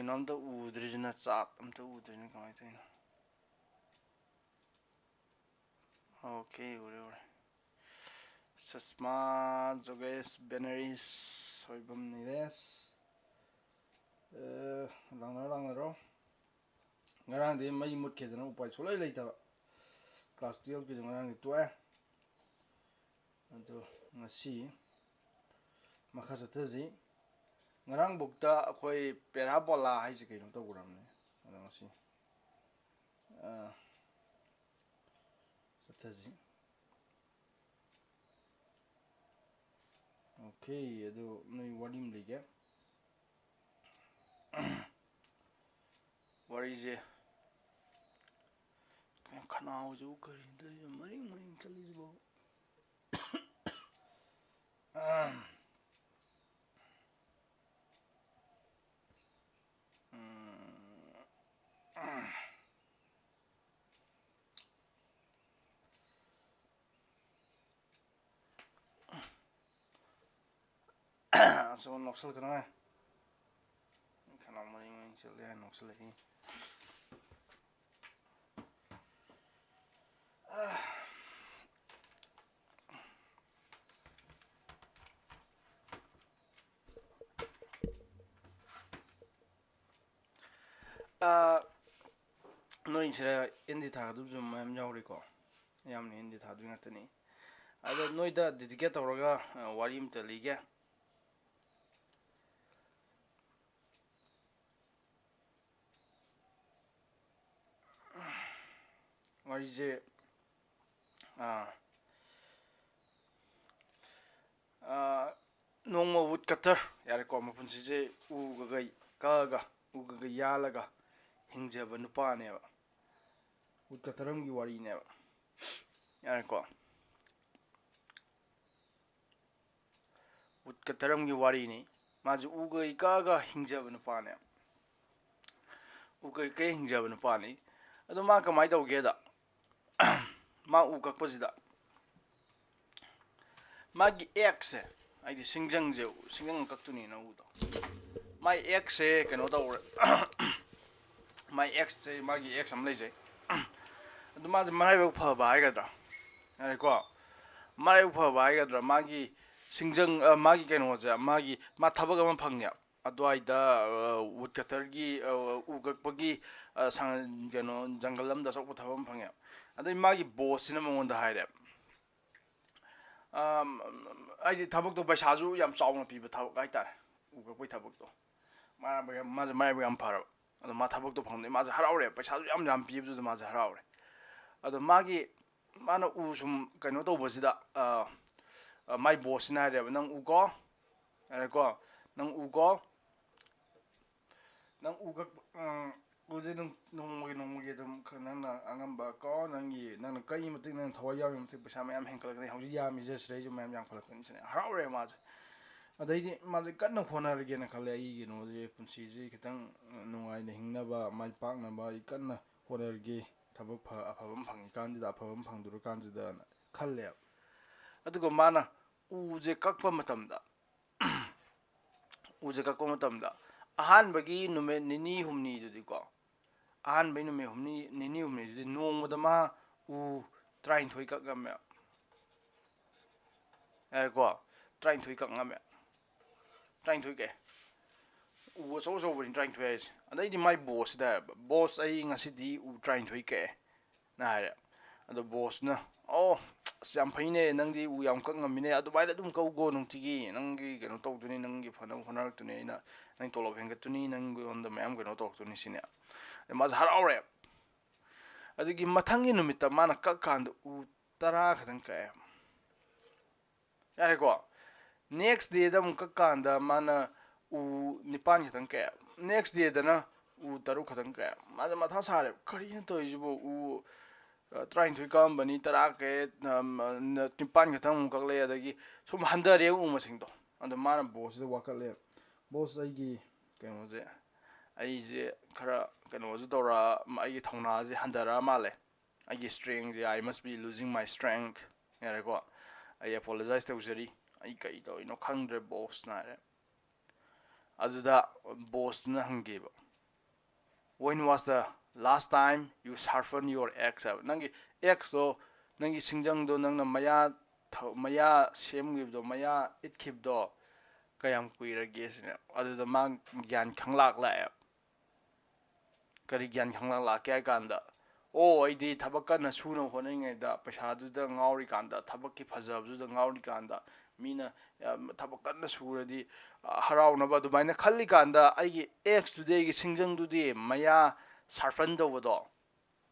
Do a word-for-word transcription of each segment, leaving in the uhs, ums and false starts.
ꯀꯩꯅꯣꯝꯇ ꯎꯗ꯭ꯔꯤꯁꯤꯅ, ꯆꯥꯛ ꯑꯝꯇ ꯎꯗ꯭ꯔꯤꯁꯤꯅ ꯀꯃꯥꯏꯅ ꯇꯧꯔꯤꯅꯣ? ꯑꯣꯀꯦ, ꯎꯔꯦ, ꯎꯔꯦ꯫ ꯁꯁꯃꯥ ꯖꯣꯒꯦꯁ ꯕꯦꯅꯔꯤꯁ, ꯁꯣꯏꯕꯝ ꯅꯤꯔꯦꯁ꯫ ꯑꯦ, ꯂꯥꯡꯅꯔꯣ, ꯂꯥꯡꯅꯔꯣ꯫ ꯉꯔꯥꯡꯗꯤ ꯃꯩ ꯃꯨꯠꯈꯤꯗꯅ ꯎꯄꯥꯏ ꯁꯨꯡꯂꯩ ꯂꯩꯇꯕ꯫ ꯀ꯭ꯂꯥꯁ ꯇꯨꯌꯦꯜꯐꯀꯤꯁꯨ ꯉꯔꯥꯡꯗꯤ ꯇꯣꯛꯑꯦ꯫ ꯑꯗꯣ ꯉꯁꯤ ꯃꯈꯥ ꯆꯠꯊꯁꯤ꯫ ꯉꯔꯥꯡꯕꯨꯛꯇ ꯑꯩꯈꯣꯏ ꯄꯦꯔꯥꯕꯣꯂꯥ ꯍꯥꯏꯁꯦ ꯀꯩꯅꯣ ꯇꯧꯈ꯭ꯔꯕꯅꯦ꯫ ꯑꯗꯣ ꯉꯁꯤ, ꯑꯥ, ꯆꯠꯊꯁꯤ꯫ ꯑꯣꯀꯦ, ꯑꯗꯨ ꯅꯣꯏ ꯋꯥꯔꯤ ꯑꯃ ꯂꯩꯒꯦ꯫ ꯋꯥꯔꯤꯁꯦ, ꯀꯩꯅꯣ, ꯈꯅꯥꯎꯁꯤꯕꯨ ꯀꯔꯤꯅꯣ ꯇꯧꯔꯤꯁꯦ? ꯃꯔꯤꯡ ꯃꯔꯤꯡ ꯆꯠꯂꯤꯁꯤꯕꯣ? ꯑꯁ, ꯅꯣꯛꯁꯜꯂꯛꯀꯅꯣꯍꯦ꯫ ꯈꯅꯥꯎ ꯃꯔꯤ ꯃꯔꯤ ꯆꯠꯂꯦ ꯍꯥꯏꯅ ꯅꯣꯛꯁꯜꯂꯛꯏ꯫ ꯑꯥ, ꯅꯣꯏꯁꯤꯗ ꯑꯦꯟ ꯗꯤ ꯊꯥꯒꯗꯕꯁꯨ ꯃꯌꯥꯝ ꯌꯥꯎꯔꯤꯀꯣ꯫ ꯑꯌꯥꯝꯕꯅ ꯑꯦꯟ ꯗꯤ ꯊꯥꯗꯣꯏ ꯉꯥꯛꯇꯅꯤ꯫ ꯑꯗꯣ ꯅꯣꯏꯗ ꯗꯦꯗꯤꯀꯦꯠ ꯇꯧꯔꯒ, ꯑ, ꯋꯥꯔꯤ ꯑꯃꯇ ꯂꯤꯒꯦ꯫ ꯋꯥꯔꯤꯁꯦ, ꯑꯥ, ꯑꯥ, ꯅꯣꯡꯃ ꯋꯨꯠ ꯀꯠꯇꯔ, ꯌꯥꯔꯦꯀꯣ, ꯃꯄꯨꯟꯁꯤꯁꯦ ꯎ ꯀꯀꯩ ꯀꯛꯑꯒ, ꯎ ꯀꯀꯩ ꯌꯥꯜꯂꯒ ꯍꯤꯡꯖꯕ ꯅꯨꯄꯥꯅꯦꯕ꯫ ꯋꯨꯠ ꯀꯠꯇꯔ ꯑꯃꯒꯤ ꯋꯥꯔꯤꯅꯦꯕ꯫ ꯌꯥꯔꯦꯀꯣ꯫ ꯋꯨꯠ ꯀꯠꯇꯔ ꯑꯃꯒꯤ ꯋꯥꯔꯤꯅꯤ꯫ ꯃꯥꯁꯦ ꯎ ꯀꯩ ꯀꯛꯑꯒ ꯍꯤꯡꯖꯕ ꯅꯨꯄꯥꯅꯦ꯫ ꯎ ꯀꯩ ꯀꯛꯑ ꯍꯤꯡꯖꯕ ꯅꯨꯄꯥꯅꯤ꯫ ꯑꯗꯣ ꯃꯥ ꯀꯃꯥꯏꯅ ꯇꯧꯒꯦꯗ, ꯃꯥ ꯎ ꯀꯛꯄꯁꯤꯗ ꯃꯥꯒꯤ ꯑꯦꯛꯁꯁꯦ, ꯍꯥꯏꯗꯤ ꯁꯤꯡꯖꯪꯁꯦ, ꯁꯤꯡꯖꯪ ꯀꯛꯇꯣꯏꯅꯤꯅ ꯎꯗꯣ, My ex ꯁꯦ ꯀꯩꯅꯣ ꯇꯧꯔꯦ꯫ My ex ꯁꯦ, ꯃꯥꯒꯤ ex ꯑꯃ ꯂꯩꯖꯩ꯫ ꯑꯗꯨ ꯃꯥꯁꯦ ꯃꯔꯥꯏꯕꯛ ꯐꯕ ꯍꯥꯏꯒꯗ꯭ꯔꯥ, ꯌꯥꯔꯦꯀꯣ, ꯃꯔꯥꯏꯕꯛ ꯐꯕ ꯍꯥꯏꯒꯗ꯭ꯔꯥ, ꯃꯥꯒꯤ ꯁꯤꯡꯖꯪ, ꯑ, ꯃꯥꯒꯤ ꯀꯩꯅꯣꯁꯦ, ꯃꯥꯒꯤ, ꯃꯥ ꯊꯕꯛ ꯑꯃ ꯐꯪꯉꯦ꯫ ꯑꯗꯨꯋꯥꯏꯗ, ꯑ, wood cutter ꯒꯤ, ꯑ, ꯎ ꯀꯛꯄꯒꯤ, ꯑ, ꯁꯪ-, ꯀꯩꯅꯣ, ꯖꯪꯒꯜ ꯑꯃꯗ ꯑꯆꯧꯕ ꯊꯕꯛ ꯑꯃ ꯐꯪꯉꯦ꯫ ꯑꯗꯩ ꯃꯥꯒꯤ boss ꯁꯤꯅ ꯃꯉꯣꯟꯗ ꯍꯥꯏꯔꯦ, ꯑꯝ, ꯍꯥꯏꯗꯤ ꯊꯕꯛꯇꯣ ꯄꯩꯁꯥꯁꯨ ꯌꯥꯝ ꯆꯥꯎꯅ ꯄꯤꯕ ꯊꯕꯛ ꯍꯥꯏꯇꯥꯔꯦ, ꯎ ꯀꯛꯄꯩ ꯊꯕꯛꯇꯣ꯫ ꯃꯥ-, ꯃꯥꯁꯦ ꯃꯔꯥꯏꯕꯛ ꯌꯥꯝ ꯐꯔꯕ꯫ ꯑꯗꯣ ꯃꯥ ꯊꯕꯛꯇꯣ ꯐꯪꯕꯗꯩ ꯃꯥꯁꯦ ꯍꯔꯥꯎꯔꯦ, ꯄꯩꯁꯥꯁꯨ ꯌꯥꯝ ꯌꯥꯝ ꯄꯤꯕꯗꯨꯗ ꯃꯥꯁꯦ ꯍꯔꯥꯎꯔꯦ꯫ ꯑꯗꯣ ꯃꯥꯒꯤ, ꯃꯥꯅ ꯎ ꯁꯨꯝ ꯀꯩꯅꯣ ꯇꯧꯕꯁꯤꯗ, ꯑ, ꯑ, ꯃꯥꯏ boss ꯁꯤꯅ ꯍꯥꯏꯔꯦꯕ, "ꯅꯪ ꯎꯀꯣ, ꯌꯥꯔꯦꯀꯣ, ꯅꯪ ꯎꯀꯣ, ꯅꯪ ꯎ ꯀꯛꯄ, ꯑ, ꯎꯁꯦ ꯅꯨꯡ-, ꯅꯣꯡꯃꯒꯤ ꯅꯣꯡꯃꯒꯤ ꯑꯗꯨꯝ ꯈ-, ꯅꯪꯅ ꯑꯉꯝꯕ ꯀꯣ, ꯅꯪꯒꯤ, ꯅꯪꯅ ꯀꯛꯏ ꯃꯇꯤꯛ, ꯅꯪꯅ ꯊꯋꯥꯏ ꯌꯥꯎꯔꯤ ꯃꯇꯤꯛ ꯄꯩꯁꯥ ꯃꯌꯥꯝ ꯍꯦꯟꯒꯠꯂꯛꯀꯅꯤ, ꯍꯧꯖꯤꯛ ꯌꯥꯝꯃꯤꯁꯦ ꯁꯤꯗꯩꯁꯨ ꯃꯌꯥꯝ ꯌꯥꯝꯈꯠꯂꯛꯀꯅꯤ" ꯁꯤꯅꯦ꯫ ꯍꯔꯥꯎꯔꯦ ꯃꯥꯁꯦ꯫ ꯑꯗꯩꯗꯤ ꯃꯥꯁꯦ ꯀꯟꯅ ꯍꯣꯠꯅꯔꯒꯦꯅ ꯈꯜꯂꯦ, "ꯑꯩꯒꯤ ꯀꯩꯅꯣꯁꯦ, ꯄꯨꯟꯁꯤꯁꯦ ꯈꯤꯇꯪ ꯅꯨꯡꯉꯥꯏꯅ ꯍꯤꯡꯅꯕ, ꯃꯥꯏ ꯄꯥꯛꯅꯕ ꯑꯩ ꯀꯟꯅ ꯍꯣꯠꯅꯔꯒꯦ, ꯊꯕꯛ ꯐ-, ꯑꯐꯕ ꯑꯃ ꯐꯪꯉꯤꯀꯥꯟꯁꯤꯗ, ꯑꯐꯕ ꯑꯃ ꯐꯪꯗꯣꯔꯀꯥꯟꯁꯤꯗꯅ" ꯈꯜꯂꯦꯕ꯫ ꯑꯗꯨꯒ ꯃꯥꯅ ꯎꯁꯦ ꯀꯛꯄ ꯃꯇꯝꯗ, ꯎꯁꯦ ꯀꯛꯄ ꯃꯇꯝꯗ ꯑꯍꯥꯟꯕꯒꯤ ꯅꯨꯃꯤꯠ ꯅꯤꯅꯤ ꯍꯨꯝꯅꯤꯗꯨꯗꯤꯀꯣ, ꯑꯍꯥꯟꯕꯒꯤ ꯅꯨꯃꯤꯠ ꯍꯨꯝꯅꯤ, ꯅꯤꯅꯤ ꯍꯨꯝꯅꯤꯗꯨꯗꯤ ꯅꯣꯡꯃꯗ ꯃꯥ ꯎ ꯇꯔꯥꯅꯤꯊꯣꯏ ꯀꯛ ꯉꯝꯃꯦ꯫ ꯌꯥꯔꯦꯀꯣ, ꯇꯔꯥꯅꯤꯊꯣꯏ ꯀꯛ ꯉꯝꯃꯦ, ꯇꯔꯥꯅꯤꯊꯣꯏ ꯀꯛꯑꯦ꯫ ꯎ ꯑꯆꯧ ꯑꯆꯧꯕꯅꯤ ꯇꯔꯥꯅꯤꯊꯣꯏ ꯍꯥꯏꯁꯦ꯫ ꯑꯗꯩꯗꯤ ꯃꯥꯏ boss ꯁꯤꯗ ꯍꯥꯏꯕ, "Boss, ꯑꯩ ꯉꯁꯤꯗꯤ ꯎ ꯇꯔꯥꯅꯤꯊꯣꯏ ꯀꯛꯑꯦ" ꯅ ꯍꯥꯏꯔꯦ꯫ ꯑꯗꯣ boss ꯅ, "ꯑꯣ, ꯑꯁ, ꯌꯥꯝ ꯐꯩꯅꯦ, ꯅꯪꯗꯤ ꯎ ꯌꯥꯝ ꯀꯛ ꯉꯝꯃꯤꯅꯦ, ꯑꯗꯨꯃꯥꯏꯅ ꯑꯗꯨꯝ ꯀꯛꯎꯀꯣ, ꯅꯨꯡꯇꯤꯒꯤ ꯅꯪꯒꯤ ꯀꯩꯅꯣ ꯇꯧꯗꯣꯏꯅꯤ, ꯅꯪꯒꯤ ꯐꯅꯕ ꯍꯣꯠꯅꯔꯛꯇꯣꯏꯅꯤ, ꯑꯩꯅ ꯅꯪ ꯇꯣꯂꯣꯞ ꯍꯦꯟꯒꯠꯇꯣꯏꯅꯤ, ꯅꯪꯉꯣꯟꯗ ꯃꯌꯥꯝ ꯀꯩꯅꯣ ꯇꯧꯔꯛꯇꯣꯏꯅꯤ" ꯁꯤꯅꯦ꯫ ꯑꯗꯩ ꯃꯥꯁꯦ ꯍꯔꯥꯎꯔꯦ꯫ ꯑꯗꯨꯒꯤ ꯃꯊꯪꯒꯤ ꯅꯨꯃꯤꯠꯇ ꯃꯥꯅ ꯀꯛꯀꯥꯟꯗ ꯎ ꯇꯔꯥ ꯈꯛꯇꯪ ꯀꯛꯑꯦ꯫ ꯌꯥꯔꯦꯀꯣ? Next day ꯗ ꯑꯃꯨꯛ ꯀꯛꯀꯥꯟꯗ ꯃꯥꯅ ꯎ ꯅꯤꯄꯥꯟ ꯈꯛꯇꯪ ꯀꯛꯑꯦ꯫ Next day ꯗꯅ ꯎ ꯇꯔꯨꯛ ꯈꯛꯇꯪ ꯀꯛꯑꯦ꯫ ꯃꯥꯁꯦ ꯃꯊꯥ ꯁꯥꯔꯦ, "ꯀꯔꯤꯅꯣ ꯇꯧꯔꯤꯁꯤꯕꯣ? ꯎ, ꯑ, ꯇꯔꯥꯅꯤꯊꯣꯏ ꯀꯛꯑꯝꯕꯅꯤ, ꯇꯔꯥ ꯀꯛꯑꯦ, ꯑꯝ, ꯑ, ꯅ-, ꯅꯤꯄꯥꯟ ꯈꯛꯇꯪ ꯑꯃꯨꯛ ꯀꯛꯂꯛꯑꯦ", ꯑꯗꯒꯤ ꯁꯨꯝ ꯍꯟꯊꯔꯦ ꯎ ꯃꯁꯤꯡꯗꯣ꯫ ꯑꯗꯣ ꯃꯥꯅ boss ꯁꯤꯗ ꯋꯥꯀꯠꯂꯦ, "Boss, ꯑꯩꯒꯤ ꯀꯩꯅꯣꯁꯦ, ꯑꯩꯁꯦ ꯈꯔ ꯀꯩꯅꯣꯁꯦ ꯇꯧꯔ, ꯑꯩꯒꯤ ꯊꯧꯅꯥꯁꯦ ꯍꯟꯊꯔ ꯃꯥꯜꯂꯦ꯫ ꯑꯩꯒꯤ strength say, I must be losing my strength", ꯌꯥꯔꯦꯀꯣ? "ꯑꯩ apologize ꯇꯧꯖꯔꯤ꯫ ꯑꯩ ꯀꯩ ꯇꯧꯔꯤꯅꯣ ꯈꯪꯗ꯭ꯔꯦ, boss" ꯅ ꯍꯥꯏꯔꯦ꯫ ꯑꯗꯨꯗ ꯕꯣꯁꯇꯨꯅ ꯍꯪꯒꯦꯕ, "When was the last time you sharpen your axe?" ꯍꯥꯏꯕ, ꯅꯪꯒꯤ ꯑꯦꯛꯁꯇꯣ, ꯅꯪꯒꯤ ꯁꯤꯡꯖꯪꯗꯣ ꯅꯪꯅ ꯃꯌꯥ ꯊ- ꯃꯌꯥ ꯁꯦꯝꯈꯤꯕꯗꯣ, ꯃꯌꯥ ꯏꯠꯈꯤꯕꯗꯣ ꯀꯌꯥꯝ ꯀꯨꯏꯔꯒꯦ ꯁꯤꯅꯦ꯫ ꯑꯗꯨꯗ ꯃꯥ ꯒ꯭ꯌꯥꯟ ꯈꯪꯂꯥꯛ ꯂꯥꯛꯑꯦ꯫ ꯀꯔꯤ ꯒ꯭ꯌꯥꯟ ꯈꯪꯂꯥꯛ ꯂꯥꯛꯀꯦ ꯍꯥꯏ ꯀꯥꯟꯗ, "ꯑꯣ, ꯑꯩꯗꯤ ꯊꯕꯛ ꯀꯟꯅ ꯁꯨꯅꯕ ꯍꯣꯠꯅꯔꯤꯉꯩꯗ, ꯄꯩꯁꯥꯗꯨꯗ ꯉꯥꯎꯔꯤꯀꯥꯟꯗ, ꯊꯕꯛꯀꯤ ꯐꯖꯕꯗꯨꯗ ꯉꯥꯎꯔꯤꯀꯥꯟꯗ, ꯃꯤꯅ ꯌꯥꯝ ꯊꯕꯛ ꯀꯟꯅ ꯁꯨꯔꯗꯤ, ꯑ, ꯍꯔꯥꯎꯅꯕ" ꯑꯗꯨꯃꯥꯏꯅ ꯈꯜꯂꯤꯀꯥꯟꯗ, ꯑꯩꯒꯤ ꯑꯦꯛꯁꯇꯨꯗꯤ, ꯑꯩꯒꯤ ꯁꯤꯡꯖꯪꯗꯨꯗꯤ ꯃꯌꯥ sharpen ꯇꯧꯕꯗꯣ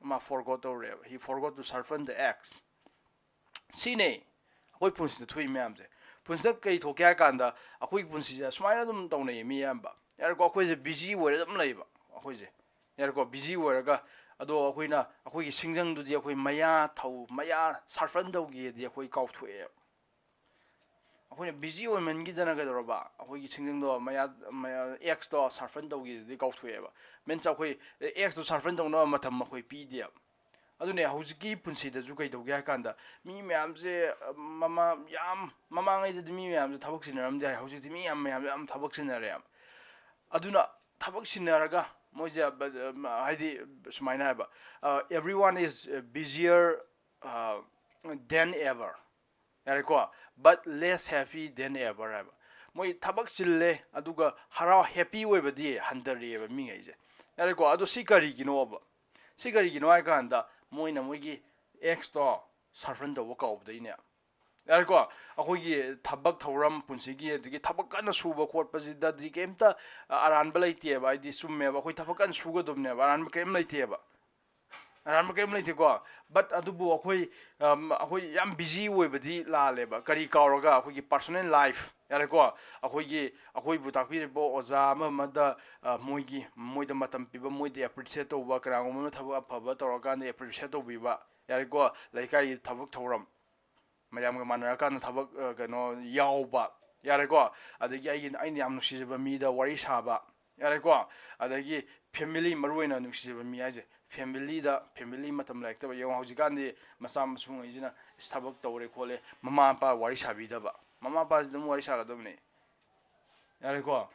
ꯃꯥ forgot ꯇꯧꯔꯦꯕ꯫ He forgot to sharpen the axe. ꯁꯤꯅꯦ ꯑꯩꯈꯣꯏ ꯄꯨꯟꯁꯤꯗ ꯊꯣꯛꯏ ꯃꯌꯥꯝꯁꯦ꯫ ꯄꯨꯟꯁꯤꯗ ꯀꯩ ꯊꯣꯛꯀꯦ ꯍꯥꯏ ꯀꯥꯟꯗ, ꯑꯩꯈꯣꯏꯒꯤ ꯄꯨꯟꯁꯤꯁꯦ ꯁꯨꯃꯥꯏꯅ ꯑꯗꯨꯝ ꯇꯧꯅꯩꯌꯦ ꯃꯤ ꯑꯌꯥꯝꯕ꯫ ꯌꯥꯔꯦꯀꯣ, ꯑꯩꯈꯣꯏꯁꯦ busy ꯑꯣꯏꯔ ꯑꯗꯨꯝ ꯂꯩꯕ ꯑꯩꯈꯣꯏꯁꯦ꯫ ꯌꯥꯔꯦꯀꯣ, busy ꯑꯣꯏꯔꯒ, ꯑꯗꯣ ꯑꯩꯈꯣꯏꯅ ꯑꯩꯈꯣꯏꯒꯤ ꯁꯤꯡꯖꯪꯗꯨꯗꯤ ꯑꯩꯈꯣꯏ ꯃꯌꯥ ꯊꯧ-, ꯃꯌꯥ sharpen ꯇꯧꯒꯦꯗꯤ ꯑꯩꯈꯣꯏ ꯀꯥꯎꯊꯣꯛꯑꯦꯕ꯫ ꯑꯩꯈꯣꯏꯅ busy ꯑꯣꯏꯃꯟꯈꯤꯗꯅ ꯀꯩꯗꯧꯔꯕ, ꯑꯩꯈꯣꯏꯒꯤ ꯁꯤꯡꯖꯪꯗꯣ ꯃꯌꯥ, ꯃꯌꯥ, ꯑꯦꯛꯁꯇꯣ sharpen ꯇꯧꯒꯦꯁꯤꯗꯤ ꯀꯥꯎꯊꯣꯛꯑꯦꯕ꯫ Means, ꯑꯩꯈꯣꯏ ꯑꯦꯛꯁꯇꯣ sharpen ꯇꯧꯅꯕ ꯃꯇꯝ ꯑꯩꯈꯣꯏ ꯄꯤꯗꯦꯕ꯫ ꯑꯗꯨꯅꯦ ꯍꯧꯖꯤꯛꯀꯤ ꯄꯨꯟꯁꯤꯗꯁꯨ ꯀꯩꯗꯧꯒꯦ ꯍꯥꯏ ꯀꯥꯟꯗ, ꯃꯤ ꯃꯌꯥꯝꯁꯦ, ꯃꯃꯥ-, ꯌꯥꯝ ꯃꯃꯥꯡꯉꯩꯗꯗꯤ ꯃꯤ ꯃꯌꯥꯝꯁꯦ ꯊꯕꯛ ꯆꯤꯟꯅꯔꯝꯗꯦ ꯍꯥꯏ, ꯍꯧꯖꯤꯛꯇꯤ ꯃꯤ ꯌꯥꯝ, ꯃꯌꯥꯝ, ꯌꯥꯝ ꯊꯕꯛ ꯆꯤꯟꯅꯔꯦꯕ꯫ ꯑꯗꯨꯅ ꯊꯕꯛ ꯆꯤꯟꯅꯔꯒ ꯃꯣꯏꯁꯦ, ꯕ-, ꯍꯥꯏꯗꯤ ꯁꯨꯃꯥꯏꯅ ꯍꯥꯏꯕ, "Everyone is busier than ever", ꯌꯥꯔꯦꯀꯣ, "but less happy than ever" ꯍꯥꯏꯕ꯫ ꯃꯣꯏ ꯊꯕꯛ ꯆꯤꯜꯂꯦ, ꯑꯗꯨꯒ ꯍꯔꯥꯎ, happy ꯑꯣꯏꯕꯗꯤ ꯍꯟꯊꯔꯛꯑꯦꯕ ꯃꯤꯉꯩꯁꯦ꯫ ꯌꯥꯔꯦꯀꯣ, ꯑꯗꯣ ꯁꯤ ꯀꯔꯤꯒꯤꯅꯣꯕ? ꯁꯤ ꯀꯔꯤꯒꯤꯅꯣ ꯍꯥꯏ ꯀꯥꯟꯗ, ꯃꯣꯏꯅ ꯃꯣꯏꯒꯤ ꯑꯦꯛꯁꯇꯣ sharpen ꯇꯧꯕ ꯀꯥꯎꯕꯗꯩꯅꯦ꯫ ꯌꯥꯔꯦꯀꯣ, ꯑꯩꯈꯣꯏꯒꯤ ꯊꯕꯛ ꯊꯧꯔꯝ ꯄꯨꯟꯁꯤꯒꯤ, ꯑꯗꯒꯤ ꯊꯕꯛ ꯀꯟꯅ ꯁꯨꯕ ꯈꯣꯠꯄꯁꯤꯗꯗꯤ ꯀꯩꯝꯇ ꯑꯔꯥꯟꯕ ꯂꯩꯇꯦꯕ꯫ ꯍꯥꯏꯗꯤ ꯆꯨꯝꯃꯦꯕ, ꯑꯩꯈꯣꯏ ꯊꯕꯛ ꯀꯟꯅ ꯁꯨꯒꯗꯕꯅꯦꯕ, ꯑꯔꯥꯟꯕ ꯀꯔꯤꯝ ꯂꯩꯇꯦꯕ꯫ ꯑꯔꯥꯟꯕ ꯀꯔꯤꯝ ꯂꯩꯇꯦꯀꯣ꯫ But ꯑꯗꯨꯕꯨ ꯑꯩꯈꯣꯏ, ꯑꯝ, ꯑꯩꯈꯣꯏ ꯌꯥꯝ busy ꯑꯣꯏꯕꯗꯤ ꯂꯥꯜꯂꯦꯕ꯫ ꯀꯔꯤ ꯀꯥꯎꯔꯒ? ꯑꯩꯈꯣꯏꯒꯤ personal life, ꯌꯥꯔꯦꯀꯣ, ꯑꯩꯈꯣꯏꯒꯤ, ꯑꯩꯈꯣꯏꯕꯨ ꯇꯥꯛꯄꯤꯔꯤꯕ ꯑꯣꯖꯥ ꯑꯃ ꯑꯃꯗ, ꯑ, ꯃꯣꯏꯒꯤ, ꯃꯣꯏꯗ ꯃꯇꯝ ꯄꯤꯕ, ꯃꯣꯏꯗ appreciate ꯇꯧꯕ, ꯀꯅꯥꯒꯨꯝꯕ ꯑꯃ ꯊꯕꯛ ꯑꯐꯕ ꯇꯧꯔꯀꯥꯟꯗ appreciate ꯇꯧꯕꯤꯕ, ꯌꯥꯔꯦꯀꯣ, ꯂꯩꯀꯥꯏꯒꯤ ꯊꯕꯛ ꯊꯧꯔꯝ, ꯃꯌꯥꯝꯒ ꯃꯥꯟꯅꯔꯀꯥꯟꯗ ꯊꯕꯛ, ꯑ, ꯀꯩꯅꯣ, ꯌꯥꯎꯕ, ꯌꯥꯔꯦꯀꯣ꯫ ꯑꯗꯒꯤ ꯑꯩꯒꯤ, ꯑꯩꯅ ꯌꯥꯝ ꯅꯨꯡꯁꯤꯖꯕ ꯃꯤꯗ ꯋꯥꯔꯤ ꯁꯥꯕ, ꯌꯥꯔꯦꯀꯣ꯫ ꯑꯗꯒꯤ family, ꯃꯔꯨ ꯑꯣꯏꯅ ꯅꯨꯡꯁꯤꯖꯕ ꯃꯤ ꯍꯥꯏꯁꯦ, familyꯗ, family ꯃꯇꯝ ꯂꯩꯔꯛꯇꯕ꯫ ꯌꯦꯡꯉꯣ, ꯍꯧꯖꯤꯛꯀꯥꯟꯗꯤ ꯃꯆꯥ ꯃꯁꯨꯉꯩꯁꯤꯅ ꯏꯁ, ꯊꯕꯛ ꯇꯧꯔꯦ ꯈꯣꯠꯂꯦ, ꯃꯃꯥ ꯃꯄꯥ ꯋꯥꯔꯤ ꯁꯥꯕꯤꯗꯕ, ꯃꯃꯥ ꯃꯄꯥꯁꯤ ꯑꯗꯨꯝ ꯋꯥꯔꯤ ꯁꯥꯒꯗꯕꯅꯦ, ꯌꯥꯔꯦꯀꯣ꯫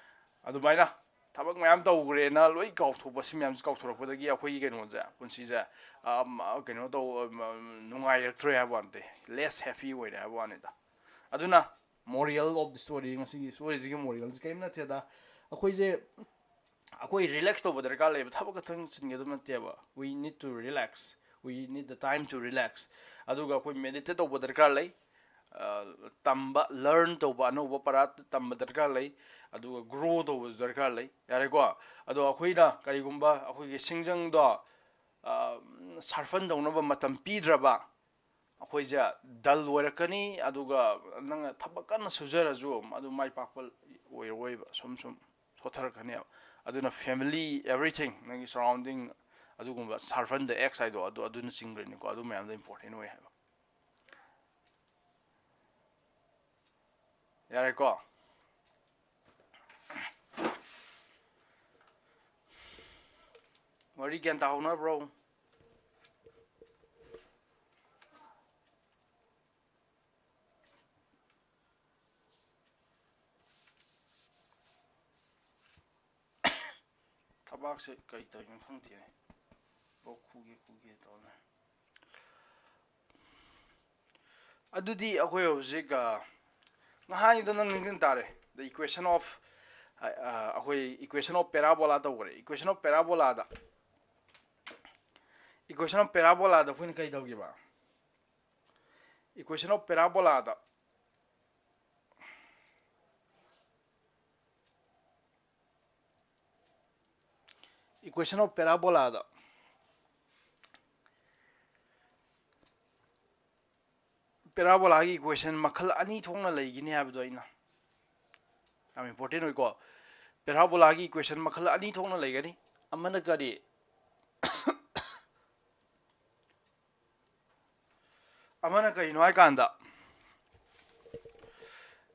ꯑꯗꯨꯃꯥꯏꯅ ꯊꯕꯛ ꯃꯌꯥꯝ ꯇꯧꯈ꯭ꯔꯦꯅ ꯂꯣꯏ ꯀꯥꯎꯊꯣꯛꯄ, ꯁꯤ ꯃꯌꯥꯝꯁꯤ ꯀꯥꯎꯊꯣꯔꯛꯄꯗꯒꯤ ꯑꯩꯈꯣꯏꯒꯤ ꯀꯩꯅꯣꯁꯦ, ꯄꯨꯟꯁꯤꯁꯦ, ꯑꯝ, ꯀꯩꯅꯣ ꯇꯧ, ꯑꯝ, ꯅꯨꯡꯉꯥꯏꯔꯛꯇ꯭ꯔꯦ ꯍꯥꯏꯕ ꯋꯥ ꯅꯠꯇꯦ, less happy ꯑꯣꯏꯔꯦ ꯍꯥꯏꯕ ꯋꯥꯅꯤꯗ꯫ ꯑꯗꯨꯅ moral of the story, ꯉꯁꯤꯒꯤ storyꯁꯤꯒꯤ moralꯁꯤ ꯀꯔꯤꯝ ꯅꯠꯇꯦꯗ꯫ ꯑꯩꯈꯣꯏꯁꯦ, ꯑꯩꯈꯣꯏ relax ꯇꯧꯕ ꯗꯔꯀꯥꯔ ꯂꯩꯌꯦꯕ, ꯊꯕꯛ ꯈꯛꯇꯪ ꯆꯤꯟꯒꯗꯕ ꯅꯠꯇꯦꯕ꯫ We need to relax, we need the time to relax. ꯑꯗꯨꯒ ꯑꯩꯈꯣꯏ meditate ꯇꯧꯕ ꯗꯔꯀꯥꯔ ꯂꯩ, ꯑ, ꯇꯝꯕ, learn ꯇꯧꯕ, ꯑꯅꯧꯕ ꯄꯔꯥ ꯇꯝꯕ ꯗꯔꯀꯥꯔ ꯂꯩ, ꯑꯗꯨꯒ grow ꯇꯧꯕꯁꯨ ꯗꯔꯀꯥꯔ ꯂꯩ꯫ ꯌꯥꯔꯦꯀꯣ? ꯑꯗꯣ ꯑꯩꯈꯣꯏꯅ ꯀꯔꯤꯒꯨꯝꯕ ꯑꯩꯈꯣꯏꯒꯤ ꯁꯤꯡꯖꯪꯗꯣ, ꯑ, sharpen ꯇꯧꯅꯕ ꯃꯇꯝ ꯄꯤꯗ꯭ꯔꯕ, ꯑꯩꯈꯣꯏꯁꯦ dull ꯑꯣꯏꯔꯛꯀꯅꯤ, ꯑꯗꯨꯒ ꯅꯪꯅ ꯊꯕꯛ ꯀꯟꯅ ꯁꯨꯖꯔꯁꯨ ꯑꯗꯨ ꯃꯥꯏ ꯄꯥꯛꯄ ꯑꯣꯏꯔꯣꯏꯕ, ꯁꯨꯝ ꯁꯨꯝ ꯁꯣꯊꯔꯛꯀꯅꯦꯕ꯫ ꯑꯗꯨꯅ family, everything, ꯅꯪꯒꯤ surrounding, ꯑꯗꯨꯒꯨꯝꯕ sharpen the axe ꯍꯥꯏꯗꯣ, ꯑꯗꯨ, ꯑꯗꯨꯅꯆꯤꯡꯕꯅꯤꯀꯣ, ꯑꯗꯨ ꯃꯌꯥꯝꯗꯣ important ꯑꯣꯏ ꯍꯥꯏꯕ꯫ ꯌꯥꯔꯦꯀꯣ? ꯋꯥꯔꯤ ꯒ꯭ꯌꯥꯟ ꯇꯥꯍꯧꯅꯕ꯭ꯔꯣ? ꯊꯕꯥꯛꯁꯦ ꯀꯔꯤ ꯇꯧꯔꯤꯅꯣ ꯈꯪꯗꯦꯅꯦ꯫ ꯂꯣꯛ ꯈꯨꯒꯦ ꯈꯨꯒꯦ ꯇꯧꯔꯦ꯫ ꯑꯗꯨꯗꯤ ꯑꯩꯈꯣꯏ ꯍꯧꯖꯤꯛ, ꯑ, ꯉꯍꯥꯟꯒꯤꯗꯣ ꯅꯪ ꯅꯤꯡꯁꯤꯡ ꯇꯥꯔꯦ, the equation of, ꯑ, ꯑ, ꯑꯩꯈꯣꯏ equation of parabola ꯇꯧꯈ꯭ꯔꯦ꯫ Equation of parabola the, equation of parabola ꯗ ꯑꯩꯈꯣꯏꯅ ꯀꯩ ꯇꯧꯈꯤꯕ? Equation of parabola the, equation of parabola the, parabola ꯒꯤ equation ꯃꯈꯜ ꯑꯅꯤ ꯊꯣꯛꯅ ꯂꯩꯒꯅꯤ ꯍꯥꯏꯕꯗꯣ ꯑꯩꯅ, ꯌꯥꯝ important ꯑꯣꯏꯀꯣ꯫ Parabola ꯒꯤ equation ꯃꯈꯜ ꯑꯅꯤ ꯊꯣꯛꯅ ꯂꯩꯒꯅꯤ꯫ ꯑꯃꯅ ꯀꯔꯤ? ꯑꯃꯅ ꯀꯔꯤꯅꯣ ꯍꯥꯏ ꯀꯥꯟꯗ,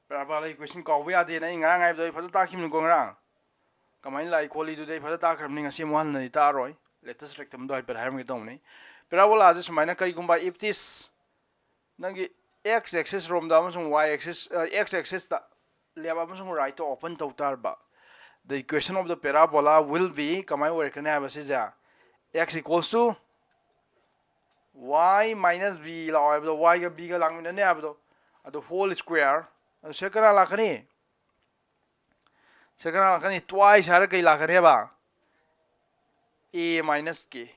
parabola equation ꯀꯥꯎꯕ ꯌꯥꯗꯦꯅ ꯑꯩ ꯉꯔꯥꯡ ꯍꯥꯏꯕꯗꯣ ꯑꯩ ꯐꯖꯅ ꯇꯥꯛꯈꯤꯕꯅꯤꯀꯣ ꯉꯔꯥꯡ꯫ ꯀꯃꯥꯏꯅ ꯂꯥꯛꯏ ꯈꯣꯠꯂꯤꯗꯨꯗꯤ ꯑꯩ ꯐꯖꯅ ꯇꯥꯛꯈ꯭ꯔꯕꯅꯤ, ꯉꯁꯤ ꯑꯃꯨꯛ ꯍꯟꯅꯗꯤ ꯇꯥꯛꯑꯔꯣꯏ꯫ Latus rectum ꯗꯣ ꯍꯥꯏꯐꯦꯠ ꯍꯥꯏꯔꯝꯒꯦ ꯇꯧꯕꯅꯤ꯫ Parabola ꯁꯦ ꯁꯨꯃꯥꯏꯅ, ꯀꯔꯤꯒꯨꯝꯕ if this, ꯅꯪꯒꯤ x axis ꯔꯣꯝꯗ ꯑꯃꯁꯨꯡ y axis, ꯑ, x axis ꯇ left ꯑꯃꯁꯨꯡ right ꯇ open ꯇꯧ ꯇꯥꯔꯕ, The equation of the parabola will be ꯀꯃꯥꯏꯅ ꯑꯣꯏꯔꯛꯀꯅꯤ ꯍꯥꯏꯕ ꯁꯤꯁꯦ, x equals to y minus b ꯂꯥꯛꯑꯣ ꯍꯥꯏꯕꯗꯣ, y ꯒ b ꯒ ꯂꯥꯛꯃꯤꯟꯅꯅꯤ ꯍꯥꯏꯕꯗꯣ, ꯑꯗꯣ whole square, ꯑꯗꯨ ꯁꯤꯗ ꯀꯅꯥ ꯂꯥꯛꯀꯅꯤ? ꯁꯤꯗ ꯀꯅꯥ ꯂꯥꯛꯀꯅꯤ? Twice ꯍꯥꯏꯔ ꯀꯩ ꯂꯥꯛꯀꯅꯦꯕ? A minus k꯫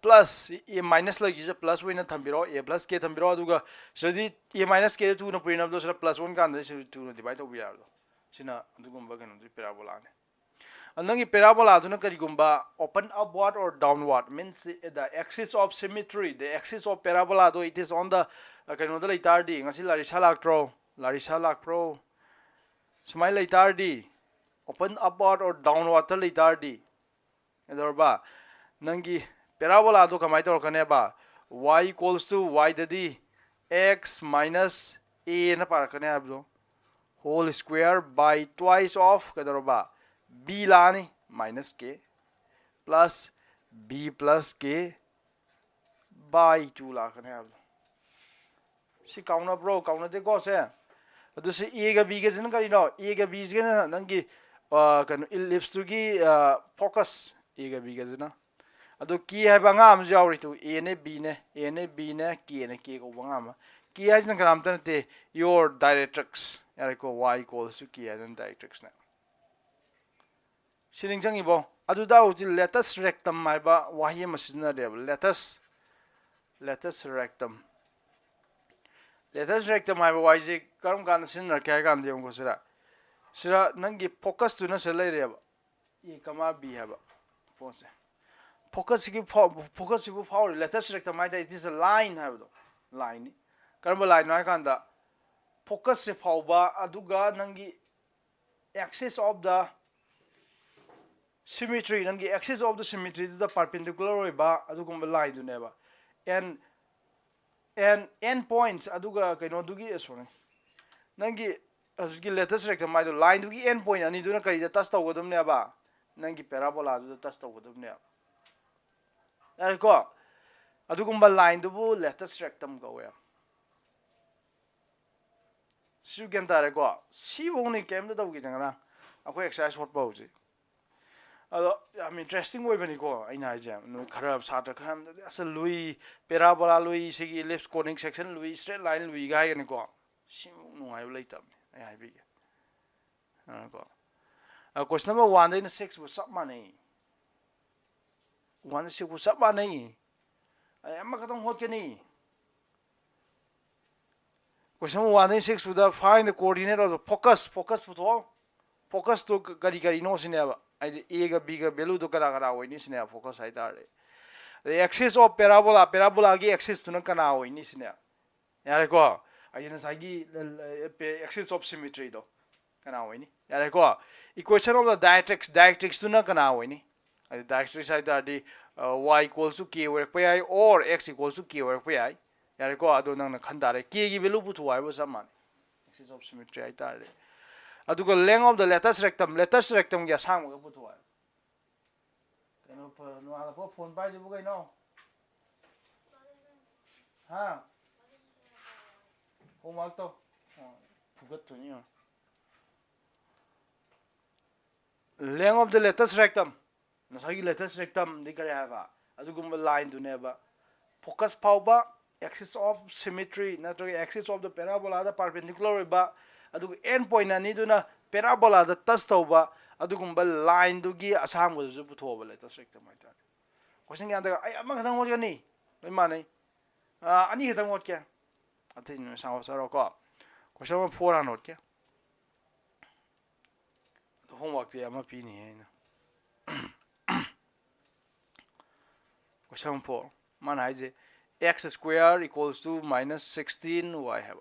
Plus, a minus ꯂꯩꯈꯤꯁꯦ plus ꯑꯣꯏꯅ ꯊꯝꯕꯤꯔꯣ, a plus k ꯊꯝꯕꯤꯔꯣ, ꯑꯗꯨꯒ ꯁꯤꯗꯗꯤ a minus k the two ꯅ ꯄꯨꯏꯅꯕꯗꯣ, ꯁꯤꯗ plus one ꯀꯥꯟꯗ ꯁꯤꯗ two ꯅ divide ꯇꯧꯕ ꯌꯥꯕꯗꯣ, ꯁꯤꯅ ꯑꯗꯨꯒꯨꯝꯕ ꯀꯩꯅꯣꯗꯨꯒꯤ parabola ꯅꯦ꯫ ꯑꯗꯨ ꯅꯪꯒꯤ parabola ꯗꯨꯅ ꯀꯔꯤꯒꯨꯝꯕ open upward or downward, means the axis of symmetry, the axis of parabola ꯗꯣ it is on the, ꯑ, ꯀꯩꯅꯣꯗ ꯂꯩ ꯇꯥꯔꯗꯤ, ꯉꯁꯤ ꯂꯥꯔꯤꯁꯥ ꯂꯥꯛꯇ꯭ꯔꯣ? ꯂꯥꯔꯤꯁꯥ ꯂꯥꯛꯄ꯭ꯔꯣ? ꯁꯨꯃꯥꯏꯅ ꯂꯩ ꯇꯥꯔꯗꯤ, open upward or downward ꯇ ꯂꯩ ꯇꯥꯔꯗꯤ, ꯀꯩꯗꯧꯔꯕ? ꯅꯪꯒꯤ parabola ꯗꯣ ꯀꯃꯥꯏꯅ ꯇꯧꯔꯛꯀꯅꯦꯕ? Y equals to y ꯗꯗꯤ x minus a ꯅ ꯄꯥꯔꯛꯀꯅꯤ ꯍꯥꯏꯕꯗꯣ, whole square by twice of ꯀꯩꯗꯧꯔꯕ? B ꯂꯥꯛꯑꯅꯤ, minus k plus b plus k by two ꯂꯥꯛꯀꯅꯤ ꯍꯥꯏꯕꯗꯣ꯫ ꯁꯤ ꯀꯥꯎꯅꯕ꯭ꯔꯣ? ꯀꯥꯎꯅꯗꯦꯀꯣ ꯁꯦ꯫ ꯑꯗꯨ ꯁꯤ a ꯒ b ꯒꯁꯤꯅ ꯀꯔꯤꯅꯣ? A ꯒ b ꯁꯤꯒꯅ ꯅꯪꯒꯤ, ꯑ, ꯀꯩꯅꯣ, ellipse ꯇꯨꯒꯤ, ꯑ, focus, a ꯒ b ꯒꯁꯤꯅ꯫ ꯑꯗꯨ k ꯍꯥꯏꯕ ꯑꯉꯥꯡ ꯑꯃꯁꯨ ꯌꯥꯎꯔꯤ ꯇꯨ, a ꯅꯦ, b ꯅꯦ, a ꯅꯦ, b ꯅꯦ, k ꯅꯦ, k ꯀꯧꯕ ꯑꯉꯥꯡ ꯑꯃ꯫ K ꯍꯥꯏꯁꯤꯅ ꯀꯅꯥꯝꯇ ꯅꯠꯇꯦ, your directrix꯫ ꯌꯥꯔꯦꯀꯣ, y equals to k ꯍꯥꯏꯗꯅ directrix ꯅꯦ꯫ ꯁꯤ ꯅꯤꯡꯁꯤꯡꯉꯤꯕꯣ? ꯑꯗꯨꯗ ꯍꯧꯖꯤꯛ latus rectum ꯍꯥꯏꯕ ꯋꯥꯍꯩ ꯑꯃ ꯁꯤꯖꯤꯟꯅꯔꯦꯕ, latus, latus rectum꯫ Latus rectum ꯍꯥꯏꯕ ꯋꯥꯍꯩꯁꯦ ꯀꯔꯝ ꯀꯥꯟꯗ ꯁꯤꯖꯤꯟꯅꯔꯛꯀꯦ ꯍꯥꯏ ꯀꯥꯟꯗ ꯌꯦꯡꯉꯨꯀꯣ, ꯁꯤꯗ, ꯁꯤꯗ ꯅꯪꯒꯤ focus ꯇꯨꯅ ꯁꯤꯗ ꯂꯩꯔꯦꯕ, a comma b ꯍꯥꯏꯕ ꯄꯣꯠꯁꯦ꯫ Focus ꯁꯤꯒꯤ ꯐꯥꯎ-, focus ꯁꯤꯕꯨ ꯐꯥꯎꯔꯤ, latus rectum ꯍꯥꯏ ꯇꯥꯔꯦ, it is a line ꯍꯥꯏꯕꯗꯣ, line ꯅꯤ꯫ ꯀꯔꯝꯕ line ꯅꯣ ꯍꯥꯏ ꯀꯥꯟꯗ, focus ꯁꯦ ꯐꯥꯎꯕ, ꯑꯗꯨꯒ ꯅꯪꯒꯤ axis of the symmetry, ꯅꯪꯒꯤ axis of the symmetry ꯗꯨꯗ perpendicular ꯑꯣꯏꯕ ꯑꯗꯨꯒꯨꯝꯕ line ꯗꯨꯅꯦꯕ꯫ And, and end points, ꯑꯗꯨꯒ ꯀꯩꯅꯣꯗꯨꯒꯤ, sorry, ꯅꯪꯒꯤ ꯍꯧꯖꯤꯛꯀꯤ latus rectum ꯍꯥꯏꯗꯣ, line ꯗꯨꯒꯤ end point ꯑꯅꯤꯗꯨꯅ ꯀꯔꯤꯗ touch ꯇꯧꯒꯗꯕꯅꯦꯕ? ꯅꯪꯒꯤ parabola ꯗꯨꯗ touch ꯇꯧꯒꯗꯕꯅꯦꯕ꯫ ꯌꯥꯔꯦꯀꯣ? ꯑꯗꯨꯒꯨꯝꯕ line ꯗꯨꯕꯨ latus rectum ꯀꯧꯋꯦ꯫ ꯁꯤꯁꯨ ꯒ꯭ꯌꯥꯟ ꯇꯥꯔꯦꯀꯣ? ꯁꯤꯐꯧꯅꯤ ꯀꯩꯝꯇ ꯇꯧꯈꯤꯗꯦ ꯉꯔꯥꯡ꯫ ꯑꯩꯈꯣꯏ ꯑꯦꯛꯁꯔꯁꯥꯏꯁ ꯍꯣꯠꯄ ꯍꯧꯖꯤꯛ꯫ ꯑꯗꯣ ꯌꯥꯝ ꯏꯟꯇꯔꯦꯁꯇꯤꯡ ꯑꯣꯏꯕꯅꯤꯀꯣ꯫ ꯑꯩꯅ ꯍꯥꯏꯁꯦ, ꯅꯣꯏ ꯈꯔ ꯁꯥꯇ꯭ꯔ ꯈꯔ ꯑꯃꯗꯗꯤ ꯑꯁ ꯂꯨꯏ, ꯄꯦꯔꯥꯕꯣꯂꯥ ꯂꯨꯏ, ꯁꯤꯒꯤ ꯏꯂꯤꯞꯁ, ꯀꯣꯅꯤꯛ ꯁꯦꯛꯁꯟ ꯂꯨꯏ, ꯁ꯭ꯇ꯭ꯔꯦꯠ ꯂꯥꯏꯟ ꯂꯨꯏꯒ ꯍꯥꯏꯒꯅꯤꯀꯣ꯫ ꯁꯤꯃꯨꯛ ꯅꯨꯡꯉꯥꯏꯕ ꯂꯩꯇꯕꯅꯤ ꯑꯩ ꯍꯥꯏꯕꯤꯒꯦ꯫ ꯑ, ꯀꯣ꯫ ꯀꯣꯏꯁꯟ ꯅꯝꯕꯔ ꯋꯥꯟꯗꯩꯅ ꯁꯤꯛꯁꯄꯨ ꯆꯞ ꯃꯥꯟꯅꯩ꯫ ꯋꯥꯟꯗꯩ ꯁꯤꯛꯁꯄꯨ ꯆꯞ ꯃꯥꯟꯅꯩ꯫ ꯑꯩ ꯑꯃꯈꯛꯇꯪ ꯍꯣꯠꯀꯅꯤ꯫ ꯀꯣꯏꯁꯟ ꯋꯥꯟꯗꯩ ꯁꯤꯛꯁꯄꯨꯗ find the coordinate of the focus, focus ꯄꯨꯊꯣꯛꯑꯣ꯫ ꯐꯣꯀꯁꯇꯣ ꯀ-, ꯀꯔꯤ ꯀꯔꯤꯅꯣ ꯁꯤꯅꯦꯕ꯫ ꯍꯥꯏꯗꯤ ꯑꯦꯒ ꯕꯤꯒ ꯚꯦꯂꯨꯗꯣ ꯀꯅꯥ ꯀꯅꯥ ꯑꯣꯏꯅꯤ ꯁꯤꯅꯦꯕ ꯐꯣꯀꯁ ꯍꯥꯏꯇꯥꯔꯗꯤ꯫ ꯑꯗꯩ axis of parabola, ꯄꯦꯔꯥꯕꯣꯂꯥꯒꯤ ꯑꯦꯛꯁꯤꯁꯇꯨꯅ ꯀꯅꯥ ꯑꯣꯏꯅꯤ ꯁꯤꯅꯦꯕ꯫ ꯌꯥꯔꯦꯀꯣ? ꯑꯩ ꯉꯁꯥꯏꯒꯤ, ꯑ, ꯑ, axis of symmetryꯗꯣ ꯀꯅꯥ ꯑꯣꯏꯅꯤ? ꯌꯥꯔꯦꯀꯣ? Equation of the directrix, directrixꯇꯨꯅ ꯀꯅꯥ ꯑꯣꯏꯅꯤ? ꯍꯥꯏꯗꯤ directrix ꯍꯥꯏ ꯇꯥꯔꯗꯤ, ꯑ, y equals to k ꯑꯣꯏꯔꯛꯄ ꯌꯥꯏ, or x equals to k ꯑꯣꯏꯔꯛꯄ ꯌꯥꯏ꯫ ꯌꯥꯔꯦꯀꯣ? ꯑꯗꯣ ꯅꯪꯅ ꯈꯟ ꯇꯥꯔꯦ, kꯒꯤ ꯚꯦꯂꯨ ꯄꯨꯊꯣꯛꯑꯣ ꯍꯥꯏꯕ ꯆꯞ ꯃꯥꯟꯅꯩ, axis of symmetry ꯍꯥꯏ ꯇꯥꯔꯗꯤ꯫ ꯑꯗꯨꯒ length of the latus rectum, latus rectumꯒꯤ ꯑꯁꯥꯡꯕꯒ ꯄꯨꯊꯣꯛꯑꯣ ꯍꯥꯏꯕ꯫ ꯀꯩꯅꯣ, ꯐ-, ꯅꯣꯡꯉꯥꯜꯂꯛꯄ ꯐꯣꯟ ꯄꯥꯏꯁꯤꯕꯨ ꯀꯩꯅꯣ? ꯍꯥ? Homework ꯇꯧ꯫ ꯑꯣ, ꯐꯨꯒꯠꯇꯣꯏꯅꯤ ꯌꯦꯡꯉꯣ꯫ Length of the latus rectum, ꯉꯁꯥꯏꯒꯤ latus rectumꯗꯤ ꯀꯔꯤ ꯍꯥꯏꯕ? ꯑꯗꯨꯒꯨꯝꯕ ꯂꯥꯏꯟꯗꯨꯅꯦꯕ꯫ ꯐꯣꯀꯁ ꯐꯥꯎꯕ axis of symmetry ꯅꯠꯇ꯭ꯔꯒ axis of the parabola the perpendicular ꯑꯣꯏꯕ, ꯑꯗꯨꯒ end point ꯑꯅꯤꯗꯨꯅ ꯄꯦꯔꯥꯕꯣꯂꯥꯗ ꯇꯆ ꯇꯧꯕ ꯑꯗꯨꯒꯨꯝꯕ ꯂꯥꯏꯟꯗꯨꯒꯤ ꯑꯁꯥꯡꯕꯗꯨꯁꯨ ꯄꯨꯊꯣꯛꯑꯕ latus rectum ꯍꯥꯏꯇꯥꯔꯦ꯫ ꯀꯣꯏꯁꯟ ꯀꯌꯥꯗꯒ ꯑꯩ ꯑꯃꯈꯛꯇꯪ ꯍꯣꯠꯀꯅꯤ, ꯂꯣꯏ ꯃꯥꯟꯅꯩ꯫ ꯑꯥ, ꯑꯅꯤꯈꯛꯇꯪ ꯍꯣꯠꯀꯦ, ꯑꯇꯩ ꯅꯣꯏ ꯁꯥꯡ ꯍꯣꯠꯆꯔꯣꯀꯣ꯫ ꯀꯣꯏꯁꯟ ꯅꯝꯕꯔ ꯐꯣꯔ ꯍꯥꯟꯅ ꯍꯣꯠꯀꯦ꯫ ꯑꯗꯣ ꯍꯣꯝꯋꯥꯔꯛꯇꯤ ꯑꯃ ꯄꯤꯅꯤ ꯑꯩꯅ꯫ ꯀꯣꯏꯁꯟ ꯐꯣꯔ, ꯃꯥꯅ ꯍꯥꯏꯁꯦ x square equals to minus sixteen y ꯍꯥꯏꯕ꯫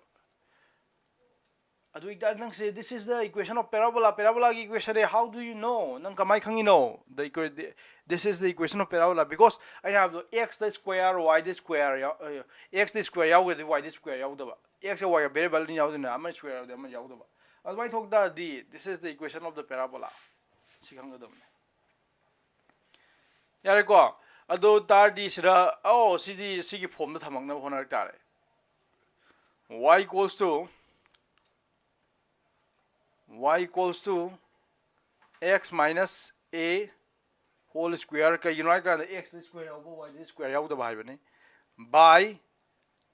ꯑꯗꯨ ꯑꯣꯏꯇꯥꯔꯗꯤ ꯅꯪꯁꯦ, this is the equation of parabola, ꯄꯦꯔꯥꯕꯣꯂꯥꯒꯤ ꯏꯀ꯭ꯋꯦꯁꯟꯅꯦ, how do you know? ꯅꯪ ꯀꯃꯥꯏꯅ ꯈꯪꯉꯤꯅꯣ? The equa-, the, this is the equation of parabola, because ꯑꯩꯅ ꯍꯥꯏꯕꯗꯣ x ꯗ square, y ꯗ square ꯌꯥꯎ-, ꯑ, x ꯗ square ꯌꯥꯎꯒꯗꯤ y ꯗ square ꯌꯥꯎꯗꯕ, x ꯒ y ꯒ variable ꯑꯅꯤ ꯌꯥꯎꯗꯣꯏꯅ, ꯑꯃ square ꯌꯥꯎꯗꯦ, ꯑꯃ ꯌꯥꯎꯗꯕ꯫ ꯑꯗꯨꯃꯥꯏꯅ ꯊꯣꯛ ꯇꯥꯔꯗꯤ, this is the equation of the parabola, ꯁꯤ ꯈꯪꯒꯗꯕꯅꯦ꯫ ꯌꯥꯔꯦꯀꯣ? ꯑꯗꯨ ꯇꯥꯔꯗꯤ ꯁꯤꯗ, ꯑꯣ, ꯁꯤꯗꯤ ꯁꯤꯒꯤ ꯐꯣꯝꯗ ꯊꯝꯃꯛꯅꯕ ꯍꯣꯠꯅꯔꯛ ꯇꯥꯔꯦ꯫ Y equals to, y equals to x minus a whole square, ꯀꯩꯒꯤꯅꯣ ꯍꯥꯏ ꯀꯥꯟꯗ x ꯗ square ꯌꯥꯎꯕ, y ꯗ square ꯌꯥꯎꯗꯕ ꯍꯥꯏꯕꯅꯤ, by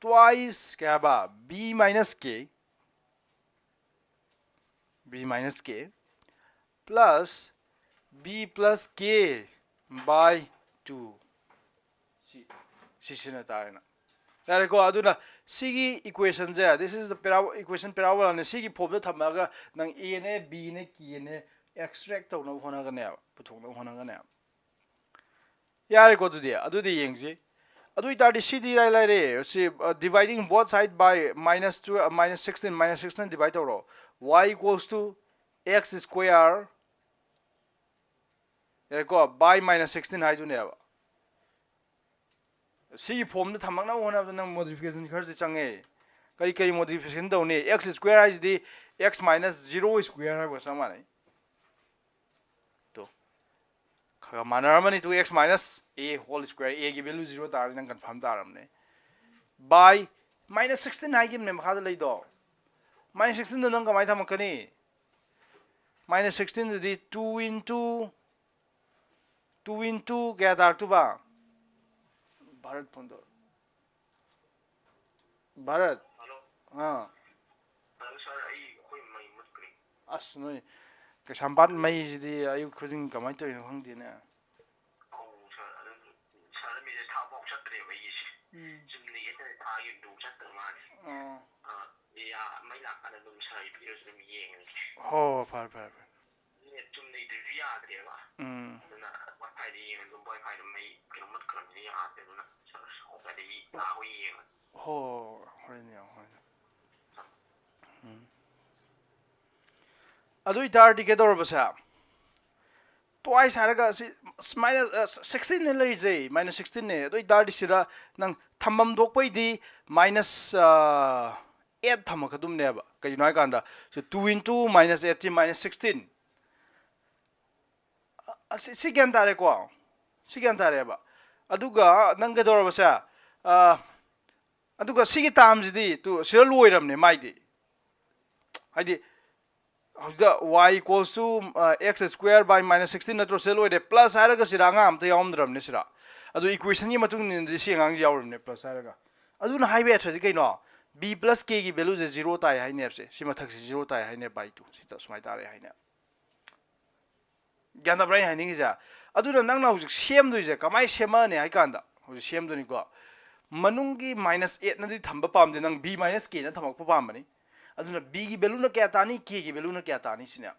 twice ꯀꯩ ꯍꯥꯏꯕ, b minus k, b minus k plus b plus k by two. ꯁꯤ ꯁꯤ ꯁꯤꯖꯤꯟꯅ ꯇꯥꯔꯦꯅ꯫ ꯌꯥꯔꯦꯀꯣ? ꯑꯗꯨꯅ ꯁꯤꯒꯤ equation say, this is the para- equation parabola ꯅꯦ, ꯁꯤꯒꯤ form ꯗ ꯊꯝꯃꯒ ꯅꯪ a ꯅꯦ, b ꯅꯦ, k ꯅꯦ extract ꯇꯧꯅꯕ ꯍꯣꯠꯅꯒꯅꯦꯕ, ꯄꯨꯊꯣꯛꯅꯕ ꯍꯣꯠꯅꯒꯅꯦꯕ꯫ ꯌꯥꯔꯦꯀꯣ? ꯑꯗꯨꯗꯤ ꯑꯗꯨꯗꯤ ꯌꯦꯡꯁꯤ꯫ ꯑꯗꯨ ꯑꯣꯏꯇꯥꯔꯗꯤ ꯁꯤꯗꯤ ꯏꯔꯥꯏ ꯂꯥꯏꯔꯦ꯫ ꯁꯤ, uh, dividing both side by minus two, uh, minus sixteen, minus sixteen divide ꯇꯧꯔꯣ, y equals to x square, ꯌꯥꯔꯦꯀꯣ, by minus sixteen ꯍꯥꯏꯗꯨꯅꯦꯕ꯫ ꯁꯤꯒꯤ form ꯗ ꯊꯝꯃꯛꯅꯕ ꯍꯣꯠꯅꯕꯗ ꯅꯪ modification ꯈꯔꯁꯨ ꯆꯪꯉꯦ꯫ ꯀꯔꯤ ꯀꯔꯤ modification ꯇꯧꯅꯤ? X square ꯍꯥꯏꯁꯤꯗꯤ x minus zero square ꯍꯥꯏꯕꯒ ꯆꯞ ꯃꯥꯟꯅꯩ꯫ ꯇꯣ, ꯈꯔ ꯃꯥꯟꯅꯔꯝꯃꯅꯤ꯫ Two x minus a whole square, a ꯒꯤ value zero ꯇꯥꯔꯗꯤ ꯅꯪ confirm ꯇꯥꯔꯝꯅꯦ꯫ By minus sixteen ꯍꯥꯏꯈꯤꯕꯅꯦ ꯃꯈꯥꯗ ꯂꯩꯗꯣ꯫ Minus sixteen ꯗꯣ ꯅꯪ ꯀꯃꯥꯏꯅ ꯊꯝꯃꯛꯀꯅꯤ? Minus sixteen ꯗꯨꯗꯤ two into two into ꯀꯌꯥ ꯇꯥꯔꯛꯇꯣꯏꯕ? ꯚꯥꯔꯠ ꯐꯣꯟꯗꯣ, ꯚꯥꯔꯠ꯫ ꯍꯜꯂꯣ꯫ ꯑꯥ꯫ ꯍꯜꯂꯣ ꯁꯥꯔ, ꯑꯩ, ꯑꯩꯈꯣꯏ ꯃꯩ ꯃꯨꯠꯈ꯭ꯔꯦ꯫ ꯑꯁ, ꯅꯣꯏ ꯀꯩꯁꯥꯝꯄꯥꯠ ꯃꯩꯁꯤꯗꯤ ꯑꯌꯨꯛ ꯈꯨꯗꯤꯡ ꯀꯃꯥꯏꯅ ꯇꯧꯔꯤꯅꯣ ꯈꯪꯗꯦꯅꯦ꯫ ꯑꯧ ꯁꯥꯔ, ꯑꯗꯨꯝ ꯁꯥꯔ ꯃꯦꯁꯦꯖ ꯊꯥꯕꯐꯥꯎ ꯆꯠꯇ꯭ꯔꯦ ꯃꯩꯒꯤꯁꯦ꯫ ꯎꯝ꯫ ꯆꯨꯝꯅꯒꯤ ꯍꯥꯏꯇꯥꯔꯦ, ꯊꯥꯈꯤꯕꯗꯨ ꯆꯠꯇ꯭ꯔ ꯃꯥꯜꯂꯦ꯫ ꯑꯣ꯫ ꯑꯥ, ꯌꯥ-, ꯃꯩ ꯂꯥꯛꯀꯥꯟꯗ ꯑꯗꯨꯝ ꯁꯥꯔꯒꯤ ꯚꯤꯗꯤꯑꯣꯁꯦ ꯑꯗꯨꯝ ꯌꯦꯡꯉꯒꯦ꯫ ꯍꯣ, ꯍꯣ, ꯐꯔꯦ, ꯐꯔꯦ, ꯐꯔꯦ꯫ ꯅꯦꯠ ꯆꯨꯝꯅꯩꯗꯨꯁꯨ ꯌꯥꯗ꯭ꯔꯦꯕ꯫ ꯎꯝ꯫ ꯑꯗꯨꯅ ꯋꯥꯏꯐꯥꯏꯗ ꯌꯦꯡꯉꯁꯨ ꯋꯥꯏꯐꯥꯏꯗꯣ ꯃꯩ ꯀꯩꯅꯣ ꯃꯨꯠꯈ꯭ꯔꯕꯅꯤꯅ ꯌꯥꯗ꯭ꯔꯦ꯫ ꯑꯗꯨꯅ ꯁꯥꯔ ꯁꯣꯝꯗꯗꯤ ꯂꯥꯛꯑꯒ ꯌꯦꯡꯉꯁꯤ꯫ ꯍꯣ, ꯍꯣꯔꯦꯟ ꯌꯦꯡꯉꯣ, ꯍꯣꯔꯦꯟ꯫ ꯎꯝ꯫ ꯑꯗꯨ ꯑꯣꯏꯇꯥꯔꯗꯤ ꯀꯩꯗꯧꯔꯕꯁꯦ? Twice ꯍꯥꯏꯔꯒ ꯁꯤ minus, ꯑ, sixteen ꯅꯦ ꯂꯩꯔꯤꯁꯦ, minus sixteen ꯅꯦ꯫ ꯑꯗꯨ ꯑꯣꯏꯇꯥꯔꯗꯤ ꯁꯤꯗ ꯅꯪ ꯊꯝꯐꯝ ꯊꯣꯛꯄꯩꯗꯤ minus, ꯑ, eight ꯊꯝꯃꯛꯀꯗꯕꯅꯦꯕ꯫ ꯀꯩꯒꯤꯅꯣ ꯍꯥꯏꯀꯥꯟꯗ ꯁꯤ two into minus eighteen minus sixteen꯫ ꯑ, ꯁꯤ, ꯁꯤ ꯒ꯭ꯌꯥꯟ ꯇꯥꯔꯦꯀꯣ? ꯁꯤ ꯒ꯭ꯌꯥꯟ ꯇꯥꯔꯦꯕ꯫ ꯑꯗꯨꯒ ꯅꯪ ꯀꯩꯗꯧꯔꯕꯁꯦ? ꯑ, ꯑꯗꯨꯒ ꯁꯤꯒꯤ term ꯁꯤꯗꯤ ꯇꯨ, ꯁꯤꯗ ꯂꯣꯏꯔꯕꯅꯦ ꯃꯥꯏꯗꯤ꯫ ꯍꯥꯏꯗꯤ, ꯍꯧꯖꯤꯛꯇ y equals to x square by minus sixteen ꯅꯠꯇ꯭ꯔꯣ? ꯁꯤꯗ ꯂꯣꯏꯔꯦ꯫ Plus ꯍꯥꯏꯔꯒ ꯁꯤꯗ ꯑꯉꯥꯡ ꯑꯝꯇ ꯌꯥꯎꯔꯝꯗ꯭ꯔꯕꯅꯦ ꯁꯤꯗ꯫ ꯑꯗꯨ equation ꯒꯤ ꯃꯇꯨꯡ ꯏꯟꯅꯗꯤ ꯁꯤ ꯑꯉꯥꯡꯁꯤ ꯌꯥꯎꯔꯤꯕꯅꯦ plus ꯍꯥꯏꯔꯒ꯫ ꯑꯗꯨꯅ ꯍꯥꯏꯕ ꯌꯥꯗ꯭ꯔꯗꯤ ꯀꯩꯅꯣ? B plus k ꯒꯤ value ꯁꯦ zero ꯇꯥꯏ ꯍꯥꯏꯅꯦꯕꯁꯦ꯫ ꯁꯤ ꯃꯊꯛꯁꯦ zero ꯇꯥꯏ ꯍꯥꯏꯅꯦ by two꯫ ꯁꯤ ꯁꯨꯃꯥꯏꯅ ꯇꯥꯔꯦ ꯍꯥꯏꯅꯦ꯫ ꯒ꯭ꯌꯥꯟ ꯇꯥꯕ꯭ꯔꯥ ꯑꯩꯅ ꯍꯥꯏꯅꯤꯡꯉꯤꯁꯦ? ꯑꯗꯨꯅ ꯅꯪꯅ ꯍꯧꯖꯤꯛ ꯁꯦꯝꯗꯣꯏꯁꯦ ꯀꯃꯥꯏꯅ ꯁꯦꯝꯃꯛꯑꯅꯤ ꯍꯥꯏ ꯀꯥꯟꯗ, ꯍꯧꯖꯤꯛ ꯁꯦꯝꯗꯣꯏꯅꯤꯀꯣ꯫ ꯃꯅꯨꯡꯒꯤ minus eight ꯅꯗꯤ ꯊꯝꯕ ꯄꯥꯝꯗꯦ, ꯅꯪ B minus k ꯅ ꯊꯝꯃꯛꯄ ꯄꯥꯝꯕꯅꯤ꯫ ꯑꯗꯨꯅ B ꯒꯤ value ꯅ ꯀꯌꯥ ꯇꯥꯅꯤ, k ꯒꯤ value ꯅ ꯀꯌꯥ ꯇꯥꯅꯤ ꯁꯤꯅꯦ꯫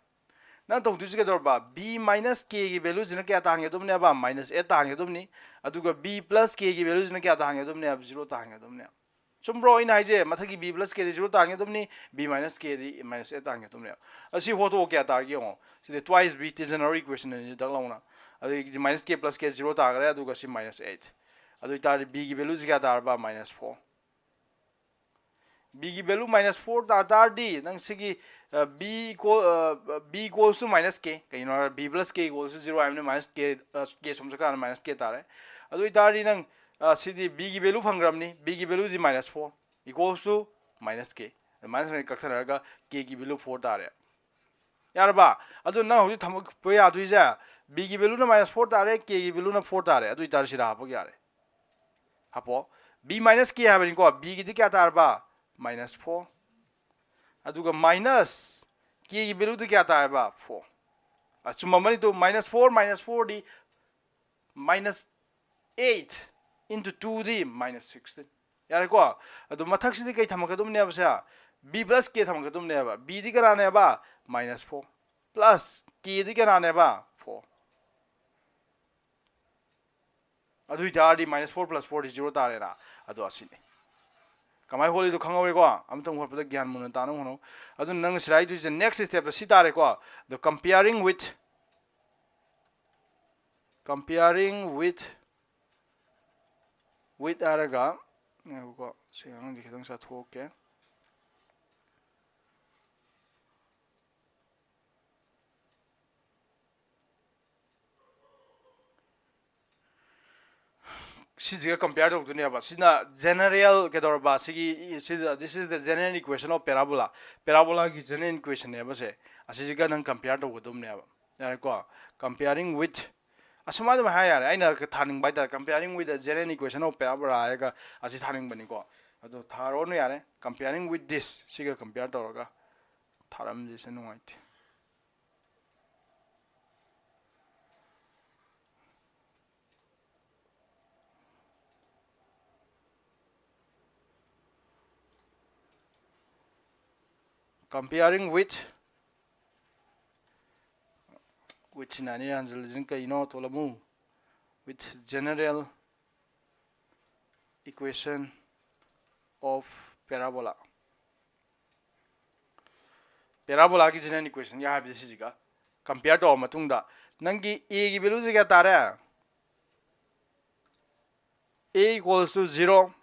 ꯅꯪ ꯇꯧꯗꯣꯏꯁꯤ ꯀꯩꯗꯧꯔꯕ? B minus k ꯒꯤ value ꯁꯤꯅ ꯀꯌꯥ ꯇꯥꯍꯟꯒꯗꯕꯅꯦꯕ? Minus eight ꯇꯥꯍꯟꯒꯗꯕꯅꯤ꯫ ꯑꯗꯨꯒ B plus k ꯒꯤ value ꯁꯤꯅ ꯀꯌꯥ ꯇꯥꯍꯟꯒꯗꯕꯅꯦꯕ? Zero ꯇꯥꯍꯟꯒꯗꯕꯅꯦ꯫ ꯆꯨꯝꯕ꯭ꯔꯣ ꯑꯩꯅ ꯍꯥꯏꯁꯦ? ꯃꯊꯛꯀꯤ B plus k ꯗꯤ zero ꯇꯥꯍꯟꯒꯗꯕꯅꯤ, B minus k ꯗꯤ minus eight ꯇꯥꯍꯟꯒꯗꯕꯅꯦꯕ꯫ ꯑꯁꯤ ꯍꯣꯠꯇꯣꯛꯑꯣ ꯀꯌꯥ ꯇꯥꯔꯒꯦ ꯌꯦꯡꯉꯣ꯫ ꯁꯤꯗꯤ twice B T general equation ꯑꯅꯤ ꯗꯛ ꯂꯥꯎꯅ꯫ ꯑꯗꯒꯤꯗꯤ minus k plus k zero ꯇꯥꯈ꯭ꯔꯦ, ꯑꯗꯨꯒ ꯁꯤ minus eight꯫ ꯑꯗꯨ ꯑꯣꯏꯇꯥꯔꯗꯤ B ꯒꯤ value ꯁꯤ ꯀꯌꯥ ꯇꯥꯔꯕ? Minus four꯫ B ꯒꯤ value minus four ꯇꯥ ꯇꯥꯔꯗꯤ ꯅꯪ ꯁꯤꯒꯤ, ꯑ, B equal, ꯑ, B equals to minus k, ꯀꯩꯒꯤꯅꯣ ꯍꯥꯏꯔ B plus k equals to zero ꯍꯥꯏꯕꯅꯤ, minus k, ꯑ, k ꯁꯣꯝ ꯆꯠꯈ꯭ꯔꯀꯥꯟꯗ minus k ꯇꯥꯔꯦ꯫ ꯑꯗꯨ ꯑꯣꯏꯇꯥꯔꯗꯤ ꯅꯪ, ꯑ, ꯁꯤꯗꯤ B ꯒꯤ value ꯐꯪꯈ꯭ꯔꯕꯅꯤ, B ꯒꯤ value D minus four equals to minus k, minus ꯀꯛꯊꯠꯅꯔꯒ k ꯒꯤ value four ꯇꯥꯔꯦ꯫ ꯌꯥꯔꯕ? ꯑꯗꯨ ꯅꯪ ꯍꯧꯖꯤꯛ ꯊꯝꯃꯛꯄ ꯌꯥꯗꯣꯏꯁꯦ, B ꯒꯤ value ꯅ minus four ꯇꯥꯔꯦ, k ꯒꯤ value ꯅ four ꯇꯥꯔꯦ, ꯑꯗꯨ ꯑꯣꯏꯇꯥꯔꯗꯤ ꯁꯤꯗ ꯍꯥꯞꯄꯒ ꯌꯥꯔꯦ꯫ ꯍꯥꯞꯄꯣ꯫ B minus k ꯍꯥꯏꯕꯅꯤꯀꯣ, B ꯒꯤꯗꯤ ꯀꯌꯥ ꯇꯥꯔꯕ? Minus four꯫ ꯑꯗꯨꯒ minus k ꯒꯤ value ꯗꯤ ꯀꯌꯥ ꯇꯥꯔꯕ? Four꯫ ꯑꯆꯨꯝꯕ ꯑꯃꯅꯤ two, minus four minus four ꯗꯤ minus eight into two ꯗꯤ minus sixteen꯫ ꯌꯥꯔꯦꯀꯣ? ꯑꯗꯨ ꯃꯊꯛꯁꯤꯗꯤ ꯀꯩ ꯊꯝꯃꯛꯀꯗꯕꯅꯦꯕ ꯁꯦ? B plus k ꯊꯝꯃꯛꯀꯗꯕꯅꯦꯕ꯫ B ꯗꯤ ꯀꯅꯥꯅꯦꯕ? Minus four꯫ Plus k ꯗꯤ ꯀꯅꯥꯅꯦꯕ? Four꯫ ꯑꯗꯨ ꯑꯣꯏꯇꯥꯔꯗꯤ minus four plus four ꯗꯤ zero ꯇꯥꯔꯦꯅ꯫ ꯑꯗꯣ ꯑꯁꯤꯅꯤ꯫ ꯀꯃꯥꯏꯅ ꯍꯣꯠꯂꯤꯗꯣ ꯈꯪꯍꯧꯔꯦꯀꯣ? ꯑꯃꯇꯪ ꯍꯣꯠꯄꯗ ꯒ꯭ꯌꯥꯟ ꯃꯨꯟꯅ ꯇꯥꯅꯕ ꯍꯣꯠꯅꯧ꯫ ꯑꯗꯨꯅ ꯅꯪꯅ ꯁꯤꯗ ꯍꯥꯏꯗꯣꯏꯁꯦ next step ꯇ ꯁꯤ ꯇꯥꯔꯦꯀꯣ꯫ The comparing with, comparing with, with ꯍꯥꯏꯔꯒ, ꯉꯥꯏꯈꯣꯀꯣ, ꯁꯤ ꯑꯉꯥꯡꯁꯦ ꯈꯤꯇꯪ ꯆꯥꯊꯣꯛꯀꯦ꯫ ꯁꯤꯁꯤꯒ compare ꯇꯧꯗꯣꯏꯅꯦꯕ꯫ ꯁꯤꯅ general ꯀꯩꯗꯧꯔꯕ? ꯁꯤꯒꯤ, ꯁꯤꯗ, this is the general equation of parabola꯫ Parabola ꯒꯤ general equation ꯅꯦꯕ ꯁꯦ꯫ ꯑꯁꯤꯁꯤꯒ ꯅꯪ compare ꯇꯧꯒꯗꯕꯅꯦꯕ꯫ ꯌꯥꯔꯦꯀꯣ? Comparing with, ꯑꯁꯨꯃꯥꯏꯅ ꯑꯗꯨꯝ ꯍꯥꯏ ꯌꯥꯔꯦ꯫ ꯑꯩꯅ ꯊꯥꯅꯤꯡꯕ ꯍꯥꯏꯇꯥꯔꯦ, comparing with the general equation of parabola ꯍꯥꯏꯔꯒ ꯑꯁꯤ ꯊꯥꯅꯤꯡꯕꯅꯤꯀꯣ꯫ ꯑꯗꯣ ꯊꯥꯔꯣꯅꯨ ꯌꯥꯔꯦ, comparing with this, ꯁꯤꯒ compare ꯇꯧꯔꯒ ꯊꯥꯔꯝꯁꯤꯁꯦ ꯅꯨꯡꯉꯥꯏꯇꯦ꯫ Comparing with, with ꯁꯤꯅ ꯑꯅꯤ ꯍꯟꯖꯤꯜꯂꯤꯁꯤꯅ ꯀꯩꯅꯣ? ꯊꯣꯛꯂꯝꯃꯨ꯫ With general equation of parabola꯫ Parabola ꯒꯤ general equation ꯒ ꯍꯥꯏꯕꯁꯦ ꯁꯤꯁꯤꯒ compare ꯇꯧꯔ ꯃꯇꯨꯡꯗ ꯅꯪꯒꯤ A ꯒꯤ value ꯁꯦ ꯀꯌꯥ ꯇꯥꯔꯦ? A equals to zero,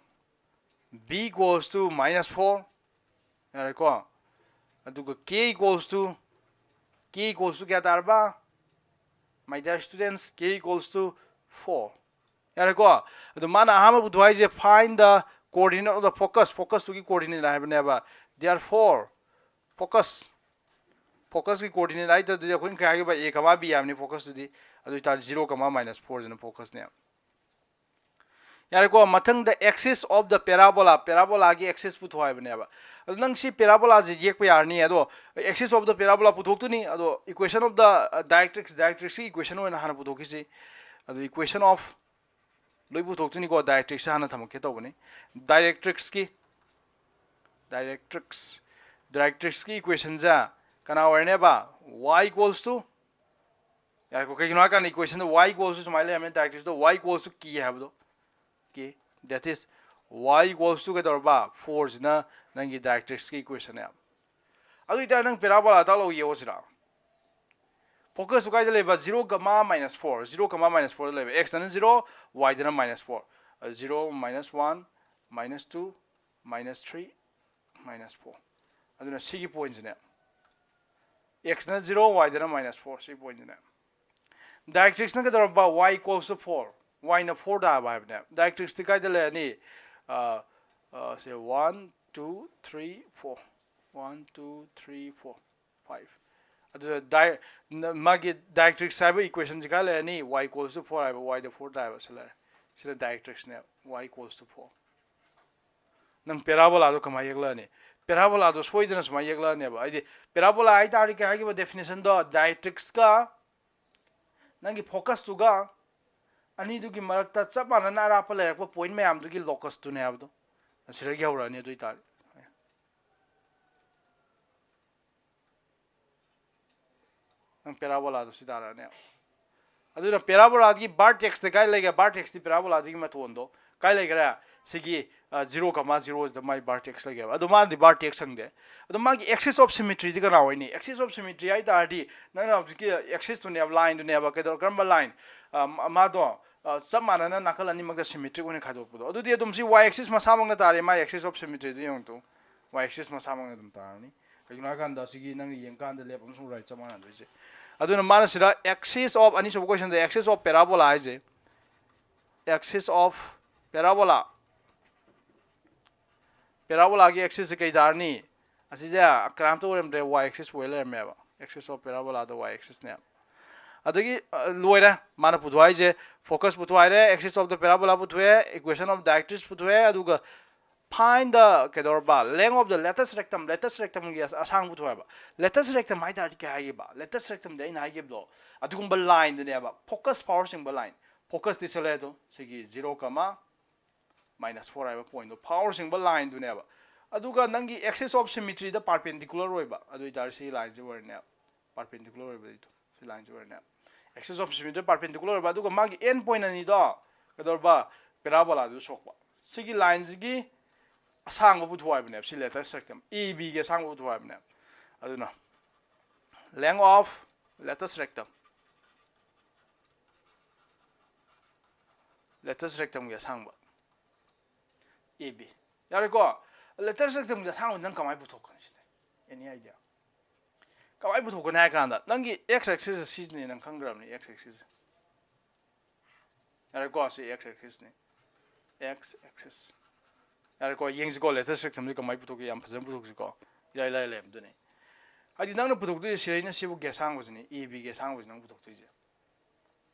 B equals to minus four, ꯌꯥꯔꯦꯀꯣ? ꯑꯗꯨꯒ K equals to, K equals to ꯀꯌꯥ ꯇꯥꯔꯕ? My dear students, K equals to four꯫ ꯌꯥꯔꯦꯀꯣ? ꯑꯗꯨ ꯃꯥꯅ ꯑꯍꯥꯟꯕ ꯄꯨꯊꯣꯛ ꯍꯥꯏꯁꯦ, find the coordinate of the focus, focus ꯇꯨꯒꯤ coordinate ꯍꯥꯏꯕꯅꯦꯕ꯫ Therefore, focus, focus ꯀꯤ coordinate ꯍꯥꯏꯇꯥꯔꯗꯤ ꯑꯩꯈꯣꯏꯅ ꯀꯩ ꯍꯥꯏꯈꯤꯕ? A comma B ꯍꯥꯏꯕꯅꯤ focus ꯇꯨꯗꯤ꯫ ꯑꯗꯨ ꯑꯣꯏꯇꯥꯔꯗꯤ zero comma minus four ꯁꯤꯅ focus ꯅꯦ꯫ ꯌꯥꯔꯦꯀꯣ? ꯃꯊꯪꯗ axis of the parabola, parabola ꯒꯤ axis ꯄꯨꯊꯣꯛ ꯍꯥꯏꯕꯅꯦꯕ꯫ ꯑꯗꯣ ꯅꯪ ꯁꯤ parabola ꯁꯦ ꯌꯦꯛꯄ ꯌꯥꯔꯅꯤ, ꯑꯗꯣ axis of the parabola ꯄꯨꯊꯣꯛꯇꯣꯏꯅꯤ꯫ ꯑꯗꯣ equation of the, uh, directrix, directrix ꯀꯤ equation ꯑꯣꯏꯅ ꯍꯥꯟꯅ ꯄꯨꯊꯣꯛꯈꯤꯁꯤ꯫ ꯑꯗꯣ equation of, ꯂꯣꯏ ꯄꯨꯊꯣꯛꯇꯣꯏꯅꯤꯀꯣ, directrix ꯁꯦ ꯍꯥꯟꯅ ꯊꯝꯃꯛꯀꯦ ꯇꯧꯕꯅꯤ꯫ Directrix ꯀꯤ, directrix, directrix ꯀꯤ equation ꯁꯦ ꯀꯅꯥ ꯑꯣꯏꯔꯅꯦꯕ? Y equals to, ꯌꯥꯔꯦꯀꯣ? ꯀꯩꯒꯤꯅꯣ ꯍꯥꯏꯀꯥꯟꯗ equation the y equals to ꯁꯨꯃꯥꯏꯅ ꯂꯩꯔꯝꯃꯦ, directrix ꯇ y equals to K ꯍꯥꯏꯕꯗꯣ, K, that is, y equals to ꯀꯩꯗꯧꯔꯕ? Four ꯁꯤꯅ ꯅꯪꯒꯤ directrix ꯀꯤ equation ꯅꯦꯕ꯫ ꯑꯗꯨ ꯑꯣꯏꯇꯥꯔꯗꯤ ꯅꯪ parabola ꯇꯥꯛꯂꯛꯎ, ꯌꯦꯡꯉꯣ ꯁꯤꯔꯥ꯫ Focus ꯇꯨ ꯀꯥꯏꯗ ꯂꯩꯕ? Zero comma minus four, zero comma minus four ꯗ ꯂꯩꯕ꯫ X ꯇꯅ zero, Y ꯗꯅ minus four꯫ ꯑꯗꯨ zero, minus one, minus two, minus three, minus four꯫ ꯑꯗꯨꯅ ꯁꯤꯒꯤ point ꯁꯤꯅꯦ꯫ X ꯅ zero, Y ꯗꯅ minus four, ꯁꯤ point ꯁꯤꯅꯦ꯫ Directrix ꯅ ꯀꯩꯗꯧꯔꯕ? Y equals to four, Y ꯅ four ꯇꯥꯕ ꯍꯥꯏꯕꯅꯦ꯫ Directrix ꯇꯤ ꯀꯥꯏꯗ ꯂꯩꯔꯅꯤ? ꯑ, ꯑ, ꯁꯦ, one, two, three, four, one, two, three, four, five꯫ ꯑꯗꯨꯗ ꯗꯥꯏ ꯅ- ꯃꯥꯒꯤ ꯗꯥꯏꯔꯦꯛꯇ꯭ꯔꯤꯛꯁ ꯍꯥꯏꯕ ꯏꯀ꯭ꯋꯦꯁꯟꯁꯤ ꯀꯥꯏ ꯂꯩꯔꯅꯤ? Y equals to four ꯍꯥꯏꯕ, y ꯗ four ꯇꯥꯏꯕ꯫ ꯁꯤ ꯂꯩꯔꯦ, ꯁꯤꯗ ꯗꯥꯏꯔꯦꯛꯇ꯭ꯔꯤꯛꯁꯅꯦ, y equals to four꯫ ꯅꯪ ꯄꯦꯔꯥꯕꯣꯂꯥꯗꯣ ꯀꯃꯥꯏꯅ ꯌꯦꯛꯂꯛꯑꯅꯤ? ꯄꯦꯔꯥꯕꯣꯂꯥꯗꯣ ꯁꯣꯏꯗꯅ ꯁꯨꯃꯥꯏꯅ ꯌꯦꯛꯂꯛꯑꯅꯦꯕ꯫ ꯍꯥꯏꯗꯤ ꯄꯦꯔꯥꯕꯣꯂꯥ ꯍꯥꯏ ꯇꯥꯔꯗꯤ ꯀꯩ ꯍꯥꯏꯈꯤꯕ ꯗꯦꯐꯤꯅꯦꯁꯟꯗꯣ? ꯗꯥꯏꯔꯦꯛꯇ꯭ꯔꯤꯛꯁꯀ ꯅꯪꯒꯤ ꯐꯣꯀꯁꯇꯨꯒ ꯑꯅꯤꯗꯨꯒꯤ ꯃꯔꯛꯇ ꯆꯞ ꯃꯥꯟꯅꯅ ꯑꯔꯥꯞꯄ ꯂꯩꯔꯛꯄ ꯄꯣꯏꯟ ꯃꯌꯥꯝꯗꯨꯒꯤ ꯂꯣꯀꯁꯇꯨꯅꯦ ꯍꯥꯏꯕꯗꯣ꯫ ꯑꯁꯤꯗꯒꯤ ꯍꯧꯔꯛꯑꯅꯤ꯫ ꯑꯗꯨ ꯑꯣꯏꯇꯥꯔꯗꯤ ꯅꯪ ꯄꯦꯔꯥꯕꯣꯂꯥꯗꯣ ꯁꯤ ꯇꯥꯔꯛꯑꯅꯦ꯫ ꯑꯗꯨꯅ ꯄꯦꯔꯥꯕꯣꯂꯥꯒꯤ ꯚꯥꯔꯇꯦꯛꯁꯇ ꯀꯥꯏ ꯂꯩꯒꯦ? ꯚꯥꯔꯇꯦꯛꯁꯇꯤ ꯄꯦꯔꯥꯕꯣꯂꯥꯗꯨꯒꯤ ꯃꯇꯣꯟꯗꯣ ꯀꯥꯏ ꯂꯩꯈ꯭ꯔꯦ? ꯁꯤꯒꯤ ꯖꯤꯔꯣ ꯀꯃꯥ ꯖꯤꯔꯣꯁꯤꯗ ꯃꯥꯏ ꯚꯥꯔꯇꯦꯛꯁ ꯂꯩꯒꯦꯕ꯫ ꯑꯗꯣ ꯃꯥꯅꯗꯤ ꯚꯥꯔꯇꯦꯛꯁ ꯍꯪꯗꯦ꯫ ꯑꯗꯣ ꯃꯥꯒꯤ ꯑꯦꯛꯁꯤꯁ ꯑꯣꯐ ꯁꯤꯃꯤꯇ꯭ꯔꯤꯗꯤ ꯀꯅꯥ ꯑꯣꯏꯅꯤ? ꯑꯦꯛꯁꯤꯁ ꯑꯣꯐ ꯁꯤꯃꯤꯇ꯭ꯔꯤ ꯍꯥꯏ ꯇꯥꯔꯗꯤ ꯅꯪꯅ ꯍꯧꯖꯤꯛꯀꯤ ꯑꯦꯛꯁꯤꯁꯇꯨꯅꯦꯕ, ꯂꯥꯏꯟꯗꯨꯅꯦꯕ꯫ ꯀꯩꯗꯧ ꯀꯔꯝꯕ ꯂꯥꯏꯟ? ꯃꯥꯗꯣ ꯑ, ꯆꯞ ꯃꯥꯟꯅꯅ ꯅꯥꯀꯜ ꯑꯅꯤꯃꯛꯇ ꯁꯤꯃꯤꯇ꯭ꯔꯤꯛ ꯑꯣꯏꯅ ꯈꯥꯏꯗꯣꯛꯄꯗꯣ꯫ ꯑꯗꯨꯗꯤ ꯑꯗꯨꯝ ꯁꯤ ꯋꯥꯏ ꯑꯦꯛꯁꯤꯁ ꯃꯁꯥꯃꯛꯅ ꯇꯥꯔꯦ꯫ ꯃꯥꯏ ꯑꯦꯛꯁꯤꯁ ꯑꯣꯐ ꯁꯤꯃꯤꯇ꯭ꯔꯤꯗꯨ ꯌꯦꯡꯉꯨ ꯇꯨ꯫ ꯋꯥꯏ ꯑꯦꯛꯁꯤꯁ ꯃꯁꯥꯃꯛꯅ ꯑꯗꯨꯝ ꯇꯥꯔꯅꯤ꯫ ꯀꯩꯒꯤꯅꯣ ꯍꯥꯏꯀꯥꯟꯗ ꯁꯤꯒꯤ ꯅꯪꯅ ꯌꯦꯡꯀꯥꯟꯗ ꯂꯦꯐ ꯑꯃꯁꯨꯡ ꯔꯥꯏꯠ ꯆꯞ ꯃꯥꯟꯅꯗꯣꯏꯁꯦ꯫ ꯑꯗꯨꯅ ꯃꯥꯅ ꯁꯤꯗ ꯑꯦꯛꯁꯤꯁ ꯑꯣꯐ, ꯑꯅꯤꯁꯨꯕ ꯀꯣꯏꯁꯟꯗ ꯑꯦꯛꯁꯤꯁ ꯑꯣꯐ ꯄꯦꯔꯥꯕꯣꯂꯥ ꯍꯥꯏꯁꯦ, ꯑꯦꯛꯁꯤꯁ ꯑꯣꯐ ꯄꯦꯔꯥꯕꯣꯂꯥ, ꯄꯦꯔꯥꯕꯣꯂꯥꯒꯤ ꯑꯦꯛꯁꯤꯁꯁꯦ ꯀꯩ ꯇꯥꯔꯅꯤ? ꯑꯁꯤꯁꯦ ꯀꯅꯥꯝꯇ ꯑꯣꯏꯔꯝꯗ꯭ꯔꯦ, ꯋꯥꯏ ꯑꯦꯛꯁꯤꯁ ꯑꯣꯏ ꯂꯩꯔꯝꯃꯦꯕ꯫ ꯑꯦꯛꯁꯤꯁ ꯑꯣꯐ ꯄꯦꯔꯥꯕꯣꯂꯥꯗ ꯋꯥꯏ ꯑꯦꯛꯁꯤꯁꯅꯦ꯫ ꯑꯗꯒꯤ ꯑ, ꯂꯣꯏꯔꯦ꯫ ꯃꯥꯅ ꯄꯨꯊꯣꯛ ꯍꯥꯏꯁꯦ ꯐꯣꯀꯁ ꯄꯨꯊꯣꯛ ꯍꯥꯏꯔꯦ, ꯑꯦꯛꯁꯤꯁ ꯑꯣꯐ ꯗ ꯄꯦꯔꯥꯕꯣꯂꯥ ꯄꯨꯊꯣꯛꯑꯦ, ꯏꯀ꯭ꯋꯦꯁꯟ ꯑꯣꯐ ꯗꯥꯏꯔꯦꯛꯇ꯭ꯔꯤꯛꯁ ꯄꯨꯊꯣꯛꯑꯦ, ꯑꯗꯨꯒ ꯐꯥꯏꯟ ꯗ ꯀꯩꯗꯧꯔꯕ? Length of the latus rectum, latus ꯔꯦꯛꯇꯝꯒꯤ ꯑꯁꯥꯡꯕ ꯄꯨꯊꯣꯛꯑꯦꯕ꯫ ꯂꯦꯇꯁ ꯔꯦꯛꯇꯝ ꯍꯥꯏ ꯇꯥꯔꯗꯤ ꯀꯩ ꯍꯥꯏꯒꯦꯕ? ꯂꯦꯇꯁ ꯔꯦꯛꯇꯝꯗꯤ ꯑꯩꯅ ꯍꯥꯏꯈꯤꯕꯗꯣ ꯑꯗꯨꯒꯨꯝꯕ ꯂꯥꯏꯟꯗꯨꯅꯦꯕ, ꯐꯣꯀꯁ ꯄꯥꯋꯔ ꯆꯤꯡꯕ ꯂꯥꯏꯟ꯫ ꯐꯣꯀꯁꯇꯤ ꯁꯤ ꯂꯩꯔꯦ ꯑꯗꯣ, ꯁꯤꯒꯤ ꯖꯤꯔꯣ ꯀꯃꯥ ꯃꯥꯏꯅꯁ ꯐꯣꯔ ꯍꯥꯏꯕ ꯄꯣꯏꯟꯗꯣ ꯄꯥꯋꯔ ꯆꯤꯡꯕ ꯂꯥꯏꯟꯗꯨꯅꯦꯕ꯫ ꯑꯗꯨꯒ ꯅꯪꯒꯤ ꯑꯦꯛꯁꯤꯁ ꯑꯣꯐ ꯁꯤꯃꯤꯇ꯭ꯔꯤꯗ ꯄꯥꯔꯄꯦꯟꯗꯤꯀꯨꯂꯔ ꯑꯣꯏꯕ, ꯑꯗꯨ ꯑꯣꯏꯇꯥꯔꯗꯤ ꯁꯤ ꯂꯥꯏꯟꯁꯤ ꯑꯣꯏꯔꯅꯦꯕ, ꯄꯥꯔꯄꯦꯟꯗꯤꯀꯨꯂꯔ ꯑꯣꯏꯕꯗꯩꯗꯣ, ꯁꯤ ꯂꯥꯏꯟꯁꯤ ꯑꯣꯏꯔꯅꯦꯕ꯫ ꯑꯦꯛꯁꯤꯁ ꯑꯣꯐ ꯁꯤꯃꯤꯇ꯭ꯔꯤ ꯄꯥꯔꯄꯦꯟꯗꯤꯀꯨꯂꯔ ꯑꯣꯏꯕ, ꯑꯗꯨꯒ ꯃꯥꯒꯤ ꯑꯦꯟ ꯄꯣꯏꯟ ꯑꯅꯤꯗꯣ ꯀꯩꯗꯧꯔꯕ? ꯄꯦꯔꯥꯕꯣꯂꯥꯗꯨ ꯁꯣꯛꯄ꯫ ꯁꯤꯒꯤ ꯂꯥꯏꯟꯁꯤꯒꯤ ꯑꯁꯥꯡꯕ ꯄꯨꯊꯣꯛ ꯍꯥꯏꯕꯅꯦꯕ, ꯁꯤ ꯂꯦꯇꯁ ꯔꯦꯛꯇꯝ ꯑꯦ ꯕꯤꯒꯤ ꯑꯁꯥꯡꯕ ꯄꯨꯊꯣꯛ ꯍꯥꯏꯕꯅꯦꯕ꯫ ꯑꯗꯨꯅ length of latus rectum, lettuce ꯔꯦꯛꯇꯝꯒꯤ ꯑꯁꯥꯡꯕ ꯑꯦ ꯕꯤ꯫ ꯌꯥꯔꯦꯀꯣ? ꯂꯦꯇꯁ ꯔꯦꯛꯇꯝꯒꯤ ꯑꯁꯥꯡꯕ ꯅꯪ ꯀꯃꯥꯏꯅ ꯄꯨꯊꯣꯛꯀꯅꯤ ꯁꯤꯗꯤ? Any idea? ꯀꯃꯥꯏꯅ ꯄꯨꯊꯣꯛꯀꯅꯤ ꯍꯥꯏ ꯀꯥꯟꯗ ꯅꯪꯒꯤ ꯑꯦꯛꯁ ꯑꯦꯛꯁꯤꯁ ꯁꯤꯖꯤꯟꯅꯩ, ꯅꯪ ꯈꯪꯈ꯭ꯔꯕꯅꯤ ꯑꯦꯛꯁ ꯑꯦꯛꯁꯤꯁ꯫ ꯌꯥꯔꯦꯀꯣ? ꯁꯤ ꯑꯦꯛꯁ ꯑꯦꯛꯁꯤꯁꯅꯤ, ꯑꯦꯛꯁ ꯑꯦꯛꯁꯤꯁ꯫ ꯌꯥꯔꯦꯀꯣ? ꯌꯦꯡꯁꯤꯀꯣ, ꯂꯦꯇꯁ ꯔꯦꯛꯇꯝꯗꯤ ꯀꯃꯥꯏꯅ ꯄꯨꯊꯣꯛꯀꯦ? ꯌꯥꯝ ꯐꯖꯅ ꯄꯨꯊꯣꯛꯁꯤꯀꯣ, ꯏꯔꯥꯏ ꯂꯥꯏ ꯂꯩꯔꯝꯗꯨꯅꯤ꯫ ꯍꯥꯏꯗꯤ ꯅꯪꯅ ꯄꯨꯊꯣꯛꯇꯣꯏꯁꯦ ꯁꯤꯗꯩꯅ ꯁꯤꯕꯨꯛꯀꯤ ꯑꯁꯥꯡꯕꯁꯤꯅꯤ, ꯑꯦ ꯕꯤꯒꯤ ꯑꯁꯥꯡꯕꯁꯤ ꯅꯪ ꯄꯨꯊꯣꯛꯇꯣꯏꯁꯦ꯫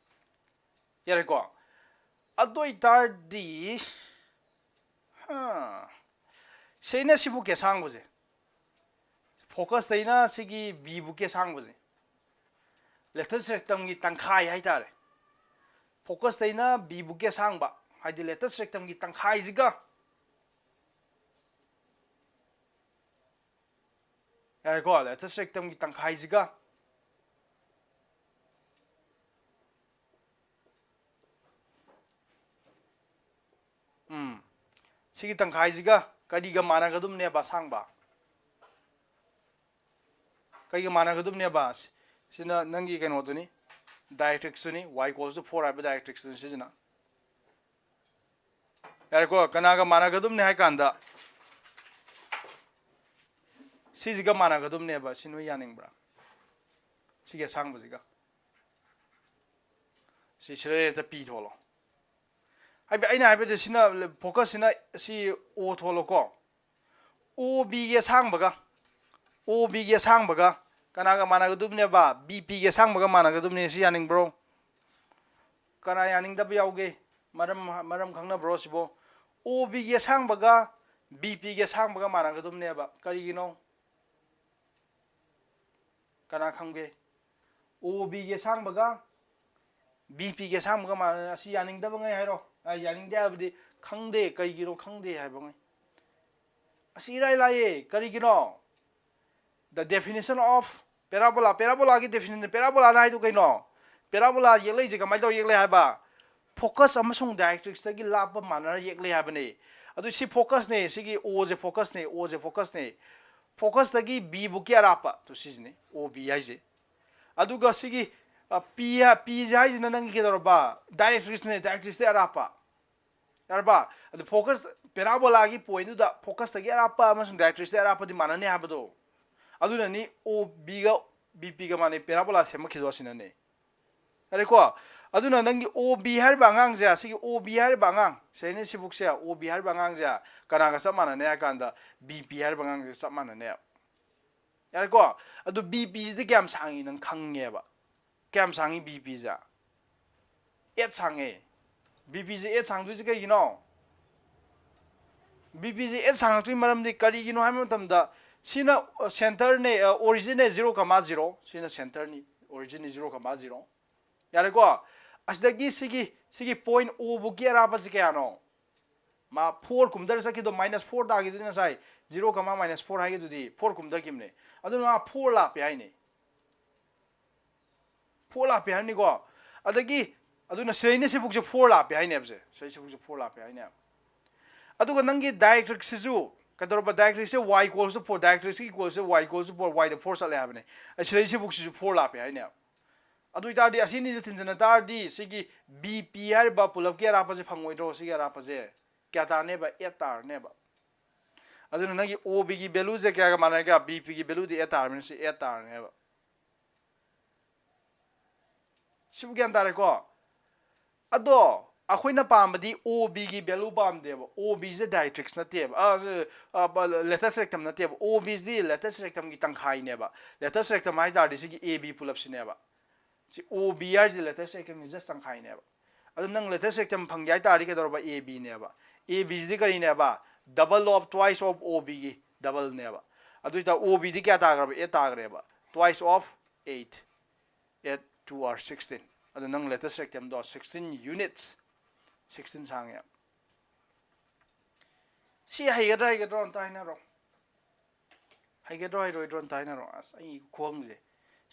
ꯌꯥꯔꯦꯀꯣ? ꯑꯗꯨ ꯑꯣꯏꯇꯥꯔꯗꯤ, ꯍꯥ, ꯁꯤꯗꯩꯅ ꯁꯤꯕꯨꯛꯀꯤ ꯑꯁꯥꯡꯕꯁꯦ, ꯐꯣꯀꯁꯇꯩꯅ ꯁꯤꯒꯤ ꯕꯤꯕꯨꯛꯀꯤ ꯑꯁꯥꯡꯕꯁꯦ, ꯂꯦꯇꯁ ꯔꯦꯛꯇꯝꯒꯤ ꯇꯪꯈꯥꯏ ꯍꯥꯏꯇꯥꯔꯦ꯫ ꯐꯣꯀꯁꯇꯩꯅ ꯕꯤꯕꯨꯛꯀꯤ ꯑꯁꯥꯡꯕ, ꯍꯥꯏꯗꯤ ꯂꯦꯇꯁ ꯔꯦꯛꯇꯝꯒꯤ ꯇꯪꯈꯥꯏꯁꯤꯒ, ꯌꯥꯔꯦꯀꯣ, ꯂꯦꯇꯁ ꯔꯦꯛꯇꯝꯒꯤ ꯇꯪꯈꯥꯏꯁꯤꯒ, ꯎꯝ, ꯁꯤꯒꯤ ꯇꯪꯈꯥꯏꯁꯤꯒ ꯀꯔꯤꯒ ꯃꯥꯟꯅꯒꯗꯕꯅꯦꯕ? ꯑꯁꯥꯡꯕ ꯀꯩꯒ ꯃꯥꯟꯅꯒꯗꯕꯅꯦꯕ? ꯁꯤꯅ ꯅꯪꯒꯤ ꯀꯩꯅꯣꯗꯨꯅꯤ, ꯗꯥꯏꯔꯦꯛꯇ꯭ꯔꯤꯛꯁꯇꯨꯅꯤ, y equals to four ꯍꯥꯏꯕ ꯗꯥꯏꯔꯦꯛꯇ꯭ꯔꯤꯛꯁꯇꯨꯅꯤ ꯁꯤꯁꯤꯅ꯫ ꯌꯥꯔꯦꯀꯣ? ꯀꯅꯥꯒ ꯃꯥꯟꯅꯒꯗꯕꯅꯦ ꯍꯥꯏ ꯀꯥꯟꯗ, ꯁꯤꯁꯤꯒ ꯃꯥꯟꯅꯒꯗꯕꯅꯦꯕ꯫ ꯁꯤ ꯅꯣꯏ ꯌꯥꯅꯤꯡꯕ꯭ꯔꯥ? ꯁꯤꯒꯤ ꯑꯁꯥꯡꯕꯁꯤꯒ꯫ ꯁꯤ ꯁꯤꯗ ꯍꯦꯛꯇ ꯄꯤ ꯊꯣꯛꯂꯣ꯫ ꯍꯥꯏꯕꯗꯤ ꯑꯩꯅ ꯍꯥꯏꯕꯗꯤ ꯁꯤꯅ, ꯐꯣꯀꯁꯁꯤꯅ ꯁꯤ ꯑꯣ ꯊꯣꯛꯂꯣꯀꯣ꯫ ꯑꯣ ꯕꯤꯒꯤ ꯑꯁꯥꯡꯕꯒ, ꯑꯣ ꯕꯤꯒꯤ ꯑꯁꯥꯡꯕꯒ ꯀꯅꯥꯒ ꯃꯥꯟꯅꯒꯗꯕꯅꯦꯕ? ꯕꯤ ꯄꯤꯒꯤ ꯑꯁꯥꯡꯕꯒ ꯃꯥꯟꯅꯒꯗꯕꯅꯦ꯫ ꯁꯤ ꯌꯥꯅꯤꯡꯕ꯭ꯔꯣ? ꯀꯅꯥ ꯌꯥꯅꯤꯡꯗꯕ ꯌꯥꯎꯒꯦ? ꯃꯔꯝ, ꯃꯔꯝ ꯈꯪꯅꯕ꯭ꯔꯣ ꯁꯤꯕꯣ? ꯑꯣ ꯕꯤꯒꯤ ꯑꯁꯥꯡꯕꯒ ꯕꯤ ꯄꯤꯒꯤ ꯑꯁꯥꯡꯕꯒ ꯃꯥꯟꯅꯒꯗꯕꯅꯦꯕ꯫ ꯀꯔꯤꯒꯤꯅꯣ? ꯀꯅꯥ ꯈꯪꯒꯦ? ꯑꯣ ꯕꯤꯒꯤ ꯑꯁꯥꯡꯕꯒ ꯕꯤ ꯄꯤꯒꯤ ꯑꯁꯥꯡꯕꯒ ꯃꯥꯟꯅ-, ꯑꯁꯤ ꯌꯥꯅꯤꯡꯗꯕꯉꯩ ꯍꯥꯏꯔꯣ꯫ ꯑ, ꯌꯥꯅꯤꯡꯗꯦ ꯍꯥꯏꯕꯗꯤ ꯈꯪꯗꯦ, ꯀꯩꯒꯤꯅꯣ ꯈꯪꯗꯦ ꯍꯥꯏꯕꯉꯩ꯫ ꯑꯁꯤ ꯏꯔꯥꯏ ꯂꯥꯏꯌꯦ꯫ ꯀꯔꯤꯒꯤꯅꯣ? The definition of parabola, ꯄꯦꯔꯥꯕꯣꯂꯥꯒꯤ ꯗꯦꯐꯤꯅꯤꯁꯟ, ꯄꯦꯔꯥꯕꯣꯂꯥꯅ ꯍꯥꯏꯗꯣ ꯀꯩꯅꯣ? ꯄꯦꯔꯥꯕꯣꯂꯥ ꯌꯦꯛꯂꯛꯏꯁꯦ ꯀꯃꯥꯏꯅ ꯇꯧꯔ ꯌꯦꯛꯂꯛꯑꯦ ꯍꯥꯏꯕ? ꯐꯣꯀꯁ ꯑꯃꯁꯨꯡ ꯗꯥꯏꯔꯦꯛꯇ꯭ꯔꯤꯛꯁꯇꯒꯤ ꯂꯥꯞꯄ ꯃꯥꯟꯅꯔ ꯌꯦꯛꯂꯛꯑꯦ ꯍꯥꯏꯕꯅꯦ꯫ ꯑꯗꯨ ꯁꯤ ꯐꯣꯀꯁꯅꯦ, ꯁꯤꯒꯤ ꯑꯣꯁꯦ ꯐꯣꯀꯁꯅꯦ, ꯑꯣꯁꯦ ꯐꯣꯀꯁꯅꯦ꯫ ꯐꯣꯀꯁꯇꯒꯤ ꯕꯤꯕꯨꯛꯀꯤ ꯑꯔꯥꯞꯄ, ꯇꯨ ꯁꯤꯁꯤꯅꯦ ꯑꯣ ꯕꯤ ꯍꯥꯏꯁꯦ꯫ ꯑꯗꯨꯒ ꯁꯤꯒꯤ, ꯑ, ꯄꯤ ꯍꯥ-, ꯄꯤꯁꯦ ꯍꯥꯏꯁꯤꯅ ꯅꯪꯒꯤ ꯀꯩꯗꯧꯔꯕ? ꯗꯥꯏꯔꯦꯛꯇ꯭ꯔꯤꯛꯁꯅꯦ, ꯗꯥꯏꯔꯦꯛꯇ꯭ꯔꯤꯛꯁꯇꯒꯤ ꯑꯔꯥꯞꯄ꯫ ꯌꯥꯔꯕ? ꯑꯗꯨ ꯐꯣꯀꯁ, ꯄꯦꯔꯥꯕꯣꯂꯥꯒꯤ ꯄꯣꯏꯟꯗꯨꯗ ꯐꯣꯀꯁꯇꯒꯤ ꯑꯔꯥꯞꯄ ꯑꯃꯁꯨꯡ ꯗꯥꯏꯔꯦꯛꯇ꯭ꯔꯤꯛꯁꯇꯒꯤ ꯑꯔꯥꯞꯄꯗꯤ ꯃꯥꯟꯅꯅꯤ ꯍꯥꯏꯕꯗꯣ꯫ ꯑꯗꯨꯅꯅꯤ ꯑꯣ ꯕꯤꯒ ꯕꯤ ꯄꯤꯒ ꯃꯥꯟꯅꯩ, ꯄꯦꯔꯥꯕꯣꯂꯥ ꯁꯦꯝꯃꯛꯈꯤꯗꯣ ꯑꯁꯤꯅꯅꯦ꯫ ꯌꯥꯔꯦꯀꯣ? ꯑꯗꯨꯅ ꯅꯪꯒꯤ ꯑꯣ ꯕꯤ ꯍꯥꯏꯔꯤꯕ ꯑꯉꯥꯡꯁꯦ, ꯁꯤꯒꯤ ꯑꯣ ꯕꯤ ꯍꯥꯏꯔꯤꯕ ꯑꯉꯥꯡ, ꯁꯤꯗꯩꯅ ꯁꯤꯕꯨꯛꯁꯦ, ꯑꯣ ꯕꯤ ꯍꯥꯏꯔꯤꯕ ꯑꯉꯥꯡꯁꯦ ꯀꯅꯥꯒ ꯆꯞ ꯃꯥꯟꯅꯅꯤ ꯍꯥꯏ ꯀꯥꯟꯗ, ꯕꯤ ꯄꯤ ꯍꯥꯏꯔꯤꯕ ꯑꯉꯥꯡꯁꯦ ꯆꯞ ꯃꯥꯟꯅꯅꯦꯕ꯫ ꯌꯥꯔꯦꯀꯣ? ꯑꯗꯨ ꯕꯤ ꯄꯤꯁꯤꯗꯤ ꯀꯌꯥꯝ ꯁꯥꯡꯉꯤ ꯅꯪ ꯈꯪꯉꯦꯕ? ꯀꯌꯥꯝ ꯁꯥꯡꯉꯤ ꯕꯤ ꯄꯤꯁꯦ? ꯑꯦꯠ ꯁꯥꯡꯉꯦ꯫ ꯕꯤ ꯄꯤꯁꯦ ꯑꯦꯠ ꯁꯥꯡꯗꯣꯏꯁꯦ ꯀꯩꯒꯤꯅꯣ? ꯕꯤ ꯄꯤꯁꯦ ꯑꯦꯠ ꯁꯥꯡꯉꯛꯇꯣꯏꯒꯤ ꯃꯔꯝꯗꯤ ꯀꯔꯤꯒꯤꯅꯣ ꯍꯥꯏꯕ ꯃꯇꯝꯗ, ꯁꯤꯅ ꯁꯦꯟꯇꯔꯅꯦ, ꯑꯣꯔꯤꯖꯤꯟꯅꯦ, ꯖꯤꯔꯣ ꯀꯃꯥ ꯖꯤꯔꯣ꯫ ꯁꯤꯅ ꯁꯦꯟꯇꯔꯅꯤ, ꯑꯣꯔꯤꯖꯤꯟꯅꯤ, ꯖꯤꯔꯣ ꯀꯃꯥ ꯖꯤꯔꯣ꯫ ꯌꯥꯔꯦꯀꯣ? ꯑꯁꯤꯗꯒꯤ ꯁꯤꯒꯤ ꯁꯤꯒꯤ ꯄꯣꯏꯟ ꯑꯣ ꯕꯨꯛꯀꯤ ꯑꯔꯥꯞꯄꯁꯤ ꯀꯌꯥꯅꯣ? ꯃꯥ ꯐꯣꯔ ꯀꯨꯝꯊꯔ ꯆꯠꯈꯤꯗꯣ, ꯃꯥꯏꯅꯁ ꯐꯣꯔ ꯇꯥꯈꯤꯗꯨꯗꯤ ꯉꯁꯥꯏ꯫ ꯖꯤꯔꯣ ꯀꯃꯥ ꯃꯥꯏꯅꯁ ꯐꯣꯔ ꯍꯥꯏꯒꯤꯗꯨꯗꯤ ꯐꯣꯔ ꯀꯨꯝꯊꯈꯤꯕꯅꯦ꯫ ꯑꯗꯨꯅ ꯃꯥ ꯐꯣꯔ ꯂꯥꯞꯄꯦ ꯍꯥꯏꯅꯤ꯫ ꯐꯣꯔ ꯂꯥꯞꯄꯦ ꯍꯥꯏꯅꯤꯀꯣ꯫ ꯑꯗꯒꯤ ꯑꯗꯨꯅ ꯁꯤꯗꯩꯅ ꯁꯤꯐꯧꯁꯦ ꯐꯣꯔ ꯂꯥꯞꯄꯦ ꯍꯥꯏꯅꯦꯕꯁꯦ꯫ ꯁꯤꯗꯩ ꯁꯤꯐꯧꯁꯦ ꯐꯣꯔ ꯂꯥꯞꯄꯦ ꯍꯥꯏꯅꯦꯕ꯫ ꯑꯗꯨꯒ ꯅꯪꯒꯤ ꯗꯥꯏꯔꯦꯛꯇ꯭ꯔꯤꯛꯁꯤꯁꯨ ꯀꯩꯗꯧꯔꯕ? ꯗꯥꯏꯔꯦꯛꯇ꯭ꯔꯤꯛꯁꯦ ꯋꯥꯏ ꯏꯀꯣꯜꯁ ꯇꯨ ꯐꯣꯔ, ꯗꯥꯏꯔꯦꯛꯇ꯭ꯔꯤꯛꯁꯀꯤ ꯏꯀꯣꯜꯁꯦ ꯋꯥꯏ ꯏꯀꯣꯜꯁ ꯇꯨ ꯐꯣꯔ, ꯋꯥꯏꯗ ꯐꯣꯔ ꯆꯠꯂꯦ ꯍꯥꯏꯕꯅꯦ꯫ ꯑꯩ ꯁꯤꯗꯩ ꯁꯤꯐꯧꯁꯤꯁꯨ ꯐꯣꯔ ꯂꯥꯞꯄꯦ ꯍꯥꯏꯅꯦꯕ꯫ ꯑꯗꯨ ꯑꯣꯏꯇꯥꯔꯗꯤ ꯑꯁꯤꯅꯤꯁꯦ ꯊꯤꯟꯖꯤꯟꯅ ꯇꯥꯔꯗꯤ ꯁꯤꯒꯤ ꯕꯤ ꯄꯤ ꯍꯥꯏꯔꯤꯕ ꯄꯨꯂꯞꯀꯤ ꯑꯔꯥꯞꯄꯁꯦ ꯐꯪꯉꯣꯏꯗ꯭ꯔꯣ? ꯁꯤꯒꯤ ꯑꯔꯥꯞꯄꯁꯦ ꯀꯌꯥ ꯇꯥꯔꯅꯦꯕ? ꯑꯦꯠ ꯇꯥꯔꯅꯦꯕ꯫ ꯑꯗꯨꯅ ꯅꯪꯒꯤ ꯑꯣ ꯕꯤꯒꯤ ꯚꯦꯂꯨꯁꯦ ꯀꯌꯥꯒ ꯃꯥꯟꯅꯒꯦ? ꯕꯤ ꯄꯤꯒꯤ ꯚꯦꯂꯨꯗꯤ ꯑꯦꯠ ꯇꯥꯔꯕꯅꯤꯅ ꯁꯤ ꯑꯦꯠ ꯇꯥꯔꯅꯦꯕ꯫ ꯁꯤꯕꯨ ꯒ꯭ꯌꯥꯟ ꯇꯥꯔꯦꯀꯣ? ꯑꯗꯣ ꯑꯩꯈꯣꯏꯅ ꯄꯥꯝꯕꯗꯤ ꯑꯣ ꯕꯤꯒꯤ ꯚꯦꯂꯨ ꯄꯥꯝꯗꯦꯕ꯫ ꯑꯣ ꯕꯤꯁꯦ ꯗꯥꯏꯔꯦꯛꯇ꯭ꯔꯤꯛꯁ ꯅꯠꯇꯦꯕ, ꯂꯦꯇꯁ ꯔꯦꯛꯇꯝ ꯅꯠꯇꯦꯕ꯫ ꯑꯣ ꯕꯤꯁꯤꯗꯤ ꯂꯦꯇꯁ ꯔꯦꯛꯇꯝꯒꯤ ꯇꯪꯈꯥꯏꯅꯦꯕ꯫ ꯂꯦꯇꯁ ꯔꯦꯛꯇꯝ ꯍꯥꯏ ꯇꯥꯔꯗꯤ ꯁꯤꯒꯤ ꯑꯦ ꯕꯤ ꯄꯨꯂꯞꯁꯤꯅꯦꯕ꯫ ꯁꯤ ꯑꯣ ꯕꯤ ꯍꯥꯏꯁꯦ ꯂꯦꯇꯁ ꯔꯦꯛꯇꯝꯒꯤ ꯖꯁ ꯇꯪꯈꯥꯏꯅꯦꯕ꯫ ꯑꯗꯨ ꯅꯪ ꯂꯦꯇꯁ ꯔꯦꯛꯇꯝ ꯐꯪꯒꯦ ꯍꯥꯏ ꯇꯥꯔꯗꯤ ꯀꯩꯗꯧꯔꯕ? ꯑꯦ ꯕꯤꯅꯦꯕ꯫ ꯑꯦ ꯕꯤꯁꯤꯗꯤ ꯀꯔꯤꯅꯦꯕ? Double of, twice of O ꯕꯤꯒꯤ ꯗꯕꯜꯅꯦꯕ꯫ ꯑꯗꯨ ꯑꯣꯏꯇꯥꯔ ꯑꯣ ꯕꯤꯗꯤ ꯀꯌꯥ ꯇꯥꯈ꯭ꯔꯕ? ꯑꯦꯠ ꯇꯥꯈ꯭ꯔꯦꯕ꯫ Twice of eight, eight two are sixteen꯫ ꯑꯗꯨ ꯅꯪ ꯂꯦꯇꯁ ꯔꯦꯛꯇꯝꯗꯣ ꯁꯤꯛꯁꯇꯤꯟ ꯌꯨꯅꯤꯠꯁ, ꯁꯤꯛꯁꯇꯤꯟ ꯁꯥꯡꯉꯦ꯫ ꯁꯤ ꯍꯩꯒꯗ꯭ꯔꯥ ꯍꯩꯒꯗ꯭ꯔꯣ ꯑꯝꯇ ꯍꯥꯏꯅꯔꯣ꯫ ꯍꯩꯒꯗ꯭ꯔꯣ ꯍꯩꯔꯣꯏꯗ꯭ꯔꯣ ꯑꯝꯇ ꯍꯥꯏꯅꯔꯣ꯫ ꯑꯁ, ꯑꯩ ꯈꯨꯍꯪꯁꯦ,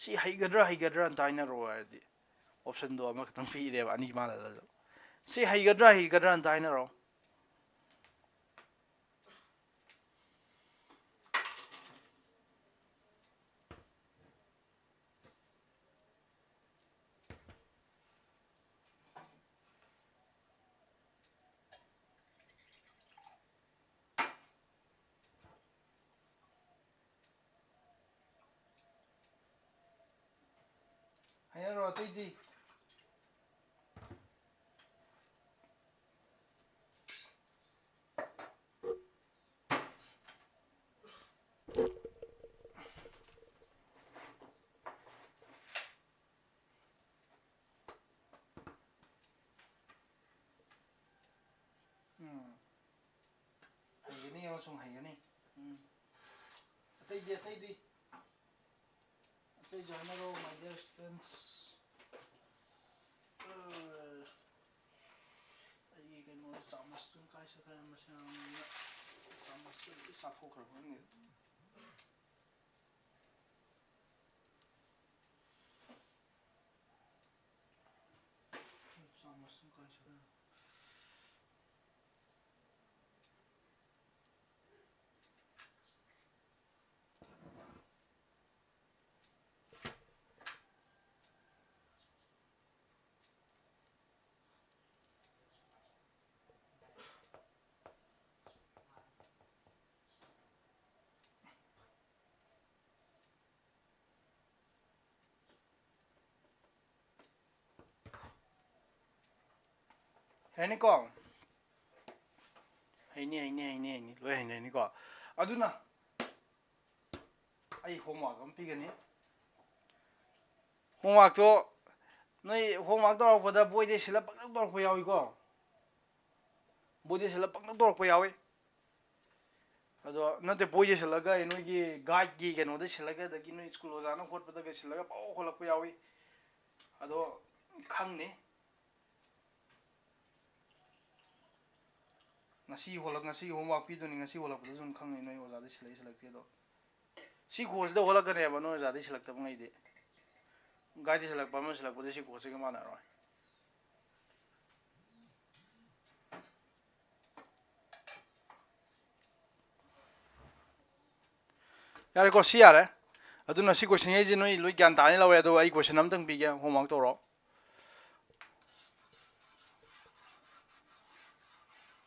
ꯁꯤ ꯍꯩꯒꯗ꯭ꯔꯥ ꯍꯩꯒꯗ꯭ꯔꯥ ꯑꯝꯇ ꯍꯥꯏꯅꯔꯣ ꯍꯥꯏꯔꯗꯤ ꯑꯣꯞꯁꯟꯗꯣ ꯑꯃꯈꯛꯇꯪ ꯄꯤꯔꯦꯕ, ꯑꯅꯤ ꯃꯥꯟꯅꯗ꯭ꯔꯁꯨ꯫ ꯁꯤ ꯍꯩꯒꯗ꯭ꯔꯥ ꯍꯩꯒꯗ꯭ꯔꯥ ꯑꯝꯇ ꯍꯥꯏꯅꯔꯣ꯫ ꯍꯥꯏꯅꯔꯣ ꯑꯇꯩꯗꯤ꯫ ꯑꯃꯁꯨꯡ ꯍꯩꯒꯅꯤ꯫ ꯎꯝ꯫ ꯑꯇꯩꯗꯤ, ꯑꯇꯩꯗꯤ? ꯑꯇꯩꯁꯨ ꯍꯥꯏꯅꯔꯣ, my dear students꯫ ꯑ, ꯑꯩꯒꯤ ꯀꯩꯅꯣ ꯆꯥꯃꯁꯇꯨꯅ ꯀꯥꯏ ꯆꯠꯈ꯭ꯔꯦ? ꯃꯁꯤ ꯑꯉꯥꯡꯁꯤꯅ ꯆꯥꯃꯁꯇꯨ ꯂꯣꯏ ꯆꯥꯊꯣꯛꯈ꯭ꯔꯕ ꯈꯪꯗꯦ꯫ ꯆꯥꯃꯁꯇꯨꯅ ꯀꯥꯏ ꯆꯠꯈ꯭ꯔꯦ? ꯍꯩꯅꯤꯀꯣ? ꯍꯩꯅꯤ, ꯍꯩꯅꯤ, ꯍꯩꯅꯤ, ꯍꯩꯅꯤ꯫ ꯂꯣꯏ ꯍꯩꯅꯅꯤꯀꯣ? ꯑꯗꯨꯅ ꯑꯩ homework ꯑꯃ ꯄꯤꯒꯅꯤ꯫ Homeworkꯇꯣ ꯅꯣꯏ homework ꯇꯧꯔꯛꯄꯗ ꯕꯣꯏꯗ ꯁꯤꯜꯂ ꯄꯪꯇꯧ ꯇꯧꯔꯛꯄ ꯌꯥꯎꯏꯀꯣ꯫ ꯕꯣꯏꯗ ꯁꯤꯜꯂ ꯄꯪꯇꯧ ꯇꯧꯔꯛꯄ ꯌꯥꯎꯏ꯫ ꯑꯗꯣ ꯅꯠꯇꯦ, ꯕꯣꯏꯗ ꯁꯤꯜꯂꯒ ꯅꯣꯏꯒꯤ guideꯀꯤ ꯀꯩꯅꯣꯗ ꯁꯤꯜꯂꯒ, ꯑꯗꯒꯤ ꯅꯣꯏ ꯁ꯭ꯀꯨꯜ ꯑꯣꯖꯥꯅ ꯍꯣꯠꯄꯗꯒ ꯁꯤꯜꯂꯒ ꯄꯪꯍꯣꯠ ꯍꯣꯠꯂꯛꯄ ꯌꯥꯎꯏ꯫ ꯑꯗꯣ ꯈꯪꯅꯤ꯫ ꯉꯁꯤ ꯍꯣꯜꯂꯛ-, ꯉꯁꯤ homework ꯄꯤꯗꯣꯏꯅꯤ, ꯉꯁꯤ ꯍꯣꯜꯂꯛꯄꯗꯁꯨ ꯑꯗꯨꯝ ꯈꯪꯅꯤ ꯅꯣꯏ ꯑꯣꯖꯥꯗꯤ ꯁꯤꯜꯂꯛꯏ ꯁꯤꯜꯂꯛꯇꯦ꯫ ꯑꯗꯣ ꯁꯤ courseꯇ ꯍꯣꯜꯂꯛꯀꯅꯦꯕ ꯅꯣꯏ ꯑꯣꯖꯥꯗꯤ ꯁꯤꯜꯂꯛꯇꯕꯉꯩꯗꯤ꯫ Guideꯇ ꯁꯤꯜꯂꯛꯄ ꯑꯃ ꯁꯤꯜꯂꯛꯄꯗ ꯁꯤ courseꯁꯤꯒ ꯃꯥꯟꯅꯔꯣꯏ꯫ ꯌꯥꯔꯦꯀꯣ, ꯁꯤ ꯌꯥꯔꯦ꯫ ꯑꯗꯨꯅ ꯁꯤ questionꯉꯩꯁꯦ ꯅꯣꯏ ꯂꯣꯏ ꯒ꯭ꯌꯥꯟ ꯇꯥꯅꯤ ꯂꯧꯔꯦ꯫ ꯑꯗꯣ ꯑꯩ question ꯑꯝꯇꯪ ꯄꯤꯒꯦ, homework ꯇꯧꯔꯣ꯫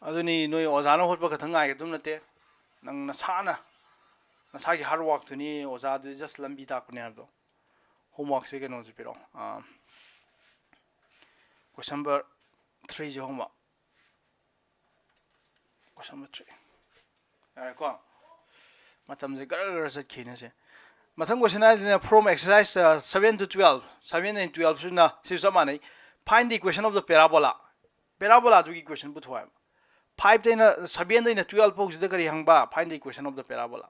ꯑꯗꯨꯅꯤ, ꯅꯣꯏ ꯑꯣꯖꯥꯅ ꯍꯣꯠꯄ ꯈꯛꯇꯪ ꯉꯥꯏꯒꯗꯕ ꯅꯠꯇꯦ꯫ ꯅꯪ ꯅꯁꯥꯅ, ꯅꯁꯥꯒꯤ hard workꯇꯨꯅꯤ ꯑꯣꯖꯥꯗꯨ just ꯂꯝꯕꯤ ꯇꯥꯛꯄꯅꯦ ꯍꯥꯏꯕꯗꯣ꯫ Homeworkꯁꯦ ꯀꯩꯅꯣꯁꯦ ꯄꯤꯔꯛꯑꯣ, ꯑꯥ, question number threeꯁꯦ homework꯫ Question number three꯫ ꯌꯥꯔꯦꯀꯣ? ꯃꯇꯝꯁꯦ ꯒꯔ ꯒꯔ ꯆꯠꯈꯤꯅꯦ ꯁꯦ꯫ ꯃꯊꯪ question ꯍꯥꯏꯁꯤꯅ from exercise, ꯑ, seven to twelve, seven and twelve ꯁꯤꯅ ꯁꯤꯁꯨ ꯆꯞ ꯃꯥꯟꯅꯩ꯫ Find the equation of the parabola꯫ Parabola ꯑꯗꯨꯒꯤ question ꯄꯨꯊꯣꯛꯑꯦꯕ꯫ five ꯗꯩꯅ seven ꯗꯩꯅ twelve ꯐꯥꯎꯁꯤꯗ ꯀꯔꯤ ꯍꯪꯕ? Find the equation of the parabola.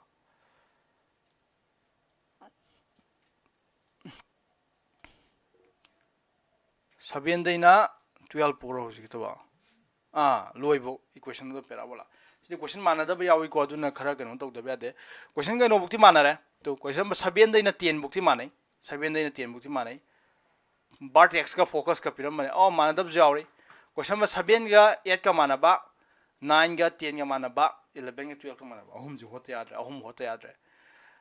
Seven ꯗꯩꯅ twelve ꯐꯥꯎꯔꯣ ꯍꯧꯖꯤꯛꯀꯤꯗꯨꯕꯣ? Ah, ꯂꯣꯏꯕꯧ equation of the parabola. CD question ꯃꯥꯟꯅꯗꯕ ꯌꯥꯎꯏꯀꯣ, ꯑꯗꯨꯅ ꯈꯔ ꯀꯩꯅꯣ ꯇꯧꯗꯕ ꯌꯥꯗꯦ꯫ Question ꯀꯩꯅꯣꯐꯧꯗꯤ ꯃꯥꯟꯅꯔꯦ꯫ Two, question number seven ꯗꯩꯅ ten ꯐꯥꯎꯗꯤ ꯃꯥꯟꯅꯩ꯫ Seven ꯗꯩꯅ ten ꯐꯥꯎꯗꯤ ꯃꯥꯟꯅꯩ꯫ Vertex ꯀ focus ꯀ ꯄꯤꯔꯝꯕꯅꯦ꯫ ꯑꯣ, ꯃꯥꯟꯅꯗꯕꯁꯨ ꯌꯥꯎꯔꯤ꯫ Question number seven ꯒ eight ꯀ ꯃꯥꯟꯅꯕ, nine ꯒ ten ꯒ ꯃꯥꯟꯅꯕ, eleven ꯒ twelve ꯀ ꯃꯥꯟꯅꯕ꯫ ꯑꯍꯨꯝꯁꯤ ꯍꯣꯠꯇ ꯌꯥꯗ꯭ꯔꯦ, ꯑꯍꯨꯝ ꯍꯣꯠꯇ ꯌꯥꯗ꯭ꯔꯦ꯫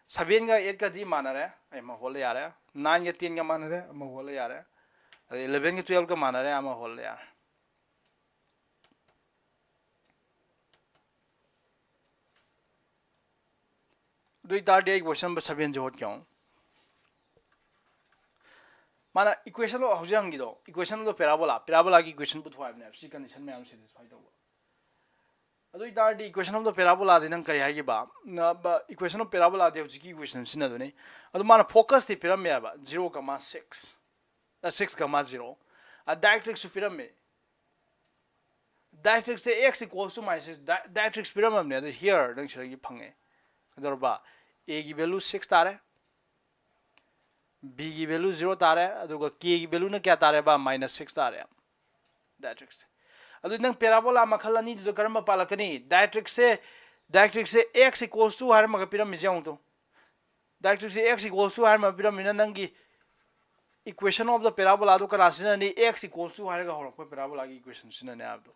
Seven ꯒ eight ꯀꯗꯤ ꯃꯥꯟꯅꯔꯦ, ꯑꯩ ꯑꯃ ꯍꯣꯠꯂ ꯌꯥꯔꯦ꯫ Nine ꯒ ten ꯒ ꯃꯥꯟꯅꯔꯦ, ꯑꯃ ꯍꯣꯠꯂ ꯌꯥꯔꯦ꯫ ꯑꯗꯩ eleven ꯒ twelve ꯀ ꯃꯥꯟꯅꯔꯦ, ꯑꯃ ꯍꯣꯠꯂ ꯌꯥꯔꯦ꯫ ꯑꯗꯨ ꯑꯣꯏꯇꯥꯔꯗꯤ ꯑꯩ question number seven ꯁꯦ ꯍꯣꯠꯀꯦ ꯌꯦꯡꯉꯣ꯫ ꯃꯥꯅ equation of, ꯍꯧꯖꯤꯛ ꯍꯪꯈꯤꯗꯣ, equation of the parabola, parabola ꯒꯤ equation ꯄꯨꯊꯣꯛ ꯍꯥꯏꯕꯅꯦꯕ, ꯁꯤ condition ꯃꯌꯥꯝ satisfy ꯇꯧꯕ꯫ ꯑꯗꯨ ꯑꯣꯏꯇꯥꯔꯗꯤ equation of the parabola ꯗꯤ ꯅꯪ ꯀꯔꯤ ꯍꯥꯏꯈꯤꯕ? ꯅ-, ꯕ-, equation of parabola ꯗꯤ ꯍꯧꯖꯤꯛꯀꯤ equation ꯁꯤꯖꯤꯟꯅꯗꯣꯏꯅꯤ꯫ ꯑꯗꯨ ꯃꯥꯅ focus ꯇꯤ ꯄꯤꯔꯝꯃꯦꯕ, zero comma six, ꯑ, six comma zero꯫ ꯑ, directrix ꯁꯨ ꯄꯤꯔꯝꯃꯦ꯫ Directrix say x equals to minus six, di-, directrix ꯄꯤꯔꯝꯃꯕꯅꯦ, ꯑꯗꯨ here ꯅꯪ ꯁꯤꯗꯒꯤ ꯐꯪꯉꯦ꯫ ꯀꯩꯗꯧꯔꯕ? A ꯒꯤ value six ꯇꯥꯔꯦ, B ꯒꯤ value zero ꯇꯥꯔꯦ, ꯑꯗꯨꯒ K ꯒꯤ value ꯅ ꯀꯌꯥ ꯇꯥꯔꯦꯕ? Minus six ꯇꯥꯔꯦ꯫ Directrix꯫ ꯑꯗꯨ ꯅꯪ parabola ꯃꯈꯜ ꯑꯅꯤꯗꯨꯗ ꯀꯔꯝꯕ ꯄꯥꯜꯂꯛꯀꯅꯤ? Directrix say, directrix say x equals to ꯍꯥꯏꯔꯝꯃꯒ ꯄꯤꯔꯝꯃꯤꯁꯦ ꯌꯦꯡꯉꯨ two. Directrix say x equals to ꯍꯥꯏꯔꯝꯃꯒ ꯄꯤꯔꯝꯃꯤꯅ ꯅꯪꯒꯤ equation of the parabola ꯗꯣ ꯀꯅꯥ ꯁꯤꯖꯤꯟꯅꯅꯤ? X equals to ꯍꯥꯏꯔꯒ ꯍꯧꯔꯛꯄ parabola ꯒꯤ equation ꯁꯤꯖꯤꯟꯅꯅꯤ ꯍꯥꯏꯕꯗꯣ꯫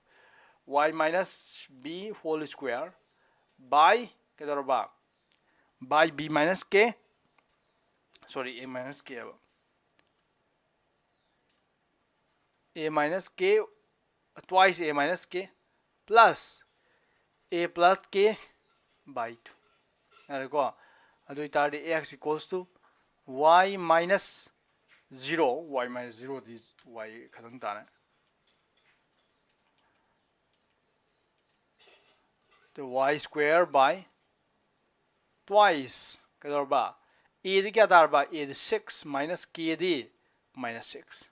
Y minus B whole square by ꯀꯩꯗꯧꯔꯕ? By B minus K, sorry, A minus K ꯍꯥꯏꯕ꯫ A minus K, twice A minus K plus A plus K by two꯫ ꯌꯥꯔꯦꯀꯣ? ꯑꯗꯨ ꯑꯣꯏꯇꯥꯔꯗꯤ x equals to y minus zero, y minus zero D y ꯈꯛꯇꯪ ꯇꯥꯔꯦ꯫ The y square by twice ꯀꯩꯗꯧꯔꯕ? A ꯗꯤ ꯀꯌꯥ ꯇꯥꯔꯕ? A D six minus K D minus six꯫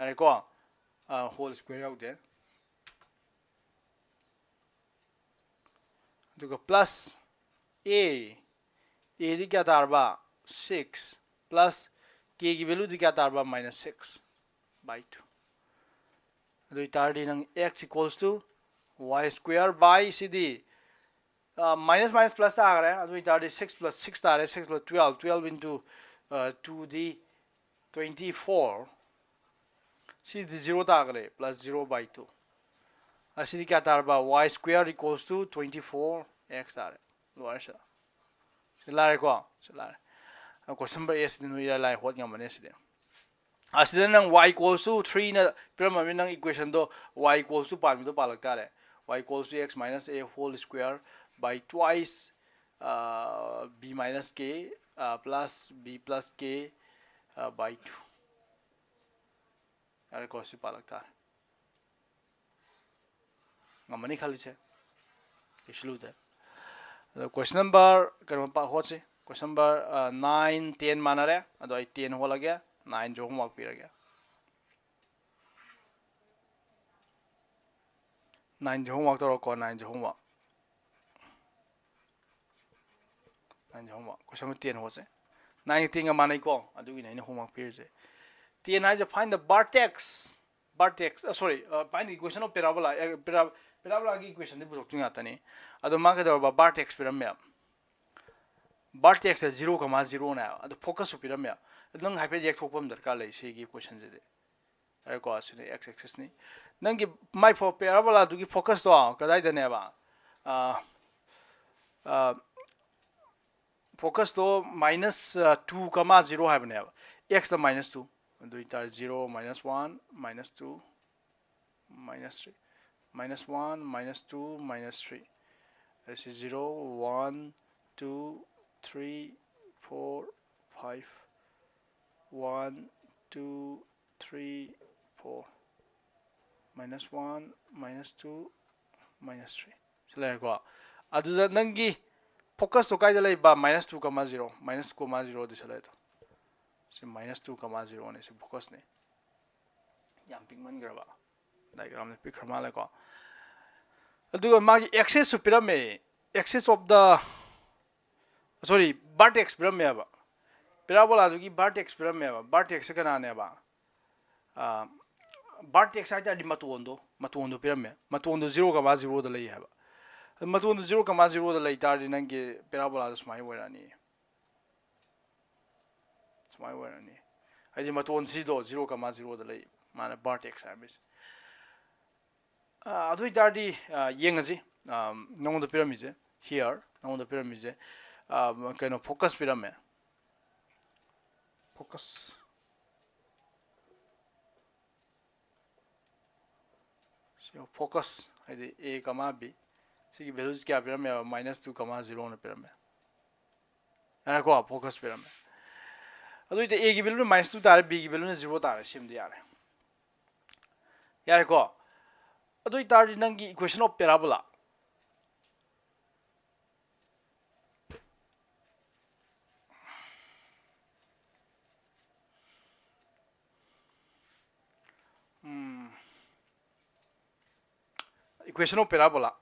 ꯌꯥꯔꯦꯀꯣ? ꯑ, whole square ꯌꯥꯎꯗꯦ꯫ ꯑꯗꯨꯒ plus a, a ꯗꯤ ꯀꯌꯥ ꯇꯥꯔꯕ? Six plus k ꯒꯤ value ꯗꯤ ꯀꯌꯥ ꯇꯥꯔꯕ? Minus six by two. ꯑꯗꯨ ꯑꯣꯏꯇꯥꯔꯗꯤ ꯅꯪ x equals to y square by CD minus minus plus ꯇꯥꯈ꯭ꯔꯦ꯫ ꯑꯗꯨ ꯑꯣꯏꯇꯥꯔꯗꯤ six plus six ꯇꯥꯔꯦ, six plus twelve, twelve into two ꯗꯤ twenty four, ꯁꯤꯗꯤ zero ꯇꯥꯈ꯭ꯔꯦ, plus zero by two꯫ ꯑꯁꯤꯗꯤ ꯀꯌꯥ ꯇꯥꯔꯕ? Y square equals to twenty four x ꯇꯥꯔꯦ꯫ ꯂꯣꯏꯔꯦ ꯁꯤꯗ꯫ ꯁꯤ ꯂꯥꯏꯔꯦꯀꯣ? ꯁꯤ ꯂꯥꯏꯔꯦ꯫ Question number A ꯁꯤꯗꯤ ꯅꯣꯏ ꯏꯔꯥꯏ ꯂꯥꯏ ꯍꯣꯠ ꯉꯝꯃꯅꯤ ꯁꯤꯗꯤ꯫ ꯑꯁꯤꯗ ꯅꯪ y equals to three ꯅ ꯄꯤꯔꯝꯃꯕꯅꯤꯅ ꯅꯪ equation ꯗꯣ y equals to ꯄꯥꯟꯕꯗꯣ ꯄꯥꯜꯂꯛ ꯇꯥꯔꯦ꯫ Y equals to x minus a whole square by twice b minus k plus b plus k by two꯫ ꯌꯥꯔꯦꯀꯣ, ꯁꯤ ꯄꯥꯜꯂꯛ ꯇꯥꯔꯦ꯫ ꯉꯝꯃꯅꯤ ꯈꯜꯂꯤꯁꯦ꯫ ꯀꯩꯁꯨ ꯂꯨꯗꯦ꯫ ꯑꯗꯣ question number ꯀꯩꯅꯣ ꯄꯥ-, ꯍꯣꯠꯁꯤ꯫ Question number nine, ten ꯃꯥꯟꯅꯔꯦ꯫ ꯑꯗꯣ ꯑꯩ ten ꯍꯣꯠꯂꯒꯦ, nine ꯁꯨ homework ꯄꯤꯔꯒꯦ꯫ Nine ꯁꯨ homework ꯇꯧꯔꯣꯀꯣ, nine ꯁꯨ homework꯫ Nine ꯁꯨ homework꯫ Question number ten ꯍꯣꯠꯁꯦ꯫ Nine ꯒ ten ꯒ ꯃꯥꯟꯅꯩꯀꯣ, ꯑꯗꯨꯒꯤꯅꯦ ꯑꯩꯅ homework ꯄꯤꯔꯤꯁꯦ꯫ Ten ꯍꯥꯏꯁꯦ find the vertex, vertex, ꯑ, sorry, ꯑ, find the equation of parabola, A, para-, parabola ꯒꯤ equation ꯗꯤ ꯄꯨꯊꯣꯛꯇꯣꯏ ꯉꯥꯛꯇꯅꯤ꯫ ꯑꯗꯣ ꯃꯥ ꯀꯩꯗꯧꯔꯕ? Vertex ꯄꯤꯔꯝꯃꯦ꯫ Vertex ꯁꯦ zero comma zero ꯅꯦꯕ꯫ ꯑꯗꯣ focus ꯁꯨ ꯄꯤꯔꯝꯃꯦ꯫ ꯑꯗꯣ ꯅꯪ ꯍꯥꯏꯐꯦꯠ ꯌꯦꯛꯊꯣꯛꯄ ꯑꯃ ꯗꯔꯀꯥꯔ ꯂꯩ ꯁꯤꯒꯤ question ꯁꯤꯗꯤ꯫ ꯍꯥꯏꯔꯦꯀꯣ, ꯁꯤꯅ x axis ꯅꯤ꯫ ꯅꯪꯒꯤ ꯃꯥꯏ ꯐꯣ-, parabola ꯗꯨꯒꯤ focus ꯇꯣ ꯀꯗꯥꯏꯗꯅꯦꯕ? ꯑ, ꯑ, focus ꯇꯣ minus two comma zero ꯍꯥꯏꯕꯅꯦꯕ꯫ X ꯇ minus two꯫ ꯑꯗꯨ ꯑꯣꯏꯇꯥꯔꯗꯤ zero, minus one, minus two, minus three, minus one, minus two, minus three꯫ ꯑꯁꯤ zero, one, two, three, four, five, one, two, three, four, minus one, minus two, minus three꯫ ꯁꯤ ꯂꯩꯔꯦꯀꯣ꯫ ꯑꯗꯨꯗ ꯅꯪꯒꯤ focus ꯇꯣ ꯀꯥꯏꯗ ꯂꯩꯕ? Minus two comma zero, minus comma zero ꯗꯤ ꯁꯤ ꯂꯩꯔꯦ꯫ ꯁꯤ minus two comma zero ꯅꯤ, ꯁꯤ focus ꯅꯤ꯫ ꯌꯥꯝ ꯄꯤꯛꯃꯟꯈ꯭ꯔꯕ? Diagram ꯗ ꯄꯤꯛꯈ꯭ꯔ ꯃꯥꯜꯂꯦꯀꯣ꯫ ꯑꯗꯨꯒ ꯃꯥꯒꯤ axis ꯁꯨ ꯄꯤꯔꯝꯃꯦ꯫ axis of the, sorry, vertex ꯄꯤꯔꯝꯃꯦꯕ, parabola ꯗꯨꯒꯤ vertex ꯄꯤꯔꯝꯃꯦꯕ꯫ Vertex ꯁꯦ ꯀꯅꯥꯅꯦꯕ? Vertex ꯍꯥꯏ ꯇꯥꯔꯗꯤ ꯃꯇꯣꯟꯗꯣ, ꯃꯇꯣꯟꯗꯣ ꯄꯤꯔꯝꯃꯦ꯫ ꯃꯇꯣꯟꯗꯣ zero comma zero ꯗ ꯂꯩ ꯍꯥꯏꯕ꯫ ꯃꯇꯣꯟꯗꯣ zero comma zero ꯗ ꯂꯩ ꯇꯥꯔꯗꯤ ꯅꯪꯒꯤ parabola ꯗꯣ ꯁꯨꯃꯥꯏꯅ ꯑꯣꯏꯔꯛꯑꯅꯤ꯫ ꯁꯨꯃꯥꯏꯅ ꯑꯣꯏꯔꯛꯑꯅꯤ꯫ ꯍꯥꯏꯗꯤ ꯃꯇꯣꯟꯁꯤꯗꯣ zero comma zero ꯗ ꯂꯩ, ꯃꯥꯅ vertex ꯍꯥꯏꯔꯝꯃꯤꯁꯦ꯫ ꯑꯥ, ꯑꯗꯨ ꯑꯣꯏꯇꯥꯔꯗꯤ, ꯑꯥ, ꯌꯦꯡꯉꯁꯤ꯫ ꯑꯥ, ꯅꯉꯣꯟꯗ ꯄꯤꯔꯝꯃꯤꯁꯦ, here ꯅꯉꯣꯟꯗ ꯄꯤꯔꯝꯃꯤꯁꯦ, ꯑꯥ, ꯀꯩꯅꯣ, focus ꯄꯤꯔꯝꯃꯦ꯫ Focus꯫ ꯁꯤ focus ꯍꯥꯏꯗꯤ A comma B꯫ ꯁꯤꯒꯤ value ꯁꯤ ꯀꯌꯥ ꯄꯤꯔꯝꯃꯦꯕ? Minus two comma zero ꯅ ꯄꯤꯔꯝꯃꯦ꯫ ꯌꯥꯔꯦꯀꯣ? Focus ꯄꯤꯔꯝꯃꯦ꯫ ꯑꯗꯨ ꯑꯣꯏꯇꯥꯔꯗꯤ A ꯒꯤ value ꯅ minus two ꯇꯥꯔꯦ, B ꯒꯤ value ꯅ zero ꯇꯥꯔꯦ, ꯁꯤꯃꯗꯤ ꯌꯥꯔꯦ꯫ ꯌꯥꯔꯦꯀꯣ? ꯑꯗꯨ ꯑꯣꯏꯇꯥꯔꯗꯤ ꯅꯪꯒꯤ equation of parabola, um, equation of parabola꯫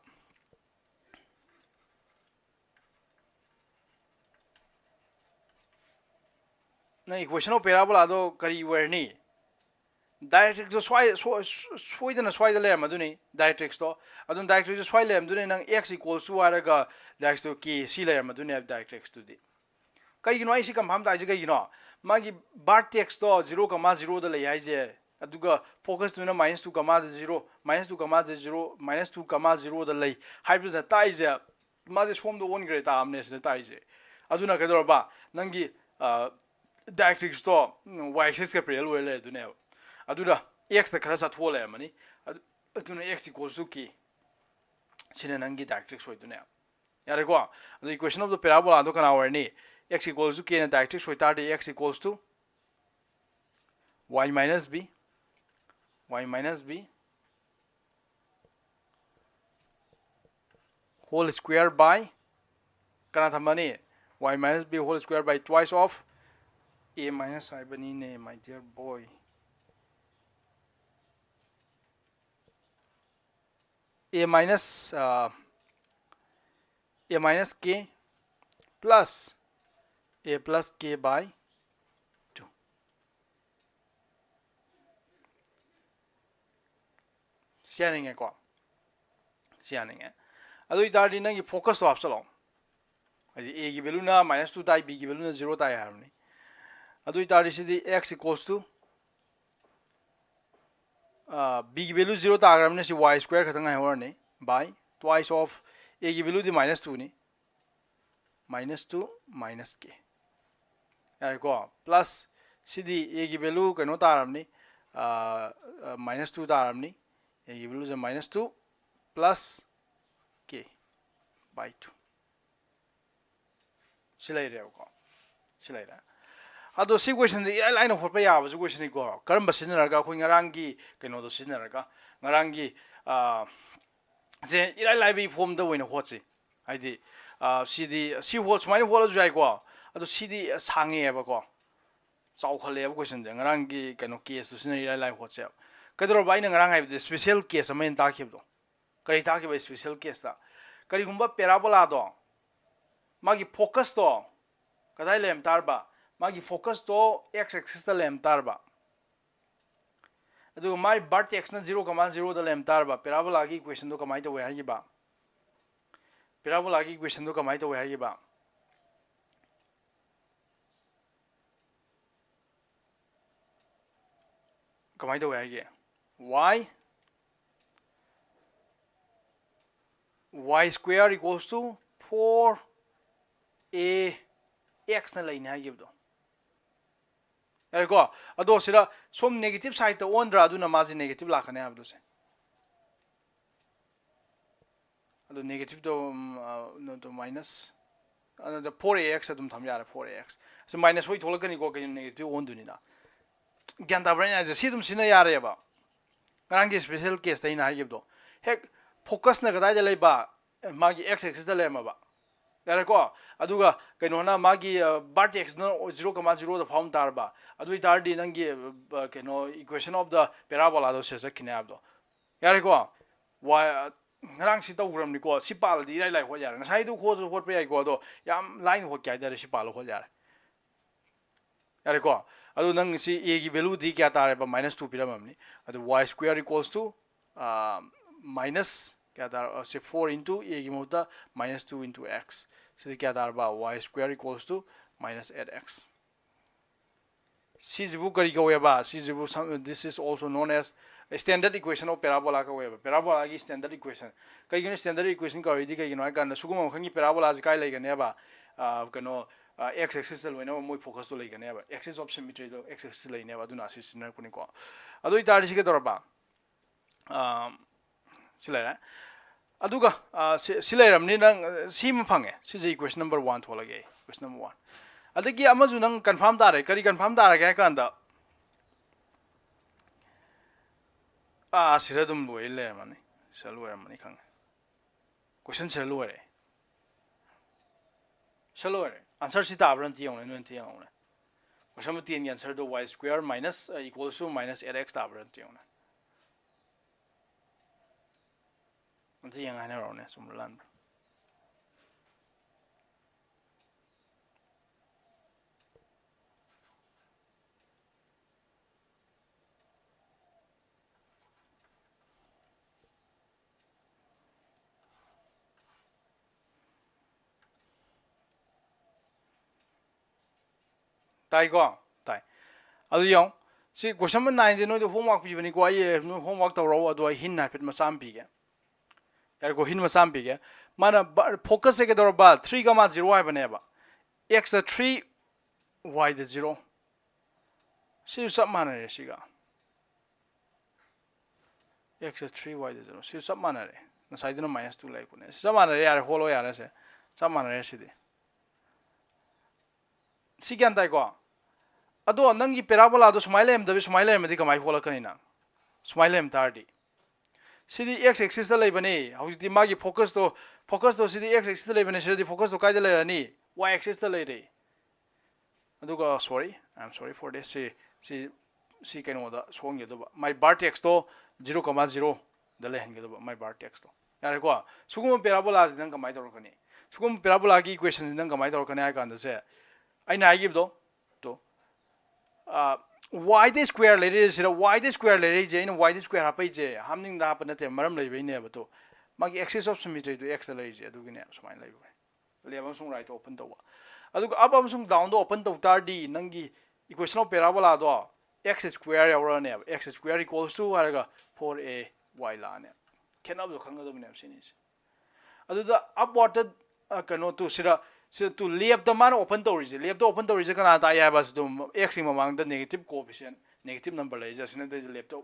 ꯅꯪ equation of parabola ꯗꯣ ꯀꯔꯤ ꯑꯣꯏꯔꯅꯤ? Directrix ꯇꯣ ꯁ꯭ꯋꯥꯏ-, ꯁꯣ-, ꯁꯣꯏꯗꯅ ꯁ꯭ꯋꯥꯏꯗ ꯂꯩꯔꯝꯃꯗꯣꯏꯅꯤ, directrix ꯇꯣ꯫ ꯑꯗꯨꯅ directrix ꯇꯣ ꯁ꯭ꯋꯥꯏ ꯂꯩꯔꯝꯗꯣꯏꯅꯤ, ꯅꯪ x equals to ꯍꯥꯏꯔꯒ directrix ꯇꯣ K C ꯂꯩꯔꯝꯃꯗꯣꯏꯅꯦ directrix ꯇꯨꯗꯤ꯫ ꯀꯩꯒꯤꯅꯣ ꯑꯩ ꯁꯤ confirm ꯇꯥꯏꯁꯦ ꯀꯩꯒꯤꯅꯣ? ꯃꯥꯒꯤ vertex ꯇꯣ zero comma zero ꯗ ꯂꯩ ꯍꯥꯏꯁꯦ, ꯑꯗꯨꯒ focus ꯇꯨꯅ minus two comma zero, minus two comma zero, minus two comma zero ꯗ ꯂꯩ ꯍꯥꯏꯕꯁꯤꯅ ꯇꯥꯛꯏꯁꯦ, ꯃꯥꯁꯦ ꯁꯣꯝꯗ ꯑꯣꯟꯈ꯭ꯔꯦ ꯇꯥꯕꯅꯦ ꯁꯤꯗ ꯇꯥꯛꯏꯁꯦ꯫ ꯑꯗꯨꯅ ꯀꯩꯗꯧꯔꯕ? ꯅꯪꯒꯤ, ꯑ, directrix ꯇꯣ, ꯎꯝ, y axis ꯀ parallel ꯑꯣꯏꯔ ꯂꯩꯔꯗꯣꯏꯅꯦꯕ꯫ ꯑꯗꯨꯅ x ꯇ ꯈꯔ ꯆꯠꯊꯣꯛꯑ ꯂꯩꯔꯝꯃꯅꯤ꯫ ꯑꯗꯨ, ꯑꯗꯨꯅ x equals to K꯫ ꯁꯤꯅ ꯅꯪꯒꯤ directrix ꯑꯣꯏꯗꯣꯏꯅꯦꯕ꯫ ꯌꯥꯔꯦꯀꯣ? ꯑꯗꯣ equation of the parabola ꯗꯣ ꯀꯅꯥ ꯑꯣꯏꯔꯅꯤ? X equals to K ꯅ directrix ꯑꯣꯏꯇꯥꯔꯗꯤ x equals to y minus b, y minus b whole square by, ꯀꯅꯥ ꯊꯝꯃꯅꯤ? Y minus b whole square by twice of A minus ꯍꯥꯏꯕꯅꯤꯅꯦ, my dear boy꯫ A minus, ꯑ, a minus k plus a plus k by two. ꯁꯤ ꯌꯥꯅꯤꯡꯉꯦꯀꯣ? ꯁꯤ ꯌꯥꯅꯤꯡꯉꯦ꯫ ꯑꯗꯨ ꯑꯣꯏꯇꯥꯔꯗꯤ ꯅꯪꯒꯤ focus ꯇꯣ ꯍꯥꯞꯆꯜꯂꯣ꯫ ꯍꯥꯏꯗꯤ a ꯒꯤ value ꯅ minus two ꯇꯥꯏ, b ꯒꯤ value ꯅ zero ꯇꯥꯏ ꯍꯥꯏꯔꯕꯅꯤ꯫ ꯑꯗꯨ ꯑꯣꯏꯇꯥꯔꯗꯤ ꯁꯤꯗꯤ x equals to, ꯑ, b ꯒꯤ value zero ꯇꯥꯈ꯭ꯔꯕꯅꯤꯅ ꯁꯤ y square ꯈꯛꯇꯪ ꯉꯥꯏꯍꯧꯔꯅꯤ, by twice of a ꯒꯤ value ꯗꯤ minus two ꯅꯤ, minus two minus k꯫ ꯌꯥꯔꯦꯀꯣ? Plus ꯁꯤꯗꯤ a ꯒꯤ value ꯀꯩꯅꯣ ꯇꯥꯔꯕꯅꯤ, ꯑ, ꯑ, minus two ꯇꯥꯔꯕꯅꯤ꯫ A ꯒꯤ value say minus two plus k by two꯫ ꯁꯤ ꯂꯩꯔꯦꯕꯀꯣ꯫ ꯁꯤ ꯂꯩꯔꯦ꯫ ꯑꯗꯣ ꯁꯤ question ꯁꯦ ꯏꯔꯥꯏ ꯂꯥꯏꯅ ꯍꯣꯠꯄ ꯌꯥꯕꯁꯨ question ꯅꯤꯀꯣ꯫ ꯀꯔꯝꯕ ꯁꯤꯖꯤꯟꯅꯔꯒ? ꯑꯩꯈꯣꯏ ꯉꯔꯥꯡꯒꯤ ꯀꯩꯅꯣꯗꯣ ꯁꯤꯖꯤꯟꯅꯔꯒ, ꯉꯔꯥꯡꯒꯤ, ꯑ, ꯁꯦ ꯏꯔꯥꯏ ꯂꯥꯏꯕꯒꯤ form ꯗ ꯑꯣꯏꯅ ꯍꯣꯠꯁꯤ꯫ ꯍꯥꯏꯗꯤ, ꯑ, ꯁꯤꯗꯤ, ꯁꯤ ꯍꯣꯠ-, ꯁꯨꯃꯥꯏꯅ ꯍꯣꯠꯂꯁꯨ ꯌꯥꯏꯀꯣ꯫ ꯑꯗꯣ ꯁꯤꯗꯤ ꯁꯥꯡꯉꯦꯕꯀꯣ꯫ ꯆꯥꯎꯈꯠꯂꯛꯑꯦꯕ question ꯁꯦ꯫ ꯉꯔꯥꯡꯒꯤ ꯀꯩꯅꯣ case ꯇꯨ ꯁꯤꯖꯤꯟꯅ ꯏꯔꯥꯏ ꯂꯥꯏ ꯍꯣꯠꯁꯦꯕ꯫ ꯀꯩꯗꯧꯔꯕ? ꯑꯩꯅ ꯉꯔꯥꯡ ꯍꯥꯏꯕꯗꯤ special case ꯑꯃ ꯑꯩꯅ ꯇꯥꯛꯈꯤꯕꯗꯣ꯫ ꯀꯔꯤ ꯇꯥꯛꯈꯤꯕ special case ꯇ? ꯀꯔꯤꯒꯨꯝꯕ parabola ꯗꯣ, ꯃꯥꯒꯤ focus ꯇꯣ ꯀꯗꯥꯏ ꯂꯩꯔꯝ ꯇꯥꯔꯕ? ꯃꯥꯒꯤ focus ꯇꯣ x axis ꯇ ꯂꯩꯔꯝ ꯇꯥꯔꯕ? ꯑꯗꯨꯒ ꯃꯥꯏ vertex ꯅ zero comma zero ꯗ ꯂꯩꯔꯝ ꯇꯥꯔꯕ? Parabola ꯒꯤ equation ꯗꯣ ꯀꯃꯥꯏꯅ ꯇꯧꯋꯦ ꯍꯥꯏꯈꯤꯕ? Parabola ꯒꯤ equation ꯗꯣ ꯀꯃꯥꯏꯅ ꯇꯧꯋꯦ ꯍꯥꯏꯈꯤꯕ? ꯀꯃꯥꯏꯅ ꯇꯧꯋꯦ ꯍꯥꯏꯒꯦ? Y, y square equals to four a x ꯅ ꯂꯩꯅꯤ ꯍꯥꯏꯈꯤꯕꯗꯣ꯫ ꯌꯥꯔꯦꯀꯣ? ꯑꯗꯣ ꯁꯤꯗ ꯁꯣꯝ negative side ꯇ ꯑꯣꯟꯗ꯭ꯔꯥ? ꯑꯗꯨꯅ ꯃꯥꯁꯦ negative ꯂꯥꯛꯀꯅꯤ ꯍꯥꯏꯕꯗꯣ ꯁꯦ꯫ ꯑꯗꯣ negative ꯇꯣ, ꯎꯝ, ꯑ, ꯅꯠꯇꯦ, minus, ꯑ, ꯅꯠꯇꯦ, four a x ꯑꯗꯨꯝ ꯊꯝ ꯌꯥꯔꯦ, four a x꯫ ꯁꯤ minus ꯍꯣꯏ ꯊꯣꯛꯂꯛꯀꯅꯤꯀꯣ, ꯀꯩꯅꯣ negative ꯑꯣꯟꯗꯣꯏꯅꯤꯅ꯫ ꯒ꯭ꯌꯥꯟ ꯇꯥꯕ꯭ꯔꯥ ꯑꯩꯅ ꯍꯥꯏꯁꯦ? ꯁꯤ ꯑꯗꯨꯝ ꯁꯤꯖꯤꯟꯅ ꯌꯥꯔꯦꯕ꯫ ꯉꯔꯥꯡꯒꯤ special case ꯇ ꯑꯩꯅ ꯍꯥꯏꯈꯤꯕꯗꯣ꯫ ꯍꯦꯛ focus ꯅ ꯀꯗꯥꯏꯗ ꯂꯩꯕ? ꯃꯥꯒꯤ x axis ꯇ ꯂꯩꯔꯝꯃꯕ꯫ ꯌꯥꯔꯦꯀꯣ? ꯑꯗꯨꯒ ꯀꯩꯅꯣꯅ ꯃꯥꯒꯤ, ꯑ, vertex ꯅ zero comma zero ꯗ ꯐꯥꯎꯔꯝ ꯇꯥꯔꯕ꯫ ꯑꯗꯨ ꯑꯣꯏꯇꯥꯔꯗꯤ ꯅꯪꯒꯤ, ꯑ, ꯀꯩꯅꯣ equation of the parabola ꯗꯣ ꯁꯤꯗ ꯆꯠꯈꯤꯅꯦ ꯍꯥꯏꯕꯗꯣ꯫ ꯌꯥꯔꯦꯀꯣ? Y, ꯑ, ꯉꯔꯥꯡ ꯁꯤ ꯇꯧꯈ꯭ꯔꯕꯅꯤꯀꯣ, ꯁꯤ ꯄꯥꯜꯂꯗꯤ ꯏꯔꯥꯏ ꯂꯥꯏ ꯍꯣꯠ ꯌꯥꯔꯦ꯫ ꯉꯁꯥꯏꯗꯨ ꯍꯣꯠꯁꯨ ꯍꯣꯠꯄ ꯌꯥꯏꯀꯣ, ꯑꯗꯣ ꯌꯥꯝ ꯂꯥꯏꯅ ꯍꯣꯠꯀꯦ ꯍꯥꯏꯇꯥꯔꯦ, ꯁꯤ ꯄꯥꯜꯂ ꯍꯣꯠ ꯌꯥꯔꯦ꯫ ꯌꯥꯔꯦꯀꯣ? ꯑꯗꯨ ꯅꯪ ꯁꯤ A ꯒꯤ value ꯗꯤ ꯀꯌꯥ ꯇꯥꯔꯦꯕ? Minus two ꯄꯤꯔꯝꯃꯕꯅꯤ꯫ ꯑꯗꯨ y square equals to minus ꯀꯌꯥ ꯇꯥꯔꯕ? ꯁꯤ four into A ꯒꯤ ꯃꯍꯨꯠꯇ minus two into x꯫ ꯁꯤꯗꯤ ꯀꯌꯥ ꯇꯥꯔꯕ? Y square equals to minus eight x꯫ ꯁꯤꯁꯤꯕꯨ ꯀꯔꯤ ꯀꯧꯋꯦꯕ? ꯁꯤꯁꯤꯕꯨ some- this is also known as standard equation of parabola ꯀꯧꯋꯦꯕ꯫ Parabola ꯒꯤ standard equation꯫ ꯀꯩꯒꯤꯅꯣ standard equation ꯀꯧꯔꯤꯗꯤ? ꯀꯩꯒꯤꯅꯣ ꯍꯥꯏ ꯀꯥꯟꯗ ꯁꯤꯒꯨꯝꯕ ꯃꯈꯜꯒꯤ parabola ꯁꯤ ꯀꯥꯏ ꯂꯩꯒꯅꯦꯕ? ꯑ, ꯀꯩꯅꯣ, ꯑ, x axis ꯇ ꯂꯣꯏꯅꯃꯛ ꯃꯣꯏ focus to ꯂꯩꯒꯅꯦꯕ, axis of symmetry ꯗꯣ x axis ꯇ ꯂꯩꯅꯦꯕ, ꯑꯗꯨꯅ ꯑꯁꯤ ꯁꯤꯖꯤꯟꯅꯔꯛꯄꯅꯤꯀꯣ꯫ ꯑꯗꯨ ꯑꯣꯏꯇꯥꯔꯗꯤ ꯁꯤ ꯀꯩꯗꯧꯔꯕ? ꯑ, ꯁꯤ ꯂꯩꯔꯦ꯫ ꯑꯗꯨꯒ, ꯑ, ꯁꯤ, ꯁꯤ ꯂꯩꯔꯕꯅꯤ, ꯅꯪ, ꯑ, ꯁꯤ ꯑꯃ ꯐꯪꯉꯦ꯫ ꯁꯤꯁꯦ equation number one ꯊꯣꯛꯂꯛꯑꯦ, equation number one꯫ ꯑꯗꯒꯤ ꯑꯃꯁꯨ ꯅꯪ confirm ꯇꯥꯔꯦ꯫ ꯀꯔꯤ confirm ꯇꯥꯔꯒꯦ ꯍꯥꯏ ꯀꯥꯟꯗ, ꯑꯥ, ꯁꯤꯗ ꯑꯗꯨꯝ ꯂꯣꯏ ꯂꯩꯔꯝꯃꯅꯤ꯫ ꯁꯤꯗ ꯂꯣꯏꯔꯝꯃꯅꯤ ꯈꯪꯉꯦ꯫ Question ꯁꯤꯗ ꯂꯣꯏꯔꯦ꯫ ꯁꯤꯗ ꯂꯣꯏꯔꯦ꯫ Answer ꯁꯤ ꯇꯥꯕ꯭ꯔꯥ ꯑꯝꯇ ꯌꯦꯡꯉꯨꯅꯦ, ꯅꯣꯏ ꯑꯝꯇ ꯌꯦꯡꯉꯨꯅꯦ꯫ Question number ten ꯒꯤ answer ꯗꯣ y square minus, ꯑ, equals to minus eight x ꯇꯥꯕ꯭ꯔꯥ ꯑꯝꯇ ꯌꯦꯡꯉꯨꯅꯦ꯫ ꯑꯝꯇ ꯌꯦꯡꯉ ꯍꯥꯏꯅꯔꯛꯑꯣꯅꯦ, ꯆꯨꯝꯕ꯭ꯔꯥ ꯂꯥꯟꯕ꯭ꯔꯥ? ꯇꯥꯏꯀꯣ? ꯇꯥꯏ꯫ ꯑꯗꯨ ꯌꯦꯡꯉꯨ꯫ ꯁꯤ question number nine ꯁꯦ ꯅꯣꯏꯗ homework ꯄꯤꯕꯅꯤꯀꯣ꯫ ꯑꯩ, ꯅꯣꯏ homework ꯇꯧꯔꯛꯎ, ꯑꯗꯣ ꯑꯩ hint ꯍꯥꯏꯐꯦꯠ ꯃꯆꯥ ꯑꯃ ꯄꯤꯒꯦ꯫ ꯌꯥꯔꯦꯀꯣ? Hint ꯃꯆꯥ ꯑꯃ ꯄꯤꯒꯦ꯫ ꯃꯥꯅ ꯕ-, focus ꯁꯦ ꯀꯩꯗꯧꯔꯕ? Three comma zero ꯍꯥꯏꯕꯅꯦꯕ꯫ X ꯗ three, y ꯗ zero꯫ ꯁꯤꯁꯨ ꯆꯞ ꯃꯥꯟꯅꯔꯦ ꯁꯤꯒ꯫ X ꯗ three, y ꯗ zero꯫ ꯁꯤꯁꯨ ꯆꯞ ꯃꯥꯟꯅꯔꯦ꯫ ꯉꯁꯥꯏꯗꯨꯅ minus two ꯂꯩꯔꯛꯄꯅꯦ꯫ ꯁꯤ ꯆꯞ ꯃꯥꯟꯅꯔꯦ, ꯌꯥꯔꯦ, ꯍꯣꯠꯂꯣ ꯌꯥꯔꯦ ꯁꯦ꯫ ꯆꯞ ꯃꯥꯟꯅꯔꯦ ꯁꯤꯗꯤ꯫ ꯁꯤ ꯒ꯭ꯌꯥꯟ ꯇꯥꯏꯀꯣ? ꯑꯗꯣ ꯅꯪꯒꯤ parabola ꯗꯣ ꯁꯨꯃꯥꯏꯅ ꯂꯩꯔꯝꯗꯕꯤ ꯁꯨꯃꯥꯏꯅ ꯂꯩꯔꯝꯃꯗꯤ ꯀꯃꯥꯏꯅ ꯍꯣꯠꯂꯛꯀꯅꯤ ꯅꯪ? ꯁꯨꯃꯥꯏꯅ ꯂꯩꯔꯝ ꯇꯥꯔꯗꯤ꯫ ꯁꯤꯗꯤ x axis ꯇ ꯂꯩꯕꯅꯤ꯫ ꯍꯧꯖꯤꯛꯇꯤ ꯃꯥꯒꯤ focus ꯇꯣ, focus ꯇꯣ ꯁꯤꯗꯤ x axis ꯇ ꯂꯩꯕꯅꯤ꯫ ꯁꯤꯗꯗꯤ focus ꯇꯣ ꯀꯥꯏꯗ ꯂꯩꯔꯅꯤ? Y axis ꯇ ꯂꯩꯔꯦ꯫ ꯑꯗꯨꯒ, sorry, I am sorry for this, ꯁꯤ, ꯁꯤ, ꯁꯤ ꯀꯩꯅꯣꯗ ꯁꯣꯛꯍꯟꯒꯗꯧꯕ, my vertex to zero comma zero the ꯂꯩꯍꯟꯒꯗꯧꯕ, my vertex ꯇꯣ꯫ ꯌꯥꯔꯦꯀꯣ? ꯁꯤꯒꯨꯝꯕ parabola ꯁꯤ ꯅꯪ ꯀꯃꯥꯏꯅ ꯇꯧꯔꯛꯀꯅꯤ? ꯁꯤꯒꯨꯝꯕ parabola ꯒꯤ equation ꯁꯤ ꯅꯪ ꯀꯃꯥꯏꯅ ꯇꯧꯔꯛꯀꯅꯤ ꯍꯥꯏ ꯀꯥꯟꯗ ꯁꯦ, ꯑꯩꯅ ꯍꯥꯏꯈꯤꯕꯗꯣ, ꯇꯣ, ꯑ, y ꯗ square ꯂꯩꯔꯛꯏꯁꯤꯔ, y ꯗ square ꯂꯩꯔꯛꯏꯁꯦ, ꯑꯩꯅ y ꯗ square ꯍꯥꯞꯄꯛꯏꯁꯦ ꯍꯥꯞꯅꯤꯡꯗ ꯍꯥꯞꯄ ꯅꯠꯇꯦ, ꯃꯔꯝ ꯂꯩꯕꯩꯅꯦꯕ꯫ ꯇꯣ, ꯃꯥꯒꯤ axis of symmetry do x ꯇ ꯂꯩꯔꯤꯁꯦ ꯑꯗꯨꯒꯤꯅꯦ ꯁꯨꯃꯥꯏꯅ ꯂꯩꯕ꯫ Left ꯑꯃꯁꯨꯡ right ꯇ open ꯇꯧꯕ꯫ ꯑꯗꯨꯒ up ꯑꯃꯁꯨꯡ down ꯗ open ꯇꯧ ꯇꯥꯔꯗꯤ ꯅꯪꯒꯤ equation of parabola ꯗꯣ x square ꯌꯥꯎꯔꯛꯑꯅꯦꯕ꯫ X square equals to ꯍꯥꯏꯔꯒ four a y ꯂꯥꯛꯑꯅꯦꯕ꯫ ꯈꯦꯠꯅꯕꯗꯣ ꯈꯪꯒꯗꯕꯅꯦꯕ ꯁꯤꯅꯤꯁꯦ꯫ ꯑꯗꯨꯗ upward ꯇ, ꯑ, ꯀꯩꯅꯣ ꯇꯨ ꯁꯤꯗ, ꯁꯤꯗ ꯇꯨ left ꯇ ꯃꯥꯅ open ꯇꯧꯔꯤꯁꯦ, left ꯇ open ꯇꯧꯔꯤꯁꯦ ꯀꯅꯥ ꯇꯥꯛꯑꯦ ꯍꯥꯏꯕ? ꯑꯗꯨꯝ x ꯀꯤ ꯃꯃꯥꯡꯗ negative coefficient, negative number ꯂꯩꯔꯤꯁꯦ, ꯑꯁꯤꯅ left ꯇ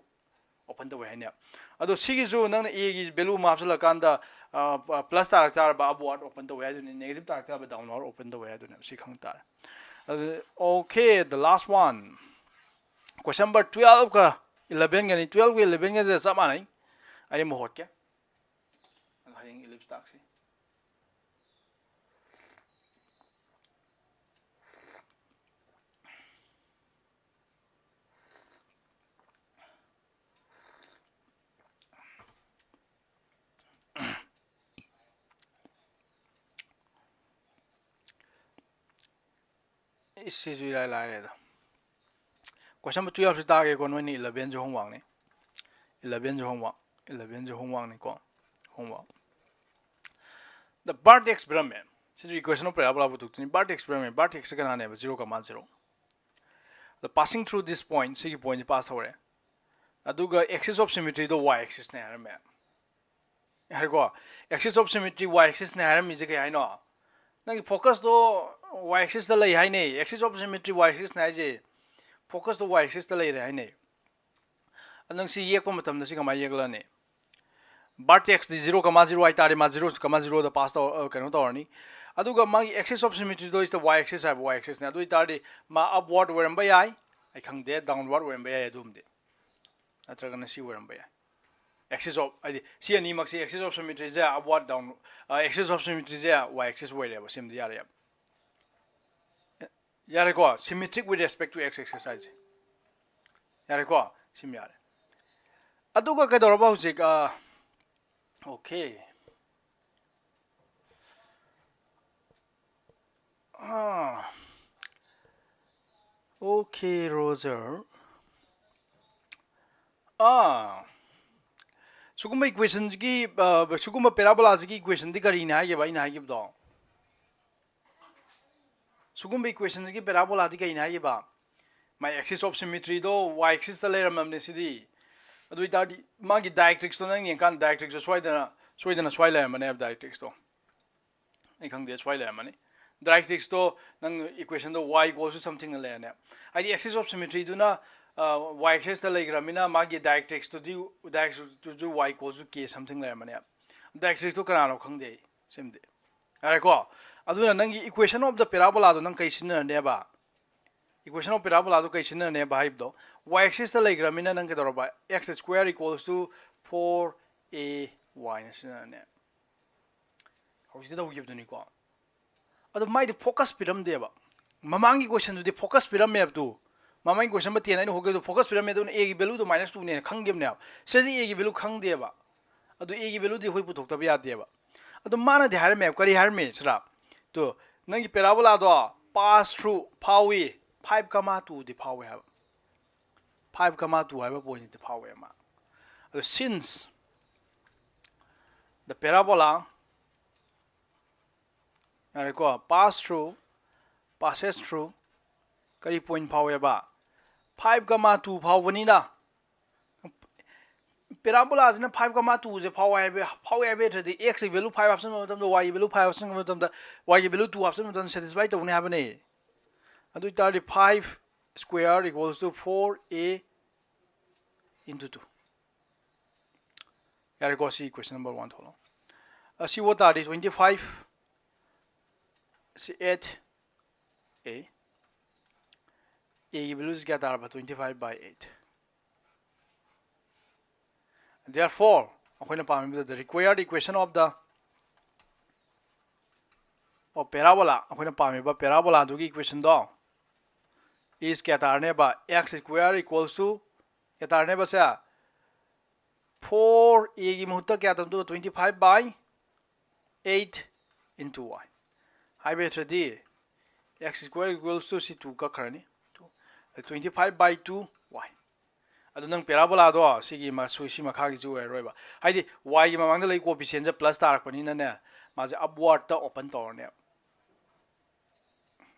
open ꯇꯧꯋꯦ ꯍꯥꯏꯅꯦ꯫ ꯑꯗꯣ ꯁꯤꯒꯤꯁꯨ ꯅꯪꯅ a ꯒꯤ value ꯑꯃ ꯍꯥꯞꯆꯤꯜꯂꯀꯥꯟꯗ, ꯑ, plus ꯇꯥꯔꯛ ꯇꯥꯔꯕ upward open ꯇꯧꯋꯦ ꯍꯥꯏꯗꯨꯅꯤ, negative ꯇꯥꯔꯛ ꯇꯥꯔꯕ downward open ꯇꯧꯋꯦ ꯍꯥꯏꯗꯨꯅꯦꯕ꯫ ꯁꯤ ꯈꯪ ꯇꯥꯔꯦ꯫ ꯑꯗꯨ, okay, the last one, question number twelve ꯀ eleven ꯒꯅꯤ꯫ Twelve ꯀ eleven ꯒꯁꯦ ꯆꯞ ꯃꯥꯟꯅꯩ꯫ ꯑꯩ ꯑꯃ ꯍꯣꯠꯀꯦ꯫ ꯑꯗꯣ ꯍꯌꯦꯡ ellipse ꯇꯥꯛꯁꯤ꯫ ꯁꯤꯁꯨ ꯏꯔꯥꯏ ꯂꯥꯏꯔꯦꯗ꯫ Question number twelve ꯁꯤ ꯇꯥꯛꯑꯒꯦꯀꯣ, ꯅꯣꯏꯅ eleven ꯁꯨ homework ꯅꯤ꯫ Eleven ꯁꯨ homework, eleven ꯁꯨ homework ꯅꯤꯀꯣ, homework꯫ The vertex ꯄꯤꯔꯝꯃꯦ꯫ ꯁꯤꯁꯨ equation of parabola ꯄꯨꯊꯣꯛꯇꯣꯏꯅꯤ꯫ Vertex ꯄꯤꯔꯝꯃꯦ꯫ Vertex ꯁꯤ ꯀꯅꯥꯅꯦꯕ? Zero comma zero꯫ The passing through this point, ꯁꯤꯒꯤ point ꯁꯤ pass ꯇꯧꯔꯦ꯫ ꯑꯗꯨꯒ axis of symmetry ꯗꯣ y axis ꯅꯦ ꯍꯥꯏꯔꯝꯃꯦ꯫ ꯍꯥꯏꯀꯣ, axis of symmetry y axis ꯅꯦ ꯍꯥꯏꯔꯝꯃꯤꯁꯦ ꯀꯩ ꯍꯥꯏꯅꯣ? ꯅꯪꯒꯤ focus ꯇꯣ y axis ꯇ ꯂꯩ ꯍꯥꯏꯅꯦ꯫ Axis of symmetry y axis ꯅꯦ ꯍꯥꯏꯁꯦ, focus ꯇꯣ y axis ꯇ ꯂꯩꯔꯦ ꯍꯥꯏꯅꯦ꯫ ꯑꯗꯨ ꯅꯪ ꯁꯤ ꯌꯦꯛꯄ ꯃꯇꯝꯗ ꯁꯤ ꯀꯃꯥꯏꯅ ꯌꯦꯛꯂꯛꯑꯅꯤ? Vertex T zero comma zero ꯍꯥꯏꯇꯥꯔꯗꯤ ꯃꯥ zero comma zero ꯗ pass ꯇꯧ-, ꯑ, ꯀꯩꯅꯣ ꯇꯧꯔꯅꯤ꯫ ꯑꯗꯨꯒ ꯃꯥꯒꯤ axis of symmetry ꯗꯣ ꯁꯤꯗ y axis ꯍꯥꯏꯕ, y axis ꯅꯦ꯫ ꯑꯗꯨ ꯑꯣꯏꯇꯥꯔꯗꯤ ꯃꯥ upward ꯑꯣꯏꯔꯝꯕ ꯌꯥꯏ, ꯑꯩ ꯈꯪꯗꯦ, downward ꯑꯣꯏꯔꯝꯕ ꯌꯥꯏ ꯑꯗꯨꯝꯗꯤ꯫ ꯅꯠꯇ꯭ꯔꯒꯅ ꯁꯤ ꯑꯣꯏꯔꯝꯕ ꯌꯥꯏ꯫ Axis of, ꯍꯥꯏꯗꯤ ꯁꯤ ꯑꯅꯤꯃꯛꯁꯦ axis of symmetry say upward, down, ꯑ, axis of symmetry say y axis ꯑꯣꯏꯔꯦꯕ, ꯁꯤꯃꯗꯤ ꯌꯥꯔꯦꯕ꯫ ꯌꯥꯔꯦꯀꯣ? Symmetric with respect to x axis ꯍꯥꯏꯁꯦ꯫ ꯌꯥꯔꯦꯀꯣ? ꯁꯤꯃ ꯌꯥꯔꯦ꯫ ꯑꯗꯨꯒ ꯀꯩꯗꯧꯔꯕ ꯍꯧꯖꯤꯛ, ꯑ, Okay. Ah. Okay, Roger. Ah. ꯁꯤꯒꯨꯝꯕ equationꯁꯤꯒꯤ, ꯑ, ꯁꯤꯒꯨꯝꯕ parabola ꯁꯤꯒꯤ equationꯗꯤ ꯀꯔꯤꯅꯤ ꯍꯥꯏꯒꯦꯕ ꯑꯩꯅ ꯍꯥꯏꯈꯤꯕꯗꯣ? ꯁꯤꯒꯨꯝꯕ equationꯁꯤꯒꯤ parabola ꯗꯤ ꯀꯔꯤꯅꯤ ꯍꯥꯏꯒꯦꯕ? My axis of symmetry ꯗꯣ y axis ꯇ ꯂꯩꯔꯝꯃꯕꯅꯦ ꯁꯤꯗꯤ꯫ ꯑꯗꯨ ꯑꯣꯏꯇꯥꯔꯗꯤ ꯃꯥꯒꯤ directrix ꯇꯣ ꯅꯪ ꯌꯦꯡꯀꯥꯟꯗ directrix ꯇꯣ ꯁꯣꯏꯗꯅ, ꯁꯣꯏꯗꯅ ꯁ꯭ꯋꯥꯏ ꯂꯩꯔꯝꯃꯅꯦꯕ directrix ꯇꯣ꯫ ꯑꯩ ꯈꯪꯗꯦ, ꯁ꯭ꯋꯥꯏ ꯂꯩꯔꯝꯃꯅꯤ꯫ Directrix ꯇꯣ ꯅꯪ equation ꯗꯣ y equals to something ꯅ ꯂꯩꯔꯅꯦ꯫ ꯍꯥꯏꯗꯤ axis of symmetry ꯗꯨꯅ, ꯑ, y axis ꯇ ꯂꯩꯈ꯭ꯔꯃꯤꯅ ꯃꯥꯒꯤ directrix ꯇꯨꯗꯤ, directrix ꯇꯨꯁꯨ y equals to k something ꯂꯩꯔꯝꯃꯅꯦ꯫ Directrix ꯇꯣ ꯀꯅꯥꯅꯣ ꯈꯪꯗꯦ ꯑꯩ꯫ ꯁꯤꯃꯗꯤ ꯌꯥꯔꯦꯀꯣ? ꯑꯗꯨꯅ ꯅꯪꯒꯤ equation of the parabola ꯗꯣ ꯅꯪ ꯀꯩ ꯁꯤꯖꯤꯟꯅꯔꯅꯦꯕ? Equation of parabola ꯗꯣ ꯀꯩ ꯁꯤꯖꯤꯟꯅꯔꯅꯦꯕ ꯍꯥꯏꯕꯗꯣ, y axis ꯇ ꯂꯩꯈ꯭ꯔꯃꯤꯅ ꯅꯪ ꯀꯩꯗꯧꯔꯕ? X square equals to four a y ꯅ ꯁꯤꯖꯤꯟꯅꯔꯅꯦ꯫ ꯍꯧꯖꯤꯛꯇ ꯇꯧꯈꯤꯕꯗꯨꯅꯤꯀꯣ꯫ ꯑꯗꯣ ꯃꯥꯏꯗꯤ focus ꯄꯤꯔꯝꯗꯦꯕ꯫ ꯃꯃꯥꯡꯒꯤ question ꯗꯨꯗꯤ focus ꯄꯤꯔꯝꯃꯦꯕ ꯇꯨ꯫ ꯃꯃꯥꯡꯒꯤ question number ten ꯑꯩꯅ ꯍꯣꯠꯈꯤꯕꯗꯣ focus ꯄꯤꯔꯝꯃꯦ, ꯑꯗꯨꯅ a ꯒꯤ value ꯗꯣ minus two ꯅꯦꯅ ꯈꯪꯈꯤꯕꯅꯦꯕ꯫ ꯁꯤꯗꯤ a ꯒꯤ value ꯈꯪꯗꯦꯕ꯫ ꯑꯗꯨ a ꯒꯤ value ꯗꯤ ꯑꯩꯈꯣꯏ ꯄꯨꯊꯣꯛꯇꯕ ꯌꯥꯗꯦꯕ꯫ ꯑꯗꯣ ꯃꯥꯅꯗꯤ ꯍꯥꯏꯔꯝꯃꯦꯕ, ꯀꯔꯤ ꯍꯥꯏꯔꯝꯃꯤ ꯁꯤꯔꯥ? ꯇꯨ, ꯅꯪꯒꯤ parabola ꯗꯣ pass through ꯐꯥꯎꯏ, five comma two ꯗꯤ ꯐꯥꯎꯏ ꯍꯥꯏꯕ꯫ Five comma two ꯍꯥꯏꯕ point ꯇꯤ ꯐꯥꯎꯋꯦ ꯃꯥ꯫ ꯑꯗꯣ since the parabola, ꯌꯥꯔꯦꯀꯣ, pass through, passes through ꯀꯔꯤ point ꯐꯥꯎꯋꯦꯕ? Five comma two ꯐꯥꯎꯕꯅꯤꯅ, parabola ꯁꯤꯅ five comma two ꯁꯦ ꯐꯥꯎꯋꯦ ꯍꯥꯏꯕ, ꯐꯥꯎꯋꯦ ꯍꯥꯏꯕ ꯅꯠꯇ꯭ꯔꯗꯤ x ꯒꯤ value five ꯍꯥꯞꯆꯤꯟꯕ ꯃꯇꯝꯗ, y ꯒꯤ value five ꯍꯥꯞꯆꯤꯟꯕ ꯃꯇꯝꯗ, y ꯒꯤ value two ꯍꯥꯞꯆꯤꯟꯕ ꯃꯇꯝꯗ satisfy ꯇꯧꯅꯤ ꯍꯥꯏꯕꯅꯦ꯫ ꯑꯗꯨ ꯑꯣꯏꯇꯥꯔꯗꯤ five square equals to four a into two꯫ ꯌꯥꯔꯦꯀꯣ, ꯁꯤ question number one ꯊꯣꯛꯂꯣ꯫ ꯑꯁꯤ ꯑꯣꯏ ꯇꯥꯔꯗꯤ twenty five, ꯁꯤ eight a, a ꯒꯤ value ꯁꯤ ꯀꯌꯥ ꯇꯥꯔꯕ? Twenty five by eight꯫ Therefore ꯑꯩꯈꯣꯏꯅ ꯄꯥꯝꯃꯤꯕꯗ the required equation of the, of parabola, ꯑꯩꯈꯣꯏꯅ ꯄꯥꯝꯃꯤꯕ parabola ꯗꯨꯒꯤ equation ꯗꯣ is ꯀꯌꯥ ꯇꯥꯔꯅꯦꯕ? X square equals to ꯀꯌꯥ ꯇꯥꯔꯅꯦꯕ ꯁꯦ? four a ꯒꯤ ꯃꯍꯨꯠꯇ ꯀꯌꯥ ꯇꯧꯗꯣꯏꯕ? Twenty five by eight into y ꯍꯥꯏꯕ ꯅꯠꯇ꯭ꯔꯗꯤ x square equals to ꯁꯤ two ꯀꯛꯈ꯭ꯔꯅꯤ, twenty five by two y꯫ ꯑꯗꯨ ꯅꯪ parabola ꯗꯣ ꯁꯤꯒꯤ ꯃꯁꯨ ꯁꯤ ꯃꯈꯥꯒꯤꯁꯤ ꯑꯣꯏꯔꯔꯣꯏꯕ, ꯍꯥꯏꯗꯤ y ꯒꯤ ꯃꯃꯥꯡꯗ ꯂꯩ coefficient ꯁꯦ plus ꯇꯥꯔꯛꯄꯅꯤꯅꯅꯦ, ꯃꯥꯁꯦ upward ꯇ open ꯇꯧꯔꯅꯦꯕ꯫